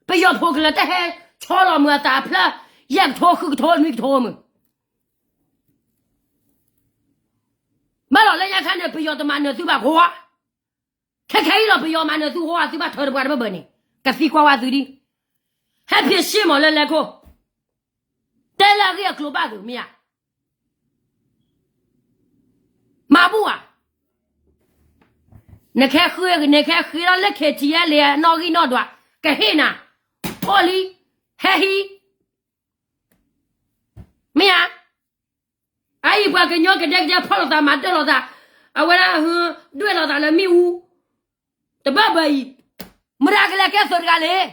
ပယီၤဖိကလၢၤတဟဲဆီလီၤမုာ်အသးအဖျၢၣ် ယဲၢ်ကထိဃုကထိနွံကထိမုာ် ဘၣ်လီၤလၢညါခါန့ၣ် ပယီၤတမၤနၢၤသုဘၣ်ဃိဧါ. ခဲခဲအံၤလီၤ ပယီၤမၤနၢၤသုဃိဧါ သုဘၣ်ထၢတပှၤတဘၢဘၢန့ၣ် ကသံကွၢ်ဝဲသုဒ်, ဟဲဖံးဆ့မးလၢလဲၤခိၣ်, တဲလၢအဂ့ၢ်အကျိၤဘၣ်သုမ့ၢ်ဧါ. မၤဘူၣ်ဧါ. နခဲဃ့, နခဲဃ့ထီၣ်လၢ K T L နီၣ်ဂံၢ်နီၣ်ဒွး, ကဟ့ၣ်နၤ, အိၣ်လံ, ဟဲဟံး မ့ၢ်ဧါ. အအံၤပှၤကညီကဒဲကဒဲဖီၣ်လိာ်သးမၤတၢ်လိာ်သး, အဝဲဒၣ်ဒွဲၣ်လိာ်သးလၢမ့ၣ်အူ, တဘၢဘၢအံၤ, မတၤကလဲၤကဲသုးတဂၤလဲၣ်.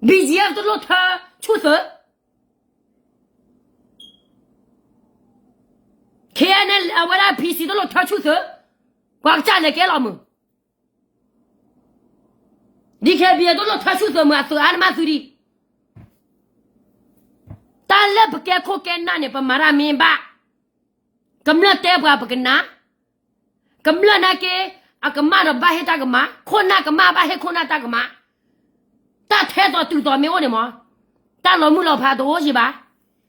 BGF တလိၣ်ထၢဆူၣ်သုး, KNLA အဝဲဒၣ် PC တလိၣ်ထၢဆူၣ်သုး, ပှၤကစၢ်လဲၤကဲလီၤမုာ် DKBA တလိၣ်ထၢဆူၣ်သုးမုာ် အသုးအါနမးသုဒံး, တၢ်လၢပကဲခိၣ်ကဲနၢ်န့ၣ် ပမၤတၢ်မ့ၢ်ဘၣ်, ကမျၢၢ်တဲပှၤပကနၣ်, ကမျၢၢ်နာ်က့ အကမၣ်ဒီးဘၣ်ဟ့ၣ်တၢ်ကမၣ်, ခိၣ်နၢ်ကမၣ်ဘၣ်ဟ့ၣ်ခိၣ်နၢ်တၢ်ကမၣ်, တၢ်ထဲသိးတုၤသိးမ့ၢ်အိၣ်န့ၣ်မး, တၢ်လီၤမုၢ်လီၤဖးတအိၣ်ယံၤဘၣ်,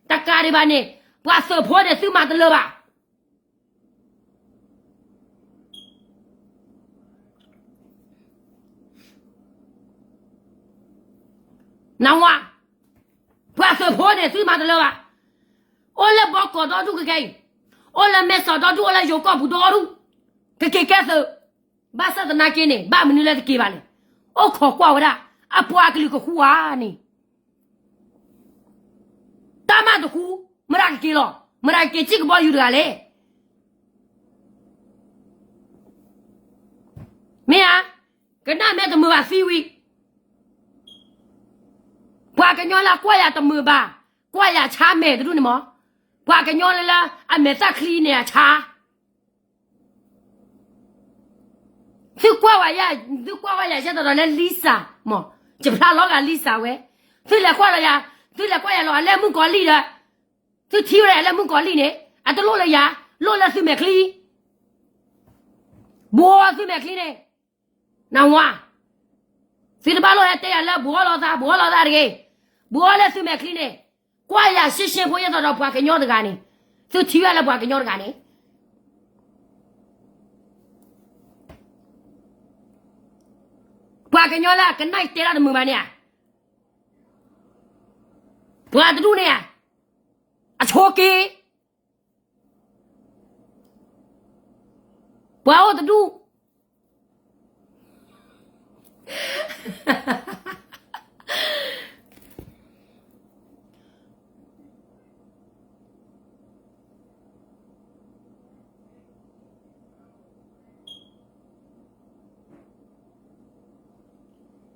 တကးဒံးဘၣ်န့ၣ်, ပှၤသုးဖိန့ၣ်သုမၤတလၢၤဘၣ် နဝါ, ပှၤသုးဖိန့ၣ်သုမၤတလၢၤဘၣ်, အိၣ်လၢဘီကီးဒီဒူၣ်ကကဲအံၤ, အိၣ်လၢမဲၢ်ဆီးဒီဒူၣ် အိၣ်လၢယိၤကီၢ်ပူၤဒီဒူၣ်, ကက့ၤကဲသုး, ဘၣ်ဆၣ်သနာ်က့န့ၣ် ဘၣ်မနုၤလၢတက့ၤဘၣ်လဲၣ်, အိၣ်ခိးကွၢ်ဝဲဒၣ်, အပှၤကလုာ်ကဃူဧါန့ၣ်, တၢ်မၤတဃူ, မတၤကက့ၤလီၤ, မတၤကက့ၤစံၣ်ကဘီယူၤတဂၤလဲၣ်. မ့ၢ်ဧါ, ကနၣ်မဲတမုာ်ဘၣ်သံဝံၤ, ပှၤကညီလၢအကွၢ်ယၤတမုာ်ဘၣ်, ကွၢ်ယၤဆါမဲာ်တဒူၣ်န့ၣ်မး, ပှၤကညီလၢအမဲာ်သၣ်ချံန့ၣ်အဆါ သုကွၢ်ဝဲယၤ, သုကွၢ်ဝဲယၤယဲၢ်တီၤတီၤလၢ Lisa မး, ယဖျါလီၤဂာ် Lisa ဝဲ, သုလဲၤကွၢ်လီၤယၤ, သုလဲၤကွၢ်ယၤလီၤအလဲၢ်မုၣ်ကီၤလံၢ်ဒီး, သုထံၣ်ဝဲဒၣ်အလဲၢ်မုၣ်ကီၤလံၢ်န့ၣ် အတလိၣ်လၢယၤ, လိၣ်လၢသုမဲာ်ချံ, ဘှီသုမဲာ်ချံန့ၣ်, နဝါ, သုတဘၣ်လိၣ်ဟဲတဲယၤလၢဘှီလီၤသး ဘှီလီၤသးတဂ့ၤ, ဘှီလၢသုမဲာ်ချံန့ၣ်, ကွၢ်ယၤရှဲရှဲဖိယဲၢ်တီၤတီၤပှၤကညီတဂၤန့ၣ်, သုထံၣ်ဝဲလၢပှၤကညီတဂၤန့ၣ် ပှၤကညီလၢအကနၣ်တဲတၢ်တမုာ်ဘၣ်န့ၣ်ဧါ, ပှၤတဒူၣ်န့ၣ်ဧါ, အဆိက့ၤ, ပှၤအိၣ်တဒူၣ်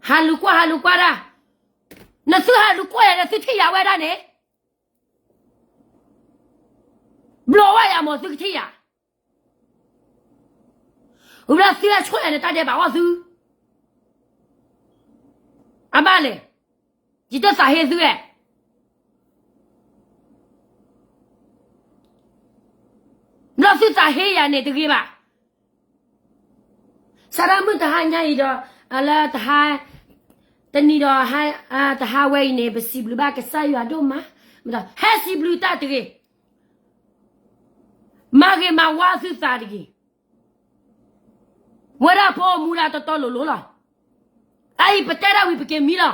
ဟးလူၤကွၢ် ဟးလူၤကွၢ်တၢ်, နသုဟးလူၤကွၢ်ယၤဒီးသုထံၣ်ယၤဝဲဒၣ်န့ၣ်, ဘျီဝဲယၤမ့ၢ်သုကထံၣ်ယၤ, ဝံၤဘျီသုဟဲဆိၣ်ယၤန့ၣ် တၢ်ဒဲးဘးအီၣ်သု, အဘၣ်လဲၣ်, ယတသးဟ့သုဧါ, ဘျီသုသးဟ့ယၤန့ၣ်တဂ့ၤဘၣ်. စးထီၣ်မုၢ်တဟါညါအံၤဒီး, လၢတဟါ, တနံၤဒီး, တဟါဝဲအံၤန့ၣ် ပစံးဘျုးဘၣ်ကစၢ်ယွၤဒိၣ်မး, ဟဲစံးဘျုးတၢ်တဂ့ၤ, မၤဂ့ၤမၤဝါသုသးတဂ့ၤ, ဝဲဒၣ်ဖိမူဒၣ်တီတီလိၤလိၤလီၤ. အအံၤပတဲဒၣ်ဝံၤပက့ၤမံလီၤ.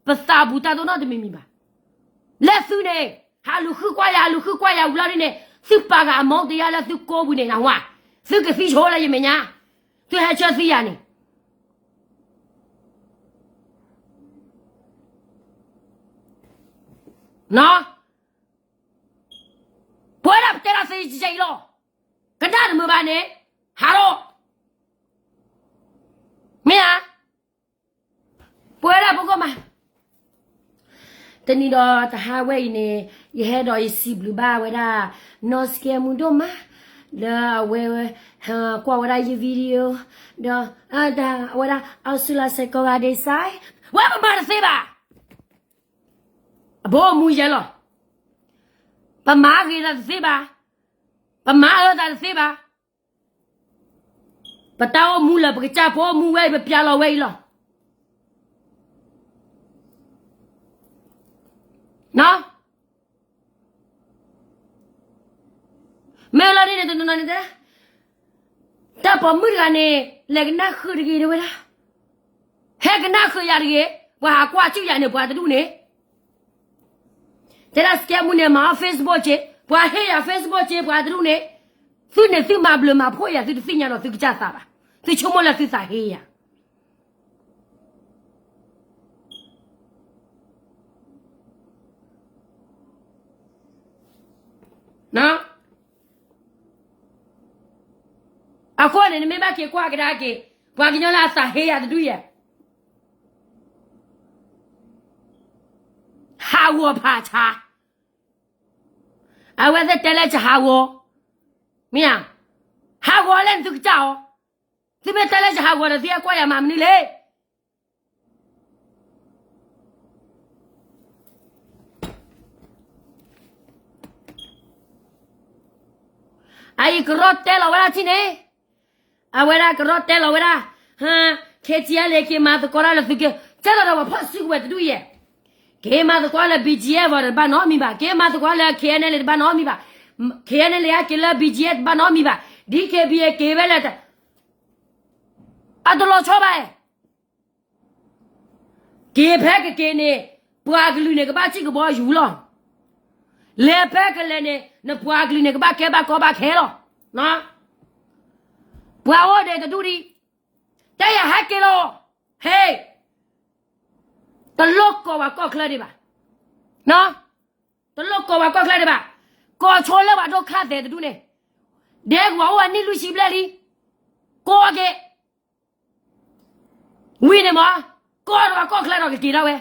ပသးဘူးတၢ်ဒိၣ်နီၢ်တမံၤမံၤဘၣ်. လၢသုန့ၣ်, ဟးလူၤဃုကွၢ်ယၤ ဟးလူၤဃုကွၢ်ယၤဝံၤလီၤဒ်န့ၣ်, သုပာ်ဃာ်အမီတယါလၢသုကိးပူၤန့ၣ်နဝါ, သုကသံဆိလၢယမဲာ်ညါ, သုဟဲဆၢသံယၤန့ၣ် ပဝဲဒၣ်ပတဲဒၣ်သုယဲအံၤလီၤ. ကနၣ်တမုာ်ဘၣ်န့ၣ်, ဟးထီၣ်, မ့ၢ်ဧါ, ပဝဲဒၣ်ပကမၤ, တနံၤဒီးတဟါဝဲအံၤန့ၣ်, ယဟဲဒီးယစံးဘျုးဘၣ်ဝဲဒၣ်, နီၢ်စကဲမူဒိၣ်မး, လၢအဝဲ, ကွၢ်ဝဲဒၣ်ယ video, ဒီး, အဝဲဒၣ် အီစူလၢစဲးကီးဂၤဒဲးစါ, ဝဲပမၤတသ့ဘၣ်. အဘိမူယဲလီၤ. ပမၤဂ့ၤသးတသ့ဘၣ်. ပမၤအၢသးတသ့ဘၣ်. ပတၢ်အိၣ်မူလၢပကစၢ်ဖိအိၣ်မူဝဲအံၤ ပပျဲလီၤဝဲအံၤလီၤ. မ့ၢ်လီၤဒ်န့ၣ်တနီၤနီၤန့ၣ်တဲ, တၢ်ပိာ်မုၣ်တဂၤန့ၣ် လဲၤကနၣ်ဃုာ်တဂ့ၤတဲဝဲဒၣ်, ဟဲကနၣ်ဃုာ်ယၤတဂ့ၤ, ပှၤဟးကွၢ်စူၣ်ယၤန့ၣ် ပှၤတဒူၣ်န့ၣ်, တဲဒၣ်စကဲမူန့ၣ် မၤအီၣ် Facebook က့, ပှၤဟ့ၣ်ယၤ Facebook က့ ပှၤတဒူၣ်န့ၣ်, သုန့ၣ်သုမၤဘျုးမၤဖှိၣ်ယၤ သုတသ့ၣ်ညါဒီးသုကစၢ်သးဘၣ်, သုဆိကမိၣ်လၢသုသးဟ့ယၤ အဃိန့ၣ် နမ့ၢ်ဘၣ်က့ၤကွၢ်ကဒါက့ၤ, ပှၤကညီလၢအသးဟ့ယၤတဒူၣ်ယဲ, ဟးဂီၤဖးဆါ, အဝဲသ့ၣ်တဲလၢယဟးဂီၤ, မ့ၢ်ဧါ, ဟးဂီၤလၢနသုကစၢ်အီၤ, သုမ့ၢ်တဲလၢယဟးဂီၤဒီး သုဟဲကွၢ်ယၤမၤမနုၤလဲၣ်. အအံၤကရီတဲလီၤဝဲဒၣ်ထံၣ်န့ၣ်, အဝဲဒၣ်ကရီတဲလီၤဝဲဒၣ်, ဟ, ခဲကၠံလဲၤက့ၤမၤသကိးတၢ်လၢသုက့ၤ, ကဲလီၤဒီးပှၤဖီၣ်စုကဝဲၤတဒူၣ်ယဲ, က့ၤမၤသကိးလၢ BGF တဘၣ်နီတမံၤဘၣ်, က့ၤမၤသကိးလၢ KNLA တဘၣ်နီတမံၤဘၣ်, KNLA က့ၤလၢ BGF တဘၣ်နီတမံၤဘၣ်, DKBA က့ၤဝဲလၢ အတလီၤဆီဘၣ်, က့ၤဖဲကက့ၤန့ၣ်, ပှၤကလုာ်န့ၣ် ကဘၣ်စံၣ်ကဘီယူၤလီၤ. လဲၤဖဲကလဲၤန့ၣ် နပှၤကလုာ်န့ၣ် ကဘၣ်ကဲဘၣ်ကီဘၣ်ခဲလီၤ. ပှၤအိၣ်ဒံးတဒူၣ်ဒံး, တဲယၤဟဲက့ၤလီၤ, ဟဲ, တလိၣ်ကိးပှၤကီၢ်ချၢဒံးဘၣ်. တလိၣ်ကိးပှၤကီၢ်ချၢဒံးဘၣ်. ကိးဆိလၢပှၤဒိၣ်ခါသဲးတဒူၣ်န့ၣ်, ဒဲကဝီၤအိၣ်အနံၣ်လွံၢ်ဆံဘျဲၣ်လံ, ကိးက့ၤ ဝံၤန့ၣ်မး, ကိးဒီးပှၤကီၢ်ချၢဒီးကက့ၤဒၣ်ဝဲ.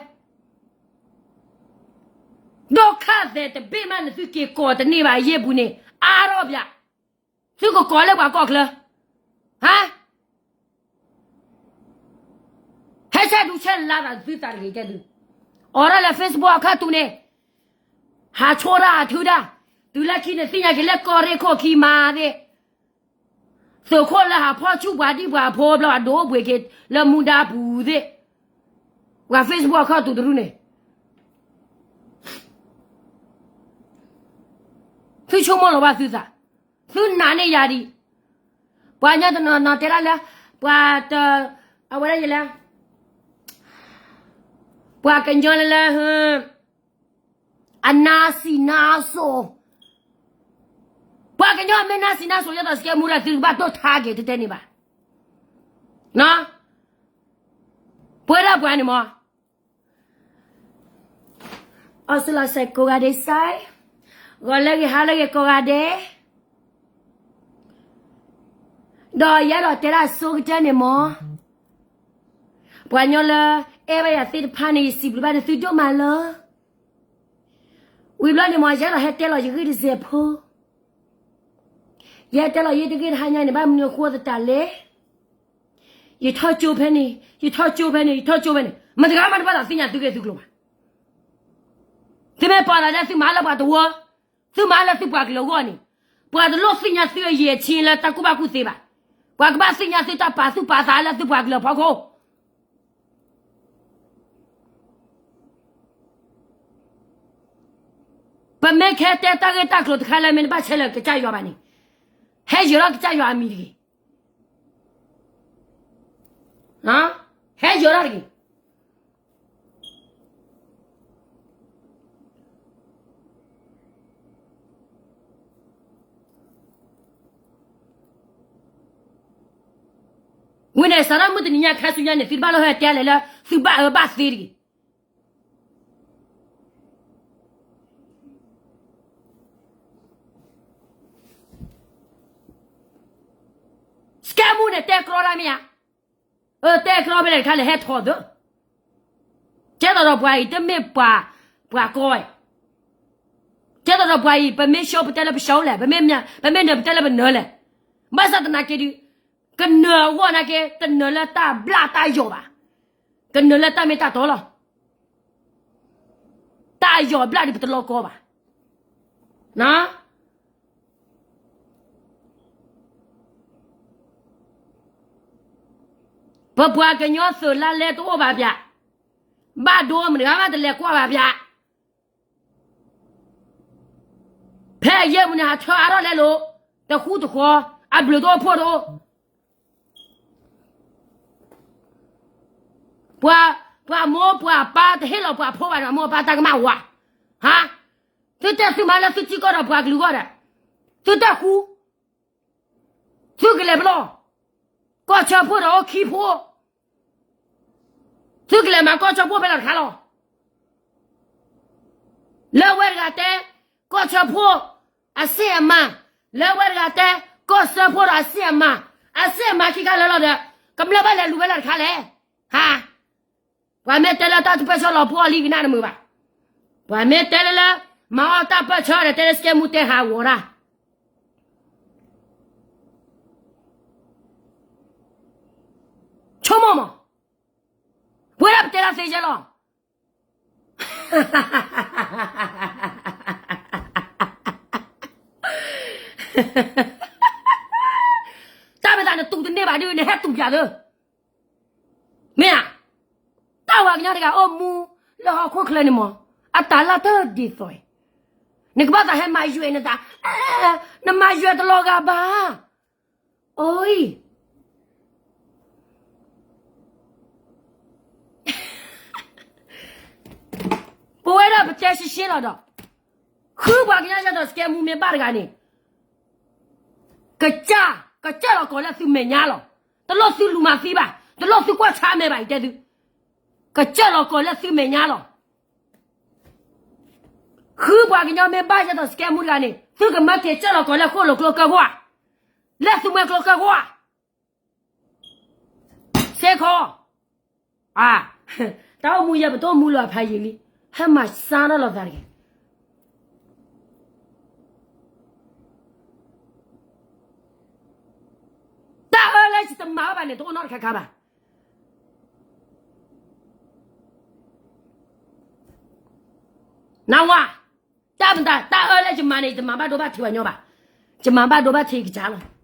ဒိၣ်ခါသဲးတဘ့ၣ်မးနသုက့ၤကိးတန့ၢ်ဘၣ်အယ့ၢ်ပူၤန့ၣ် အါထီၣ်ပၠး, သုကကိးလၢပှၤကီၢ်ချၢ, ဟါ ဟဲဆဲးဒူဆဲးလါသးသုသးတဂ့ၤကဲသု, အိးထီၣ်လၢ Facebook အခီၣ်ထူးန့ၣ်, ဟးဆိၣ်တၢ်ဟးထုတၢ်, တုၤလၢခံန့ၣ်သ့ၣ်ညါက့ၤလၢကီၢ်ရ့ၣ်ခိၣ်ခံမၤသ့ၣ်, သုးခိၣ်လၢဟးဖီၣ်ဆူၣ်ပှၤဒံၣ်ပှၤဖိဘျီ အဒိးအိၣ်ဘှံးက့ၤလၢမူဒါပူၤသ့ၣ်, ပှၤ Facebook အခီၣ်ထူးတရူၢ်န့ၣ် သုဆိကမိၣ်လီၤဘၣ်သုသး, သုနာ်န့ၢ်ယၤဒံး, ပှၤညီတနီၤနီၤတဲဒၣ်လၢ, ပှၤတ, အဝဲဒၣ်ယလဲၣ်, ပှၤကညီလၢလၢ, အနါစံးနါစိၤ, ပှၤကညီမ့ၢ်နါစံးနါစိၤ ယဲသိးစကဲမူဒၣ် သုတဘၣ်ဒိၣ်ထါက့ၤ တတဲန့ၣ်ဘၣ်, ပဝဲဒၣ်ပှၤန့ၣ်မး အီစူလီၤစဲးကိးဂၤဒဲးစဲး, ဂီၤလၢဂ့ၤဟါလၢဂ့ၤကိးဂၤဒဲး, ဒီးယအဲၣ်ဒိးတဲဒၣ်ဆိကတၢၢ်န့ၣ်မး, ပှၤညီလၢ အဲၣ်ဘၣ်ယၤသ့ၣ်တဖၣ်န့ၣ် ယစံးဘျုးဘၣ်န့ၣ်သုဒိၣ်မးလၢ ဝံၤဘျီန့ၣ်မး ယအဲၣ်ဒိးဟဲတဲလီၤယဂ့ၢ်တစဲးဖိ, ယဟဲတဲလီၤယတဂ့ၢ်တဟါညါန့ၣ် ဘၣ်မနုၤအဃိသတးလဲၣ်, ယထီၣ်ကၠိဖဲန့ၣ် ယထီၣ်ကၠိဖဲန့ၣ် ယထီၣ်ကၠိဖဲန့ၣ် မတၤတဂၤမးတဘၣ်သးသ့ၣ်ညါသုဂ့ၢ်သုကျိၤဘၣ်. သုမ့ၢ်ပာ်သးဒ်သုမၤလၢပှၤတဝၢ, သုမၤလၢသုပှၤကလုာ်အဂီၢ်န့ၣ်, ပှၤတလိၣ်သ့ၣ်ညါသုအရည်အချင်းလၢတၢ်ကူၣ်ဘၣ်ကူၣ်သ့ဘၣ်. ပှၤကဘၣ်သ့ၣ်ညါသုတၢ်ပာ်သူၣ်ပာ်သးလၢသုပှၤကလုာ်အဖီခိၣ် ပမ့ၢ်ခဲတဲတၢ်ဂ့ၢ်တၢ်ကျိၤတခါလၢမ့ၢ်တဘၣ်ဆဲးလၢာ်ကစၢ်ယွၤဘၣ်န့ၣ်, ဟဲယၢၤထီၣ်ကစၢ်ယွၤအမံၤတဂ့ၤ. ဟဲယၢၤထီၣ်တဂ့ၤ. ဝံၤန့ၣ် စးထီၣ်မုၢ်တနံၤညါခါဆူညါန့ၣ် သုတဘၣ်လီၤဟဲတဲလဲၣ်လၢ သုဘၣ်အၢဘၣ်သီတဂ့ၤ. စကဲမူန့ၣ် တဲကြီတၢ်မ့ၢ်ဧါ. အၢ တဲကြီဖဲလဲၣ်တခါလဲၣ် ဟဲထီၣ်သၢ ကဲသိးဒီးပှၤအံၤတမ့ၢ်ပှၤ, ပှၤကီဝဲ, ကဲသိးဒီးပှၤအံၤ ပမ့ၢ်ရှီပတဲလၢပရှီလဲၣ်, ပမ့ၢ်နၢၤပတဲလၢပနၢၤလဲၣ်. ဘၣ်ဆၣ်သနာ်က့ဒီး ကနၢၤအဂီၢ်နာ်က့ တနၢၤလၢတၢ်ဘျၣ်တၢ်ယီၤဘၣ်, ကနၢၤလၢတၢ်မ့ၢ်တၢ်တီလီၤ. တၢ်ယီၤဘျၣ်ဒီးပတလီၤကီဘၣ်. ပပှၤကညီသုးလါလဲတအိၣ်ဘၣ်ပၠး, ဘၣ်ဒိမတဂၤမးတလဲၤကွၢ်ဘၣ်ပၠး. ဖဲအယဲၢ်မူန့ၣ် ဟးထၢအါထီၣ်လဲလိာ်, တဃူတဃီ, အဘျုးတအိၣ်ဖှိၣ်တအိၣ်. ပှၤ, ပှၤမိၢ်ပှၤပၢ်တဟ့ၣ်လီၤပှၤဖိဘၣ်ဒီး မိၢ်ပၢ်တၢ်ကမၣ်ဝါ, ဟါ, သုတဲသုမၤလၢသုထံကီၢ်ဒီးပှၤကလုာ်ဂီၢ်ဒီး, သုတဲဃူ သုကလဲၤပလီၢ်, ကီၢ်ဆၢဖှိၣ်ဒီးအိၣ်ခံဖှိၣ်, သုကလဲၤမၤကီၢ်ဆၢဖှိၣ်ဖဲလီၤတခါလီၤ. လၢဝဲတဂၤတဲ, ကီၢ်ဆၢဖှိၣ်အစ့ၣ်အမၤ, လၢဝဲတဂၤတဲ, ကီၢ်ဆၢဖှိၣ်ဒီးအစ့ၣ်အမၤ, အစ့ၣ်အမၤခံခါလၢာ်လီၤဒီး, ကမျၢၢ်ဘၣ်လဲၤလူၤဝဲလီၤတခါလဲၣ်, ဟါ. ပှၤမ့ၢ်တဲလၢတၢ်ပၢၢ်ဆၢလီၤဖိအီၤလံကနၣ်တမုာ်ဘၣ်. ပှၤမ့ၢ်တဲလၢလၢ မၤအီၣ်တၢ်ပၢၢ်ဆၢဒီး တဲလၢစကဲမူတဲဟးဂီၤတၢ် ဆိကမိၣ်မး, ပဝဲဒၣ်ပတဲတၢ်သ့ယဲလီၤ. တၢ်မ့ၢ်သးနတူၢ်တန့ၢ်ဘၣ်ဒ် နဟဲတူၢ်ပၠးသၢ မ့ၢ်ဧါ, တၢ်ဝၤကညီတဂၤအိၣ်မူလၢဟီၣ်ခိၣ်ချၢန့ၣ်မး, အတၢ်လၢတၢ်ဒ်သိးအံၤ, နကဘၣ်သးဟဲမၤယွဲၢ်နသး, နမၤယွဲၢ်တလီၤဂာ်ဘၣ်, အိၣ်အံၤ ပဝဲဒၣ်ပတဲရှဲရှဲလီၤဒီး, ဃုပှၤကညီယဲဒီးစကဲမူမ့ၢ်ဘၣ်တဂၤန့ၣ်, ကစၢ်, ကစၢ်လီၤကီးလၢသုမဲာ်ညါလီၤ. တလိၣ်သုလူၤမၤသံဘၣ်, တလိၣ်သုကွၢ်ဆါမဲာ်ဘၣ်အံၤတဲသု, ကစၢၢ်လီၤကီၢ်လၢသုမဲာ်ညါလီၤ. ဃုပှၤကညီမ့ၢ်ဘၣ်ယဲသိးစကဲမူတဂၤန့ၣ် သုကမၢက့ၤစၢၢ်လီၤကီၢ်လၢဃိၣ်လိာ်ကျိကၢၢ်ဂီၢ်ဧါ, လၢသုမှဲကျိကၢၢ်ဂီၢ်ဧါ. စ့ၢ်ကီး, တၢ်အိၣ်မူယဲပတအိၣ်မူလၢအဖးယံာ်လံ, ဟဲမၤစါထီၣ်လိာ်သးတဂ့ၤ. တၢ်အၢလၢယတမၤအၢဘၣ်န့ၣ် တအိၣ်နီတခါခါဘၣ်. နဝၤ, တၢ်မတၤ တၢ်အၢလၢယမၤန့ၣ် ယတမၤဘၣ်ဒိဘၣ်ထံးပှၤညီဘၣ်, ယမၤဘၣ်ဒိဘၣ်ထံးကစၢ်လီၤ.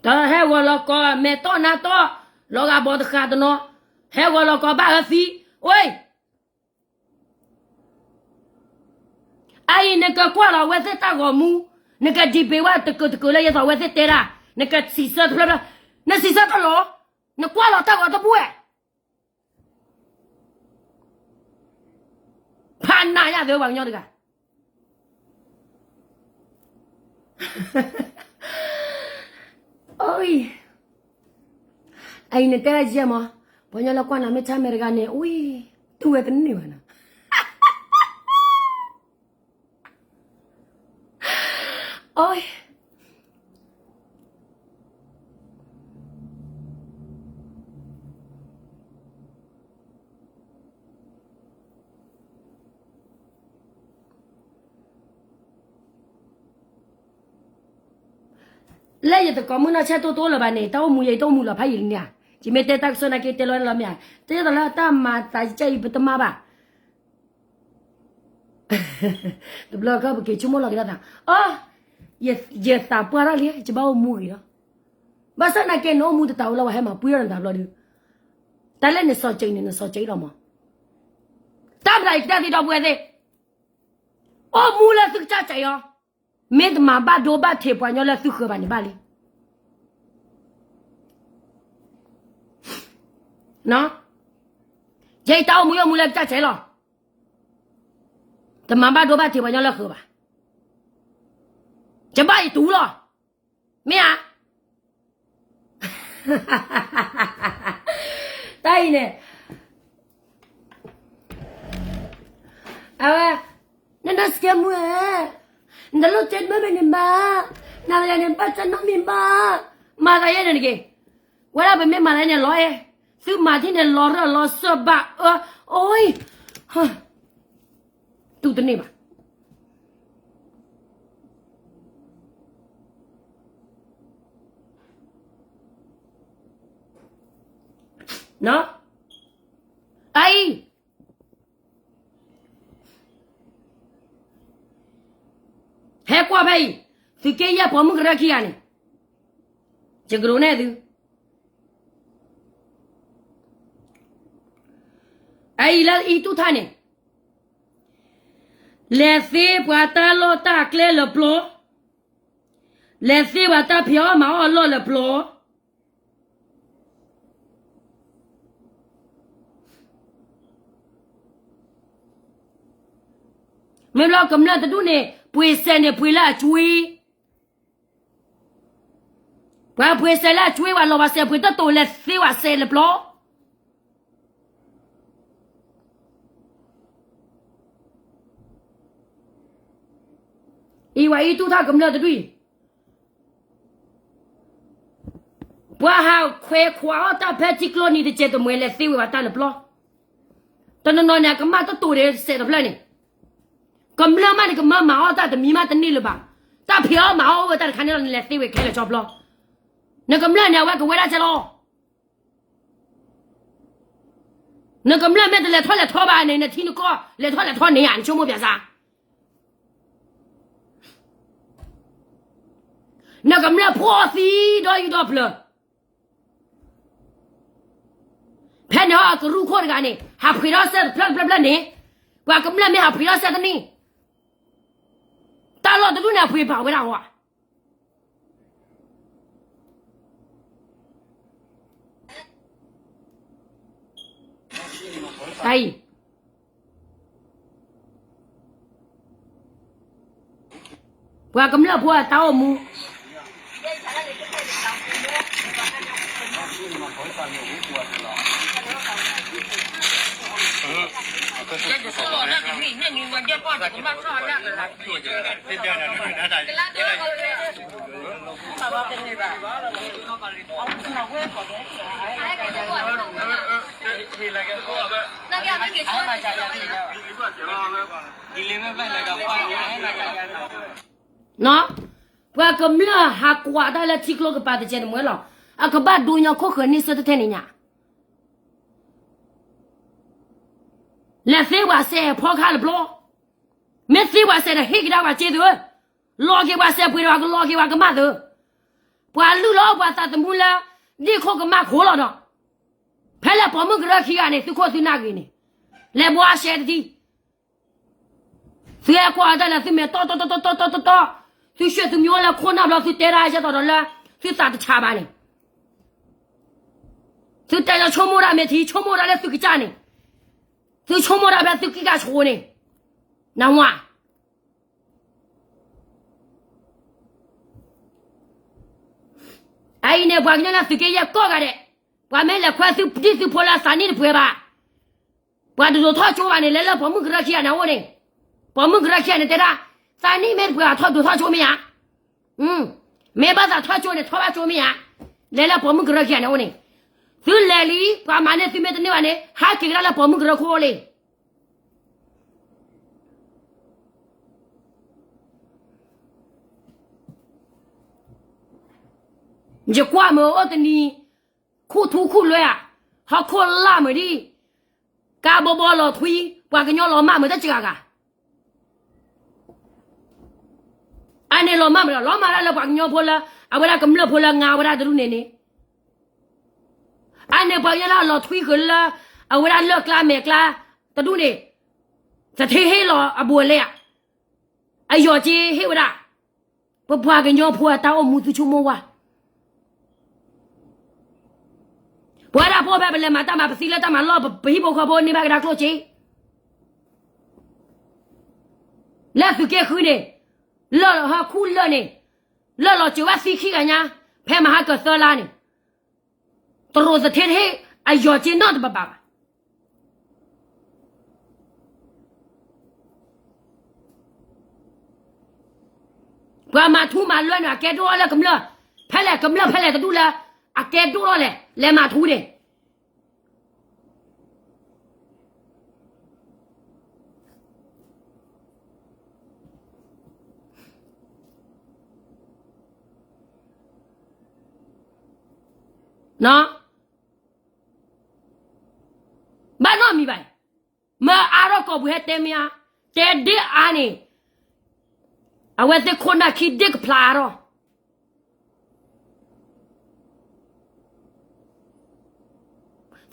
တဟဲဂီၤလီၤကီး မဲာ်တီၢ်နါတီၢ်, လီၤဂာ်ဘီတဃာ်တနီၤ, ဟဲဂီၤလီၤကီးဘၣ်အၢသံ, အိၣ် အအံၤနကကွၢ်လီၤအဝဲသ့ၣ်တၢ်ဂီၤမူ, နက debate ဝဲတကၢးတကၢးလၢယဲသိးအဝဲသ့ၣ်တဲဒၣ်, နကစံးဆၢတဖျၢၣ်ဖျၢၣ်, နစံးဆၢတလီၤ, နကွၢ်လီၤတၢ်ဂီၤတဘူၣ်ဝဲ, ဖးနးယၤသ့ဝဲပှၤကညီတဂၤ အံၤနတဲဒၣ်ယဲမး, ပှၤကညီလၢကွၢ်နၤမ့ၢ်ဆါမဲာ်တဂၤန့ၣ်, ဝံ, တူၢ်ဝဲတန့ၢ်ဘၣ်နီၤ. လၢယတကိးမုၢ်နီၢ်ဆဲးတိၢ်တိၢ်လၢၤဘၣ်န့ၣ် တၢ်အိၣ်မူယဲအံၤတအိၣ်မူလီၤဖးယံာ်လံန့ၣ်ဧါ, ယမ့ၢ်တဲတၢ်ကစီၣ်နာ်က့တဲလီၤလီၤမ့ၢ်ဧါ, တဲသိးလၢတၢ်မၤသးယကဲအံၤပတမၤဘၣ် တဘျီခီပက့ၤဆိကမိၣ်လီၤက့ၤတၢ်သး, အ, ယသးပှၢ်ထီၣ်လံ ယဘၣ်အိၣ်မူဂ့ၤလီၤ. ဘၣ်ဆၣ်နာ်က့နအိၣ်မူတတးအိၣ်လၢဝဲဟဲမၤပှံထီၣ်နသးဘျီဒုး, တၢ်လၢနစီၤကံးန့ၣ် နစီၤကံးလီၤမး. တၢ်မတၤယကတဲသ့ဒီပုၢ်ဝဲၢ်သ့ၣ်, အိၣ်မူလၢသုကစၢ်ကဲအီၤ, မ့ၢ်တမၤဘၣ်ဒိဘၣ်ထံးပှၤကညီလၢသုဃၢၤဘၣ်န့ၣ်ဘၣ်လံ ယဲအံၤတၢ်အိၣ်မူယအိၣ်မူလၢကစၢ်ကဲလီၤ, တမၤဘၣ်ဒိဘၣ်ထံးပှၤကညီလၢဃၢၤဘၣ်, ယဘၣ်ယတူၢ်လီၤ, မ့ၢ်ဧါ. တၢ်အံၤန့ၣ်, အဝဲ, နနၢ်စကဲမူဧၢ, နတလိၣ်တဲတဘၣ်မ့ၢ်န့ၣ်ဘၣ်, နၤယၤန့ၣ်ဘၣ်တၢ်နီတမံၤဘၣ်, မၤသးယဲန့ၣ်တက့ၢ်, ဝဲဒၣ်ပမ့ၢ်မၤသးန့ၣ်လီၤအဲၣ်, သုမၤထံၣ်န့ၣ်လီၤရၢၢ်လီၤစၢၢ်ဘၣ်အၢ, အိၣ်, တူၢ်တန့ၢ်ဘၣ် အံၤ, ဟဲကွၢ်ဖဲအံၤ, သုးက့ယဲၢ်ပိာ်မုၣ်ကရၢခံဂၤန့ၣ်, ယကဒိးနဲၣ်သု, အအံၤလၢအံၤတူၢ်ထါန့ၣ်, လဲၤသ့ပှၤတၢ်လီၢ်တၢ်ကျဲလၢပျီ, လဲၤသ့ပှၤတၢ်ဖံးအီၣ်မၤအီၣ်အလီၢ်လၢပျီ မ့ၢ်ဘျီကမျၢၢ်တဒူၣ်န့ၣ် ပှ့ၤစဲးန့ၣ်ပှ့ၤလၢအကွ့, ပှၤပှ့ၤစဲးလၢအကွ့ ပှၤလီၤဘၣ်စဲးပှ့ၤတတိၤလဲၤသ့ဝဲစဲးလၢပျီ အံၤဝဲအံၤတူၢ်ထါကမျၢၢ်တဒူၣ်အံၤ, ပှၤဟးခွဲးခွးအီၣ်တၢ်ဖဲထံကျိနံၤတစဲးတမှဲၤလဲၤသ့ဝဲပှၤတၢ်လၢပျီ, တနီၤနီၤန့ၣ် အကမၣ်တတိၤဒံးစဲးတဖျၢၣ်န့ၣ်, ကမျၢၢ်မးန့ၣ် ကမၢမၤအီၣ်တၢ်တမံၤမးတန့ၢ်လၢၤဘၣ်, တၢ်ဖံးအီၣ်မၤအီၣ်အိၣ်ဝဲတၢ်တခါန့ၣ်လီၤ နလဲၤသ့ဝဲခဲလၢာ်ဆီပျီ, နကမျၢၢ်န့ၣ် အဝဲကဝဲဒၣ်စဲးလီၤ နကမျၢၢ်မ့ၢ်တလဲၤထီၣ်လဲၤထီဘၣ်န့ၣ် နထံနကီၢ်လဲၤထီၣ်လဲၤထီန့ၣ်ဧါ နဆိကမိၣ်ပၠးစၢ်, နကမျၢၢ်ဖှီၣ်သံဒီးယူၢ်ဒီးဖျၢၣ်, ဖဲန့ၣ်အကရူၢ်ခိၣ်တဂၤန့ၣ် ဟးဖှ့ၤထီၣ်စဲးတဖျၢၣ်တဖျၢၣ်ဖျၢၣ်န့ၣ်, ပှၤကမျၢၢ်မ့ၢ်ဟးဖှ့ၤထီၣ်စဲးတန့ၢ်, တၢ်လီၢ်တဒူၣ်န့ၣ် အဖှ့ၤဘၣ်ဝဲဒၣ်ဝဲ အံၤ, ပှၤကမျၢၢ်ဖိအတၢ်အိၣ်မူ ပှၤကမျၢၢ်ဟးကွၢ်တၢ်လၢထံကျိကပၤတစဲးတမှဲလီၤ. အကဘၣ်ဒိညီခိၣ်ဃၢၤန့ၢ်ဆၢတထဲန့ၣ်ညါ, လဲၤသ့ပှၤစဲးဖီခါတဘျီ, မ့ၢ်သ့ပှၤစဲးဒီးဟ့ၣ်ကဒါပှၤစ့သုဧၢ, လီၤက့ၤပှၤစဲးပှ့ၤဒီးကလီၤက့ၤပှၤကမၣ်သု, ပှၤလုၢ်လီၤပှၤသးသမူလၢ ဒ့ၣ်ခိၣ်ကမၣ်ခိၣ်လီၤဒီး, ဖဲလဲၣ်ပိာ်မုၣ်ကရၢခံဂၤန့ၣ် သုခိၣ်သုနၢ်ဂ့ၤန့ၣ်, လဲၤဘှါရှဲတထံၣ် သုဟဲကွၢ်တၢ်လၢသုမဲာ်တီတီတီတီတီတီ, သုဆှၢသုမံၤအိၣ်လၢခိၣ်နၢ်ဘျီ သုတဲဒၣ်ယဲၢ်တီၤဒီးလၢ သုသးတဆးဘၣ်န့ၣ်, သုတဲလၢဆိကမိၣ်ဒၣ်မဲာ်ထံ ဆိကမိၣ်ဒၣ်လၢသုကစၢ်န့ၣ်, သုဆိကမိၣ်ဒၣ်ဖဲသုကံၢ်ကဆိးန့ၣ်, နဝၤ အအံၤန့ၣ် ပှၤကညီလၢသုးက့ယဲၢ်ကိးဂၤဒဲး, ပှၤမ့ၢ်လဲၤခွဲသုဒံၣ်သုဖိလၢသးနံၣ်တပှဲၤဘၣ်, ပှၤတဒိးထီၣ်ကၠိဘၣ်န့ၣ် လဲၤလၢပိာ်မုၣ်ကရၢခံဂၤန့ၣ်အအိၣ်န့ၣ်, ပိာ်မုၣ်ကရၢခံဂၤန့ၣ်တဲဒၣ်, သးနံၣ်မ့ၢ်တပှဲၤဘၣ်ထီၣ်ဒိးထီၣ်ကၠိမ့ၢ်ဧါ, မ့ၢ်ဘၣ်သးထီၣ်ကၠိန့ၣ် ထီၣ်ဘၣ်ကၠိမ့ၢ်ဧါ, လဲၤလၢပိာ်မုၣ်ကရၢခံဂၤန့ၣ်အအိၣ်န့ၣ်, သုလဲၤလံ ပှၤမၤန့ၢ်သုမ့ၢ်တန့ၢ်ဘၣ်န့ၣ် ဟးက့ၤကဒါလၢပိာ်မုၣ်ကရၢခိၣ်လံ ယကွၢ်မုာ်အိၣ်တနံၤ, ခူၣ်ထူခူၣ်လွဲဧါ, ဟီၣ်ခိၣ်လၢ်မုာ်ဒံး, ကါဘီဘီလီၤထွံ, ပှၤကညီလီၤမၢ်မုာ်တစှၤဂၤ, အန့ၣ်လီၤမၢ်မုာ်ဒီး လီၤမၢ်ဒၣ်လၢပှၤကညီဖိလၢ အဝဲဒၣ်ကမျၢၢ်ဖိလၢငါဝဲဒၣ်တဒူၣ်န့ၣ်န့ၣ်, အန့ၣ်ပှၤကညီလၢအလီၤထွံဃုာ်လၢ အဝဲဒၣ်လၢၢ်ကျါမဲာ်ကျါတဒူၣ်န့ၣ်, သထ့ဟ့ၣ်လီၤအဘူးအလဲဧါ, အယီၢ်က့ဟ့ၣ်ဝဲဒၣ်, ပပှၤကညီဖိအတၢ်အိၣ်မူသုဆိကမိၣ်ဝဲ ပဝဲဒၣ်ဖိဖဲပလဲၤမၤတၢ်မၤပသံလၢတၢ်မၤလီၢ် ပဟံၣ်ဖိဃီဖိန့ၢ်ဘၣ်ကဒါကျိၣ်စ့, လၢသုးက့ဃုန့ၣ်, လၢၢ်ဟီၣ်ခူၣ်လၢၢ်န့ၣ်, လၢၢ်လီၤစၢၤဝဲသံခံဂၤညါ, ဖဲမဟါကၢၤသၢလါန့ၣ်, တရိးသထ့တဟ့ၣ်အယီၢ်က့နီတဘးဘၣ်ဘၣ် ပှၤမၤထူမၤလွဲန့ၣ် အကဲဒိၣ်ထီၣ်လၢကမျၢၢ်, ဖဲလဲၣ်ကမျၢၢ်ဖဲလဲၣ်တဒူၣ်လၢ အကဲဒိၣ်ထီၣ်လဲၣ် လဲၤမၤထူန့ၣ် ဘၣ်နီတမံၤဘၣ်, မၤအါထီၣ်ကိာ်ပူၤဟဲတဲမ့ၢ်ဧါ, တဲဒ့ၣ်အါန့ၣ်, အဝဲသ့ၣ်ခိၣ်နၢ်ခံဒ့ၣ်ကဖျါအါထီၣ်,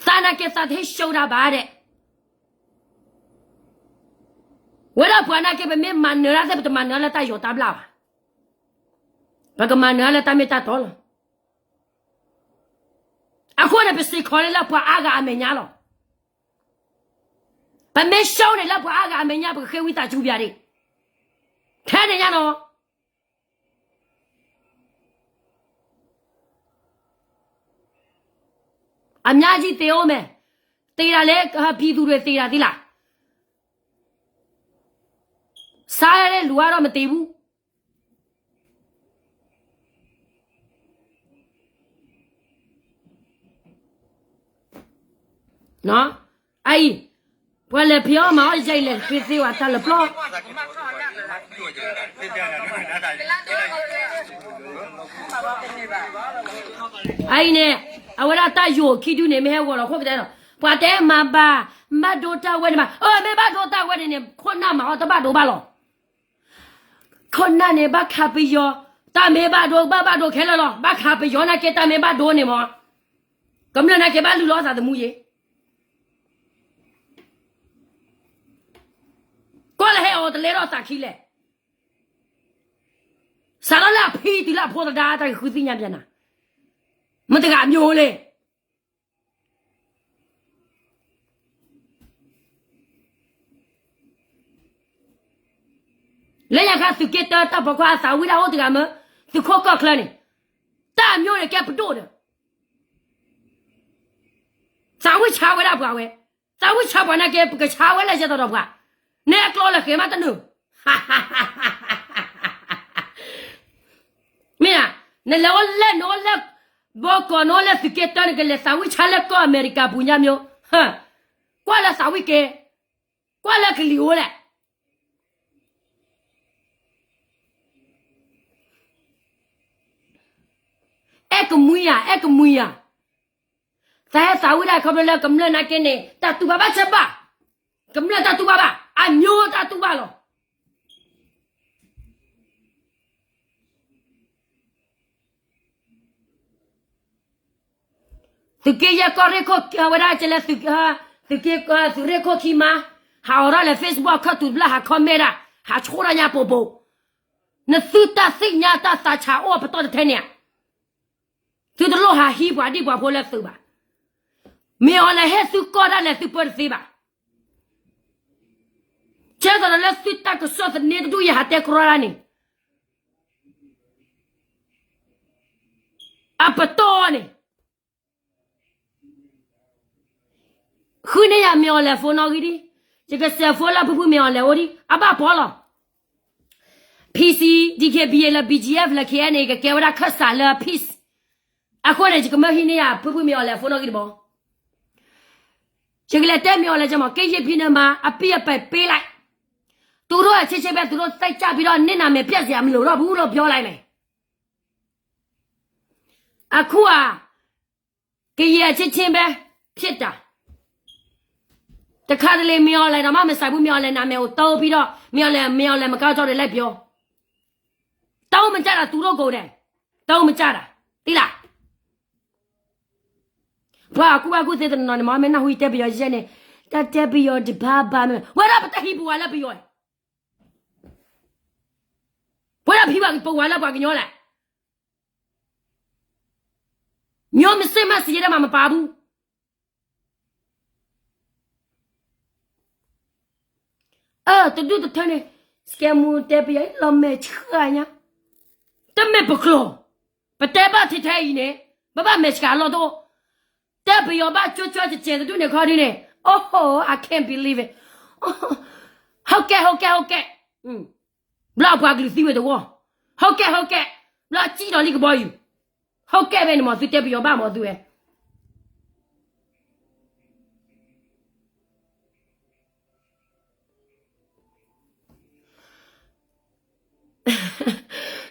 သးနာ်က့သးတဟ့ၣ်ရှုံးတၢ်ဘၣ်ဒဲး, ဝဲဒၣ်ပှၤနာ်က့ ပမ့ၢ်မၤနၢၤတၢ်သ့ၣ် ပတမၤနၢၤလၢတၢ်ယီၤတၢ်ဘျၣ်ဘၣ်, ပကမၤနၢၤလၢတၢ်မ့ၢ်တၢ်တီလီၤ. အဃိန့ၣ် ပစ့ၢ်ကီးန့ၣ်လၢပှၤအါဂၤအမဲာ်ညါလီၤ. ပမ့ၢ်ရှုံးန့ၣ်လၢပှၤအါဂၤအမဲာ်ညါ ပကဃ့ဝံသးစူၤပျဲဒၣ်, ထဲန့ၣ်ညါနီၤ အများကြီးသေဦးမယ်, သေတာလည်း ပြည်သူတွေသေတာသီးလီၤ, စားရတဲ့လူကတော့မသေဘူး. အအံၤ, ပှၤလဲၤဖံးအီၣ်မၤအီၣ်ယဲအံၤ လဲၤဃ့သ့ဝဲတၢ်လၢပျီ အအံၤန့ၣ်, အဝဲဒၣ်တၢ်ယိာ်ခံဒုန့ၣ် မ့ၢ်ဟဲဂီၤလီၤခိၣ်ကတဲလီၤ, ပှၤတဲမၤဘၣ်, မ့ၢ်ဘၣ်ဒိတၢ်ဝဲန့ၣ်ဘၣ်, အၢ မ့ၢ်ဘၣ်ဒိတၢ်ဝဲန့ၣ်န့ၣ် ခိၣ်နၢ်မၤအီၣ်တဘၣ်ဒိဘၣ်လီၤ. ခိၣ်နၢ်န့ၣ် ဘၣ်ခးပယီၤ, တၢ်မ့ၢ်ဘၣ်ဒိ ဘၣ်ဘၣ်ဒိခဲလၢာ်လီၤ. ဘၣ်ခးပယီၤနာ်က့ တၢ်မ့ၢ်ဘၣ်ဒိန့ၣ်မး, ကမျၢၢ်နာ်က့ ဘၣ်လုၢ်လီၤသးသမူယဲ ကွၢ်လၢဟဲအီၤတလဲထီၣ်သးခံလဲၣ်. စးထီၣ်လၢအဖံတုၤလၢအဖိသဒါ တၢ်ဂ့ၤဃုသ့ၣ်ညါပျဲနၤ, မတဂၤမျိုးလဲၣ်. လၢညါခါသုးက့တၢတၢ်ပိာ်ခွါအသးဝံၣ်တၢ်အိၣ်တဂၤမ့ၢ်, သုးခိၣ်ကီၢ်ချၢန့ၣ်, တၢ်အမျိုးန့ၣ်ကဲပဒိၣ်ဒီး သးဝံၣ်ဆါဝဲဒၣ်ပှၤဝဲ, သးဝံၣ်ဆါပှၤနာ်က့ ပကဆါဝဲလၢယဲတီၤဒီးပှၤ, နဲအကျီလၢာ်ဃဲမးတနုာ်, မ့ၢ်ဧါ, နလဲၤအိၣ်လဲၤနအိၣ်လဲၤ, ဘီကီးနအိၣ်လဲၤသုးက့တၢန့ၣ် ကလဲၤသးဝံၣ်ဆါလၢကီၢ်အမဲရကၤပူၤညါမျိုး, ကွၢ်လၢသးဝံၣ်ကဲ, ကွၢ်လၢကလံၤအိၣ်လဲၣ် အဲၣ်ကမှံယၤ အဲၣ်ကမှံယၤ, သးဟဲသးဝံၣ်ဒၣ်ခီဖျိလၢကမျၢၢ်နာ်က့န့ၣ် တၢ်တူၢ်ဘၣ်ဘၣ်ဆၢဘၣ်, ကမျၢၢ်တၢ်တူၢ်ဘၣ်ဘၣ်, အမျိုးတၢ်တူၢ်ဘၣ်လီၤ. သုးက့ယဲၢ်ကီၢ်ရ့ၣ်ခိၣ်ဝဲဒၣ်ကဲလၢ, သုးက့, သုးရ့ၣ်ခိၣ်ခံမါ, ဟးအိးထီၣ်လၢ Facebook အခၢၣ်တူာ်တဖျၢၣ် ဟး comment ဒၣ်, ဟးဆိၣ်ဒၣ်ညါပိာ်ပိာ်, နသုတၢ်သ့ၣ်ညါတၢ်သးဆးအိၣ်အပတီၢ်တထဲန့ၣ်ဧါ, သုတလိၣ်ဟးဟံးပှၤဒံၣ်ပှၤဖိလၢသုးဘၣ်, မ့ၢ်အီၤလဲၤဟ့ၣ်သုကီၢ်ဒၣ်လဲာ်သုပၢတသ့ဘၣ်, ကဲသိးဒီးလၢသုတၢ်ကစီၣ်သန့တဒူၣ်ယဟးတဲကြီဒၣ်န့ၣ် အပတီၢ်န့ၣ်, ဃုန့ၢ်ယၤမ့ၢ်အီၤလဲၤ phone နီၣ်ဂံၢ်ဒံး, ယကစဲး phone လၢဖုဖုမ့ၢ်အီၤလဲၤအိၣ်ဒံး အဘၣ်ပီလီၤ. PC, DKBA လၢ BGF လၢ KNA ကကဲဝဲဒၣ်ခၢၣ်စးလၢ peace, အဃိန့ၣ် ယကမၢဟံးန့ၢ်ယၤ ဖုဖုမ့ၢ်အီၤလဲၤ phone နီၣ်ဂံၢ်တဘီ ယကလဲၤတဲမ့ၢ်အီၤလဲၤကမး ကယဲၢ်ဖံနမါ အပံၢ်အပဲာ်ပ့လၢ်, သူတို့အချင်းချင်းပဲ သူတို့သတ်ကြပြီးတော့ နင့်နာမည်ပျက်စရာမလိုတော့ဘူးလို့ ပြောလိုက်မယ်. အခုဟာ ကယဲၢ်ချင်းချင်းပဲ ဖြစ်တာ. တခါတလေ မင်းအောင်လှိုင်တောင်မှ မဆိုင်ဘူး, မင်းအောင်လှိုင်နာမည်ကို သုံးပြီးတော့ မင်းအောင်လှိုင်, မင်းအောင်လှိုင် မကောင်းကြောင်းတွေ လိုက်ပြော. သုံးမကြတာ သူတို့ကိုယ်တိုင် သုံးမကြတာ သိလား. ပှၤကူၣ်ဘၣ်ကူၣ်သ့တနီၤနီၤန့ၣ် မ့ၢ်နၢ်ဟူတဲပယီၤယဲန့ၣ်, တၢ်တဲပယီၤတဘၣ်ဘၣ်မ့ၢ်, ဝဲဒၣ်ပတဟံးပဝးလၢပယီၤ, ပဝဲဒၣ်ဖံးဘၣ်ပဝးလၢပှၤကညီလဲၣ်. မျိုးမစစ်မှန်စစ်ရေးထဲမှာ မပါဘူး. အၢ တဒူၣ်တထၢန့ၣ် စကဲမူတဲပယီၤ လီၤမဲာ်ဆှးညါ, တမ့ၢ်ပကျိာ်, ပတဲဘၣ်ထဲထဲအံၤန့ၣ် ပဘၣ်မဲာ်ဆှးလီၤတအိၣ်, တဲပယီၤဘၣ်ကၠိကၠိကဲးကဲးတဒူၣ်န့ၣ်ခီဒ်န့ၣ်, အိၣ်ဟိ I can't believe it. ဟုတ်ကဲ့ ဟုတ်ကဲ့ ဟုတ်ကဲ့. ဘျီအပှၤကလုာ်သံဝဲတဝီ, ဟုတ်ကဲ့ ဟုတ်ကဲ့, ဘျီစံၣ်ဒီးလံကဘီယူၤ, ဟုတ်ကဲ့ ဖဲန့ၣ်မ့ၢ်သုတဲပယီၤဘၣ်မ့ၢ်သုဝဲ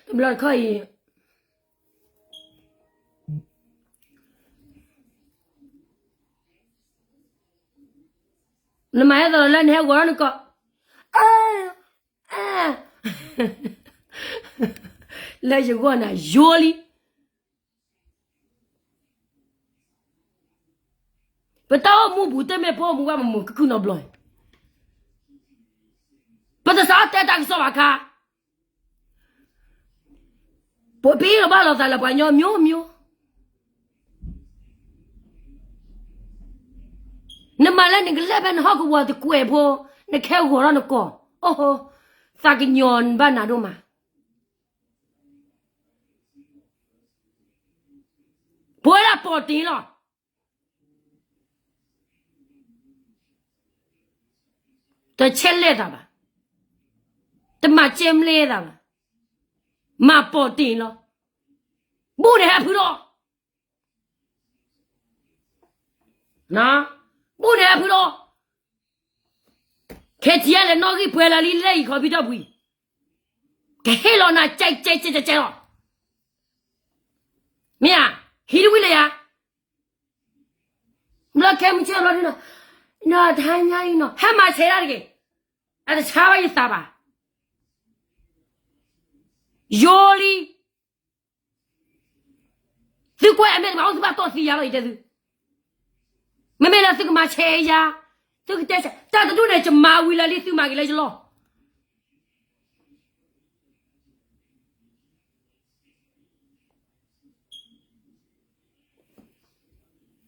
တဘျီတခီၣ်အံၤ နမၤဟဲသးလီၤလၢနဟဲဂီၤထီၣ်နကိာ်, လၢယဂီၢ်န့ၣ် ယိလံ. ပတၢ်အိၣ်မူပူၤ တမ့ၢ်ပအိၣ်မူဘၣ် ပမုာ်ကကုၢ်နီတဘျီ, ပတစးတဲတၢ်ကစီၣ်ဘၣ်ခါ, ပပ့ၤလီၤဘၣ်လိာ်သးလၢပှၤကညီမျိုးမျိုး. နမၤလၢနကလဲၤဖဲနဟီၣ်ကဝီၤတကွဲးဖိ, နကဟဲဂီၤထီၣ်နကိာ်, အိၣ်ဟိ, သးကညီၤနဘၣ်နၤဒိၣ်မး. ပဝဲဒၣ်ပီၣ်တ့ၢ်လီၤ. တဆဲးလဲၣ်သးဘၣ်, တမၤကဲမလဲသးဘၣ်, မၤပီၣ်တ့ၢ်လီၤ. ဘူၣ်န့ၣ်ဟဲဖုးဒီး ဘူၣ်န့ၣ်ဟဲဖုးဒီး ခဲထံးလဲၤနီၣ်ဂံၢ်ပှဲၤလၢာ်လံ လၢအံၤ computer ပူၤအံၤ, ကဟ့ၣ်လီၤနၤ ကဲကဲကဲကဲလီၤ. မ့ၢ်ဧါ, ဟံးတဝံၤလၢယၤ, ဘျီခဲမုၢ်ဆ့ၣ်လီၤဒ်နီၤ, နီၤထါညါအံၤနီၤ ဟဲမၤဆဲးဒၣ်တဂ့ၤ, အတဆါဘၣ်ယသးဘၣ်, ယိလံ. သုကွဲးအမဲာ်တဘၣ်အိၣ်သုဘၣ်တီၢ်သံယၤလီၤ ယတဲသု, မ့မ့ၢ်လၢသုကမၤဆဲးယၤ, သုကတဲဆဲး တၢ်တဒူၣ်န့ၣ် ယမၤဝံၤလၢာ်လံ သုမၤဂ့ၤလၢယလီၢ်.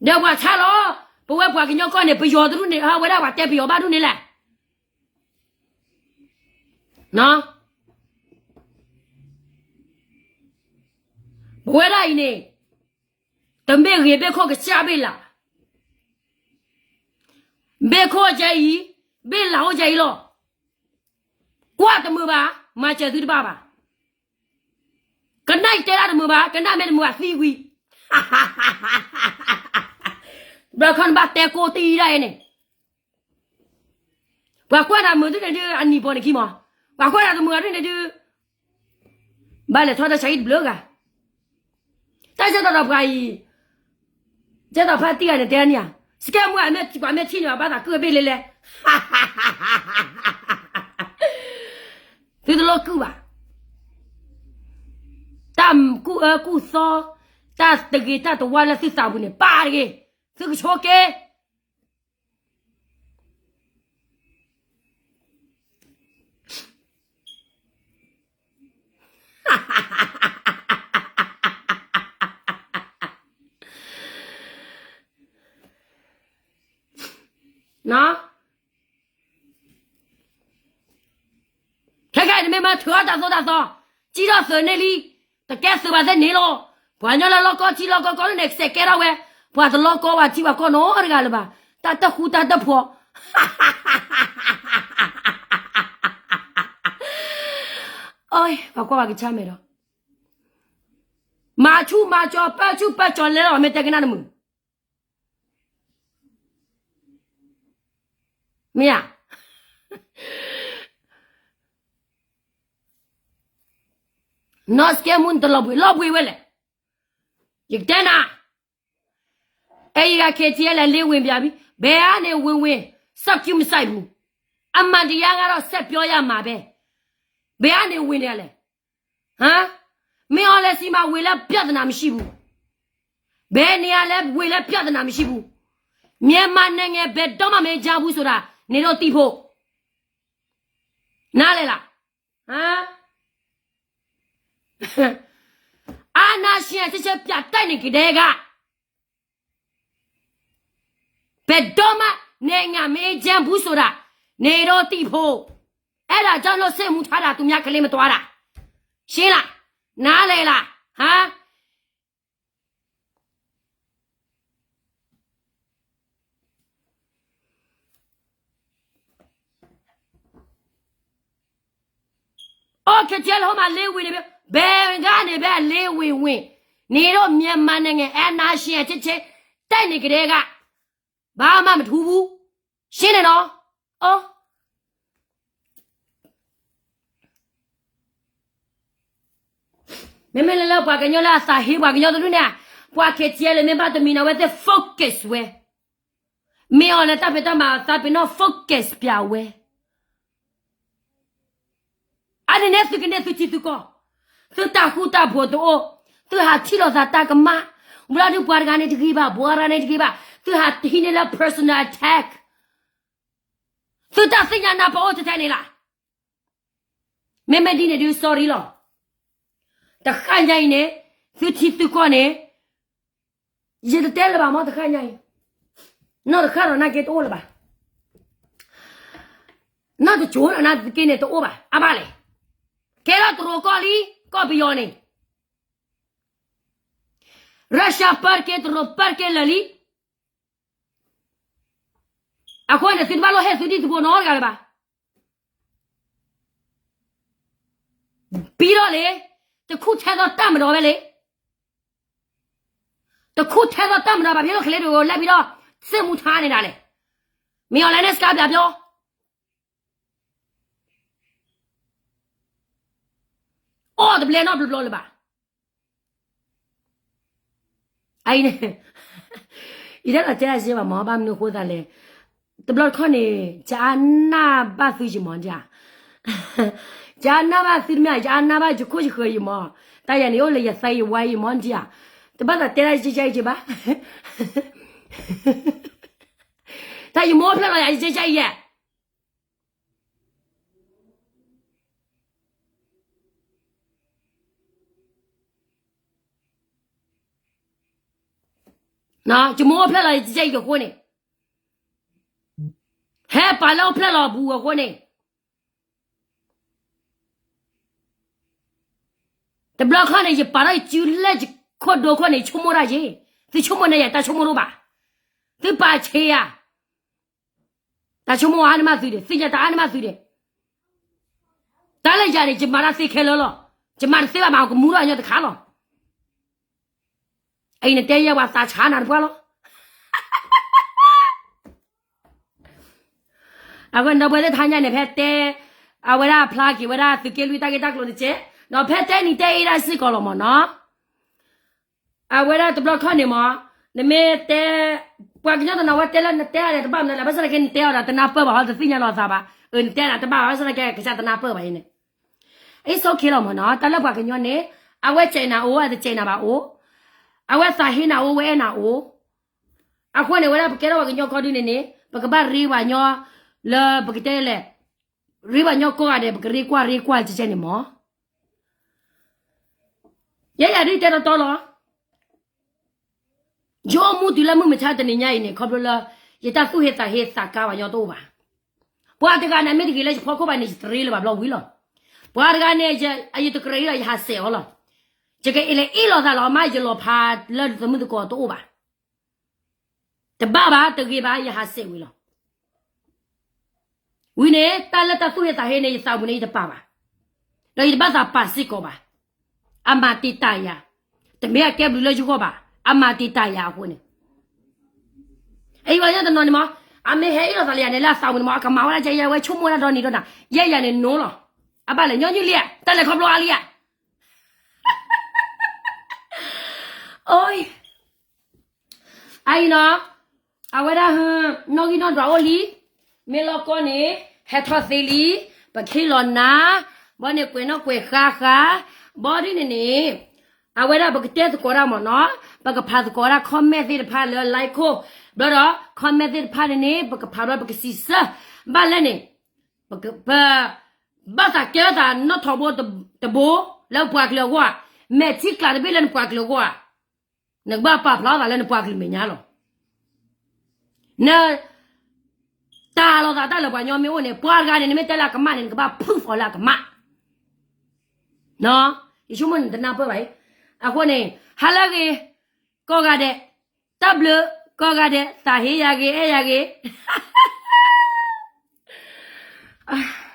ဒီးပှၤဆါလီၤ, ပဝဲပှၤကညီကီၢ်န့ၣ် ပယီၤတဒူၣ်န့ၣ် အဝဲဒၣ်ပှၤတဲပယီၤဘၣ်ဒူၣ်န့ၣ်လဲၣ်. နီၤ, ဝဲဒၣ်အံၤန့ၣ် တမ့ၢ်ဂ့ၤဘ့ၣ်ခိၣ်ကစၢ်ဘ့ၣ်လး, ဘ့ၣ်ခိၣ်ကဲအံၤ, ဘ့ၣ်လးအိၣ်ကဲအံၤလီၤ. ကွၢ်တမုာ်ဘၣ်, မၤစၢၤသုတဘၣ်ဘၣ်. ကနၣ်ယတဲဒၣ်တမုာ်ဘၣ်, ကနၣ်မ့ၢ်တမုာ်ဘၣ်သံဝံၤ ဘျီခီနဘၣ်တဲကိးတံၢ်ဒၣ်အံၤန့ၣ်, ပှၤကွၢ်တၢ်မုာ်ဒုန့ၣ်ဒု အနံၣ်ပီၤန့ၣ်ခံမီၤ, ပှၤကွၢ်တၢ်တမုာ်ဒုန့ၣ်ဒု ဘၣ်လဲၤထီၣ်တၢ်ဆါဟံၣ်တဘျုးဂၤ, တၢ်ကဲသိးဒီးပှၤအံၤ, ကဲသိးဖါတံၢ်ဂၤန့ၣ်တဲန့ၣ်ဧါ, စကဲမူအမ့ၢ်ပှၤမ့ၢ်ထံၣ်န့ၣ် ဘၣ်သးကုၢ်ဘ့ၣ်လဲလဲ, သုတလိၣ်ကုၢ်ဘၣ်. တၢ်ကူၣ်အၢကူၣ်သီ, တၢ်တဂ့ၤတၢ်တဝါလၢသုသးပူၤန့ၣ် ပာ်တဂ့ၤ, သုကဆိက့ ခဲခဲအံၤနမ့ၢ်မၤထုးအီၣ်တၢ်သိၣ်တၢ်သီ, စံၣ်ထီၣ်သုးန့ၢ်လံ, တကဲသုးဘၣ်သ့ၣ်န့ၣ်လီၤ. ပှၤကညီလၢလီၢ်ကီၢ်ထံလီၢ်ကီၢ်ကီၢ်န့ၣ် ကစဲးကဲထီၣ်ဝဲ, ပှၤတလီၢ်ကီၢ်ဘၣ်ထံဘၣ်ကီၢ်နီတဂၤလၢၤဘၣ်, တၢ်တၢ်ဃူတၢ်တၢ်ဖိး ပှၤကွၢ်ပှၤကဆါမဲာ်ဒီး, မၤဆူၣ်မၤကၠီၤ ပၢဆူၣ်ပၢကၠီၤလဲလီၤ မ့ၢ်တဲကနၣ်တမုာ် မ့ၢ်ဧါ. နီၢ်စကဲမူနတလီၤဘှံး လီၤဘှံးဝဲလဲၣ်. ယကတဲနၤ, အဲယဂၤ KTLA လဲၤဝ့ၤဘၣ်ဘံ, ဘယ်ကနေဝင်ဝင် စပ်ကျူမစိုက်ဘူး, အမှန်တရားကတော့ ဆက်ပြောရမှာပဲ, ဘယ်ကနေဝင်နေလဲ ဟမ်, မင်းအောင်လှိုင်ဆီမှာ ဝင်လည်း ပြဿနာမရှိဘူး, ဘယ်နေရာလဲ ဝင်လည်း ပြဿနာမရှိဘူး, မြန်မာနိုင်ငံ ဘယ်တော့မှ မအေးချမ်းဘူးဆိုတာ နင်တို့သိဖို့, နားလည်လား, ဟမ်. အာဏာရှင်အချင်းချင်း ပြတ်တိုက်နေကတည်းက ဘယ်တော့မှ နိုင်ငံမအေးချမ်းဘူးဆိုတာ နေတော့သိဖို့, အဲ့ဒါကြောင့်လို့ စိတ်မူထားတာ သူများကလေးမသွားတာ, ရှင်းလား, နားလည်လား, ဟမ်. โอเค เจ๊ แล้วมาเลวินเนี่ย ဘယ်ကနေပဲ အလဲဝင်ဝင်, နေတော့ မြန်မာနိုင်ငံ အာဏာရှင်အချင်းချင်း တိုက်နေကတည်းက ဘာမှမထူးဘူး, ရှင်းတယ်နော်, အိုး. မ့မ့ၢ်လၢလၢပှၤကညီလၢအသးဟ့ ပှၤကညီတဒူၣ်န့ၣ်, ပှၤ KTLA မ့ၢ်ဘၣ်တမံၤနီၤ အဝဲသ့ၣ် focus ဝဲ, မ့ၢ်အီၤလၢတၢ်ဖံးတၢ်မၤအသးပ့ၤနီၣ် focus ပျးဝဲ အါန့ၣ်န့ၣ် သုကန့ၢ်သုထံသုကီၢ်, သုတၢ်ဃူတၢ်ဖိးတအိၣ်, သုဟးထံၣ်လိာ်သးတၢ်ကမၣ်, ဘျီဒုးပှၤတဂၤန့ၣ်တဂ့ၤဘၣ်, ပှၤတဂၤန့ၣ်တဂ့ၤဘၣ်, သုဟးဟံးန့ၢ်လၢ personal attack, သုတၢ်သ့ၣ်ညါနၢ်ပၢၢ်အိၣ်ထဲထဲန့ၣ်လီၤ. မ့မ့ၢ်ဒ်န့ၣ်ဒုး sorry လီၤ. တဃၣ်ညါအံၤန့ၣ် သုထံသုကီၢ်န့ၣ် ယတတဲလၢၤဘၣ်မ့ၢ်တဃၣ်ညါအံၤ, နီၢ်တဃၣ်ဒီးနာ်က့တအိၣ်လၢၤဘၣ်, နီၢ်တကိးဒီးနာ်က့န့ၣ်တအိၣ်ဘၣ်, အါဘၣ်လဲၣ်, ကဲထီၣ်တရူးကီၢ်လံ, ကီၢ်ပယီၤန့ၣ် Russia ပၢတက့ၢ် တရူးပၢတက့ၢ်လၢာ်လံ. အဃိန့ၣ် သုတဘၣ်လိၣ်ဟ့ၣ်သုဒံၣ်သုဖိနီတဂၤလၢၤဘၣ်. ပြီးတော့လေ, တခုထဲသောတပ်မတော်ပဲလေ, တခုထဲသောတပ်မတော် ဘာဖြစ်လို့ကလေးတွေကို လိုက်ပြီးတော့ စစ်မှုထမ်းနေတာလဲ, မင်းအောင်လှိုင်နဲ့ စကားပြန်ပြော. အိၣ်တဘျဲနီတဘျီလၢၤဘၣ်. အအံၤန့ၣ် ယတအဲၣ်ဒိးတဲအါစ့ဘၣ်မး, ဘၣ်မနုၤအဃိသတးလဲၣ်, တဘျီတခီၣ်န့ၣ် ကအါနၢ်ဘၣ်သုယမးဒံးဧါ, ကအါနၢ်ဘၣ်သုတမ့ၢ်ဧါ, ကအါနၢ်ဘၣ်ယခိၣ်ယဃၢၤယမး, တၢ်ယၤန့ၣ်အိၣ်လၢယသးယဝါယမးဒံးဧါ, တဘၣ်သးတဲဒၣ်ယကဲကဲအံၤက့ဘၣ်, တၢ်ယမိၢ်ဖျဲၣ်လီၤယၤယကဲကဲအံၤယဲ ယမိၢ်ဖျဲၣ်လီၤယကဲကဲအံၤအဃိန့ၣ်, ဟဲပာ်လၢအိၣ်ဖျဲၣ်လီၤပူၤအဃိန့ၣ်, တဘျီခီန့ၣ် ယပာ်ထီၣ်ယစုလၢ ခိၣ်ဒိခိၣ်န့ၣ် ဆိကမိၣ်တၢ်ယ့ၣ်, သုဆိကမိၣ်န့ၣ်ယၤ တၢ်ဆိကမိၣ်တအိၣ်ဘၣ်. သုပာ်ဆ့ယၤ, တၢ်ဆိကမိၣ်အါန့ၢ်မးသုဒံး, သုညါတၢ်အါန့ၢ်မးသုဒံး. တၢ်လၢယၤန့ၣ် ယမၤတၢ်သ့ခဲလၢာ်လီၤ. ယမၤတသ့ဘၣ် မၤကမူထီၣ်ညီတခါလီၤ. အံၤနတဲယဲပှၤသးဆါနၤတပှၢ်လီၤ. အဃိန့ၣ် ဒီပုၢ်ဝဲၢ်သ့ၣ်တဖၣ်ညါန့ၣ် ဖဲတဲ အဝဲဒၣ်ဖျါက့ၤဝဲဒၣ်သုးက့လွံၢ်တၢ်ဂ့ၢ်တၢ်ကျိၤတက့ၢ်, ဒီးဖဲတဲနံၤတဲအ့ၣ်ဒၣ်စ့ၢ်ကီးလီၤမၢ်နီၤ. အဝဲဒၣ်တဘျီခီၣ်န့ၣ်မၢ်, နမ့ၢ်တဲ ပှၤကညီတနီၤဝဲတဲလၢနတဲအီၤန့ၣ် တဘၣ်မနုၤလဲၣ်, ဘၣ်ဆၣ်သနာ်က့နတဲအီၤဒီး တနၢ်ပၢၢ်ဘၣ်ဟီ တသ့ၣ်ညါလီၤသးဘၣ်. အၢ နတဲနၤတဘၣ်ဘၣ် ဘၣ်ဆၣ်သနာ်က့ ကစၢ်တနၢ်ပၢၢ်ဘၣ်အံၤန့ၣ် It's okay လီၤမၢ်နီၤ. တၢ်လၢပှၤကညီန့ၣ် အဝဲစဲးနၤအိၣ် အတစဲးနၤဘၣ်အိၣ်, အဝဲသးဟ့နၤအိၣ် ဝဲအဲၣ်နၤအိၣ်. အဃိန့ၣ် ဝဲဒၣ်ပကဲထီၣ်ပှၤကညီခီဒုန့ၣ်န့ၣ် ပကဘၣ်ရ့ပှၤကညီ လၢပကတဲလဲၣ်, ရ့ပှၤကညီကိးဂၤဒဲး ပကရ့ကွၢ်ရ့ကွၢ်ကဲကဲန့ၣ်မၢ်. ယဲယၤဒ်တဲတီတီလီၤ. ယအိၣ်မူတုၤလၢမုၢ်မဆါတနံၤညါအံၤန့ၣ် ခီဖျိလၢ ယတၢ်သူၣ်ဟ့သးဟ့သးကါပှၤကညီတအိၣ်ဘၣ်. ပှၤတဂၤန့ၣ် မ့ၢ်တဂ့ၤလၢယဖီခိၣ်ဘၣ်န့ၣ် ယတရ့လၢၤဘၣ်ဘျီဝံၤလီၤ. ပှၤတဂၤန့ၣ် ယတကြၢးအံၤလီၤ ယဟးစဲးအီၤလီၤ. ယကအဲၣ်လဲၤအ့ၣ်လိာ်သးလီၤ အမါ ယလီၤဖးလၢသမုၢ်သကိးတအိၣ်ဘၣ်. တဘၣ်ဘၣ် တဂ့ၤဘၣ် ယဟးစဲးဝံၤလီၤ. ဝံၤန့ၣ် တၢ်လၢတၢ်သူၣ်ဟ့သးဟ့န့ၣ် ယသးပူၤန့ၣ် ယတပာ်ဘၣ်, ဒီးယတဘၣ်သးပာ်စ့ၢ်ကီးဘၣ်. အမၤတံာ်တာ်ယၤ, တမ့ၢ်အကဲဘျုးလၢယဂီၢ်ဘၣ်, အမၤတံာ်တာ်ယၤအဃိန့ၣ် အံၤပှၤကညီတနီၤန့ၣ်မၢ်, အမ့ၢ်ဟဲအ့ၣ်လိာ်သးလၢယၤန့ၣ် လၢအသးပူၤန့ၣ်မၢ် အကမၤဝဲဒၣ်ကဲယဲ ဝဲဆိကမိၣ်ဝဲဒၣ်ဒီနံၤဒီနၤ, ယဲယၤန့ၣ် no လီၤ. အဘၣ်လဲၣ် ညီနုၢ်လံဧါ, တၢ်လဲၤခီဖျိအါလံဧါ. အိ အအံၤနီၤ, အဝဲဒၣ် နီၣ်ဂံၢ်နီၣ်ဒွးအိၣ်လံ, မ့ၢ်လီၢ်ကီၢ်န့ၣ် ဟဲထီၣ်သ့လံ, ပခ့လီၤနၤ, ဘီန့ၣ်ကွဲးနီၣ်ကွဲးဃါဃါ, ဘီဒ်န့ၣ်န့ၣ်, အဝဲဒၣ်ပကတဲသကိးတၢ်မၢ်နီၤ, ပကဖးသကိးတၢ် comment သ့ၣ်တဖၣ်လၢ like ခိၣ်, ဘျီဒီး comment သ့ၣ်တဖၣ်န့ၣ်န့ၣ် ပကဖးဘျီပကစံးဆၢ, ဘၣ်လဲၣ်န့ၣ်, ပ ဘၣ်သးကဲထီၣ်သးနီၣ်ထီၣ်ဘိတဘိ လၢပပှၤကလုာ်အဂီၢ်ဧါ, မဲာ်ထံကျးတဘ့ၣ်လၢနပှၤကလုာ်အဂီၢ်ဧါ, နကဘၣ်ပာ်ဖျါထီၣ်သးလၢနပှၤကလုာ်မဲာ်ညါလီၤ. န တၢ်လီၤသးတၢ်လၢပှၤကညီမ့ၢ်အိၣ်န့ၣ် ပှၤတဂၤန့ၣ် နမ့ၢ်တဲလၢအကမၣ်န့ၣ် နကဘၣ် proof အီၤလၢအကမၣ်. ယဆိကမိၣ်န့ၣ် တနၢ်ပၢၢ်ဘၣ်အံၤ, အဃိန့ၣ် ဟါလၢအဂ့ၤ, ကိးဂၤဒဲး, တၢ်ဘျုး, ကိးဂၤဒဲး, သးဟ့ယၤဂ့ၤ အဲၣ်ယၤဂ့ၤ.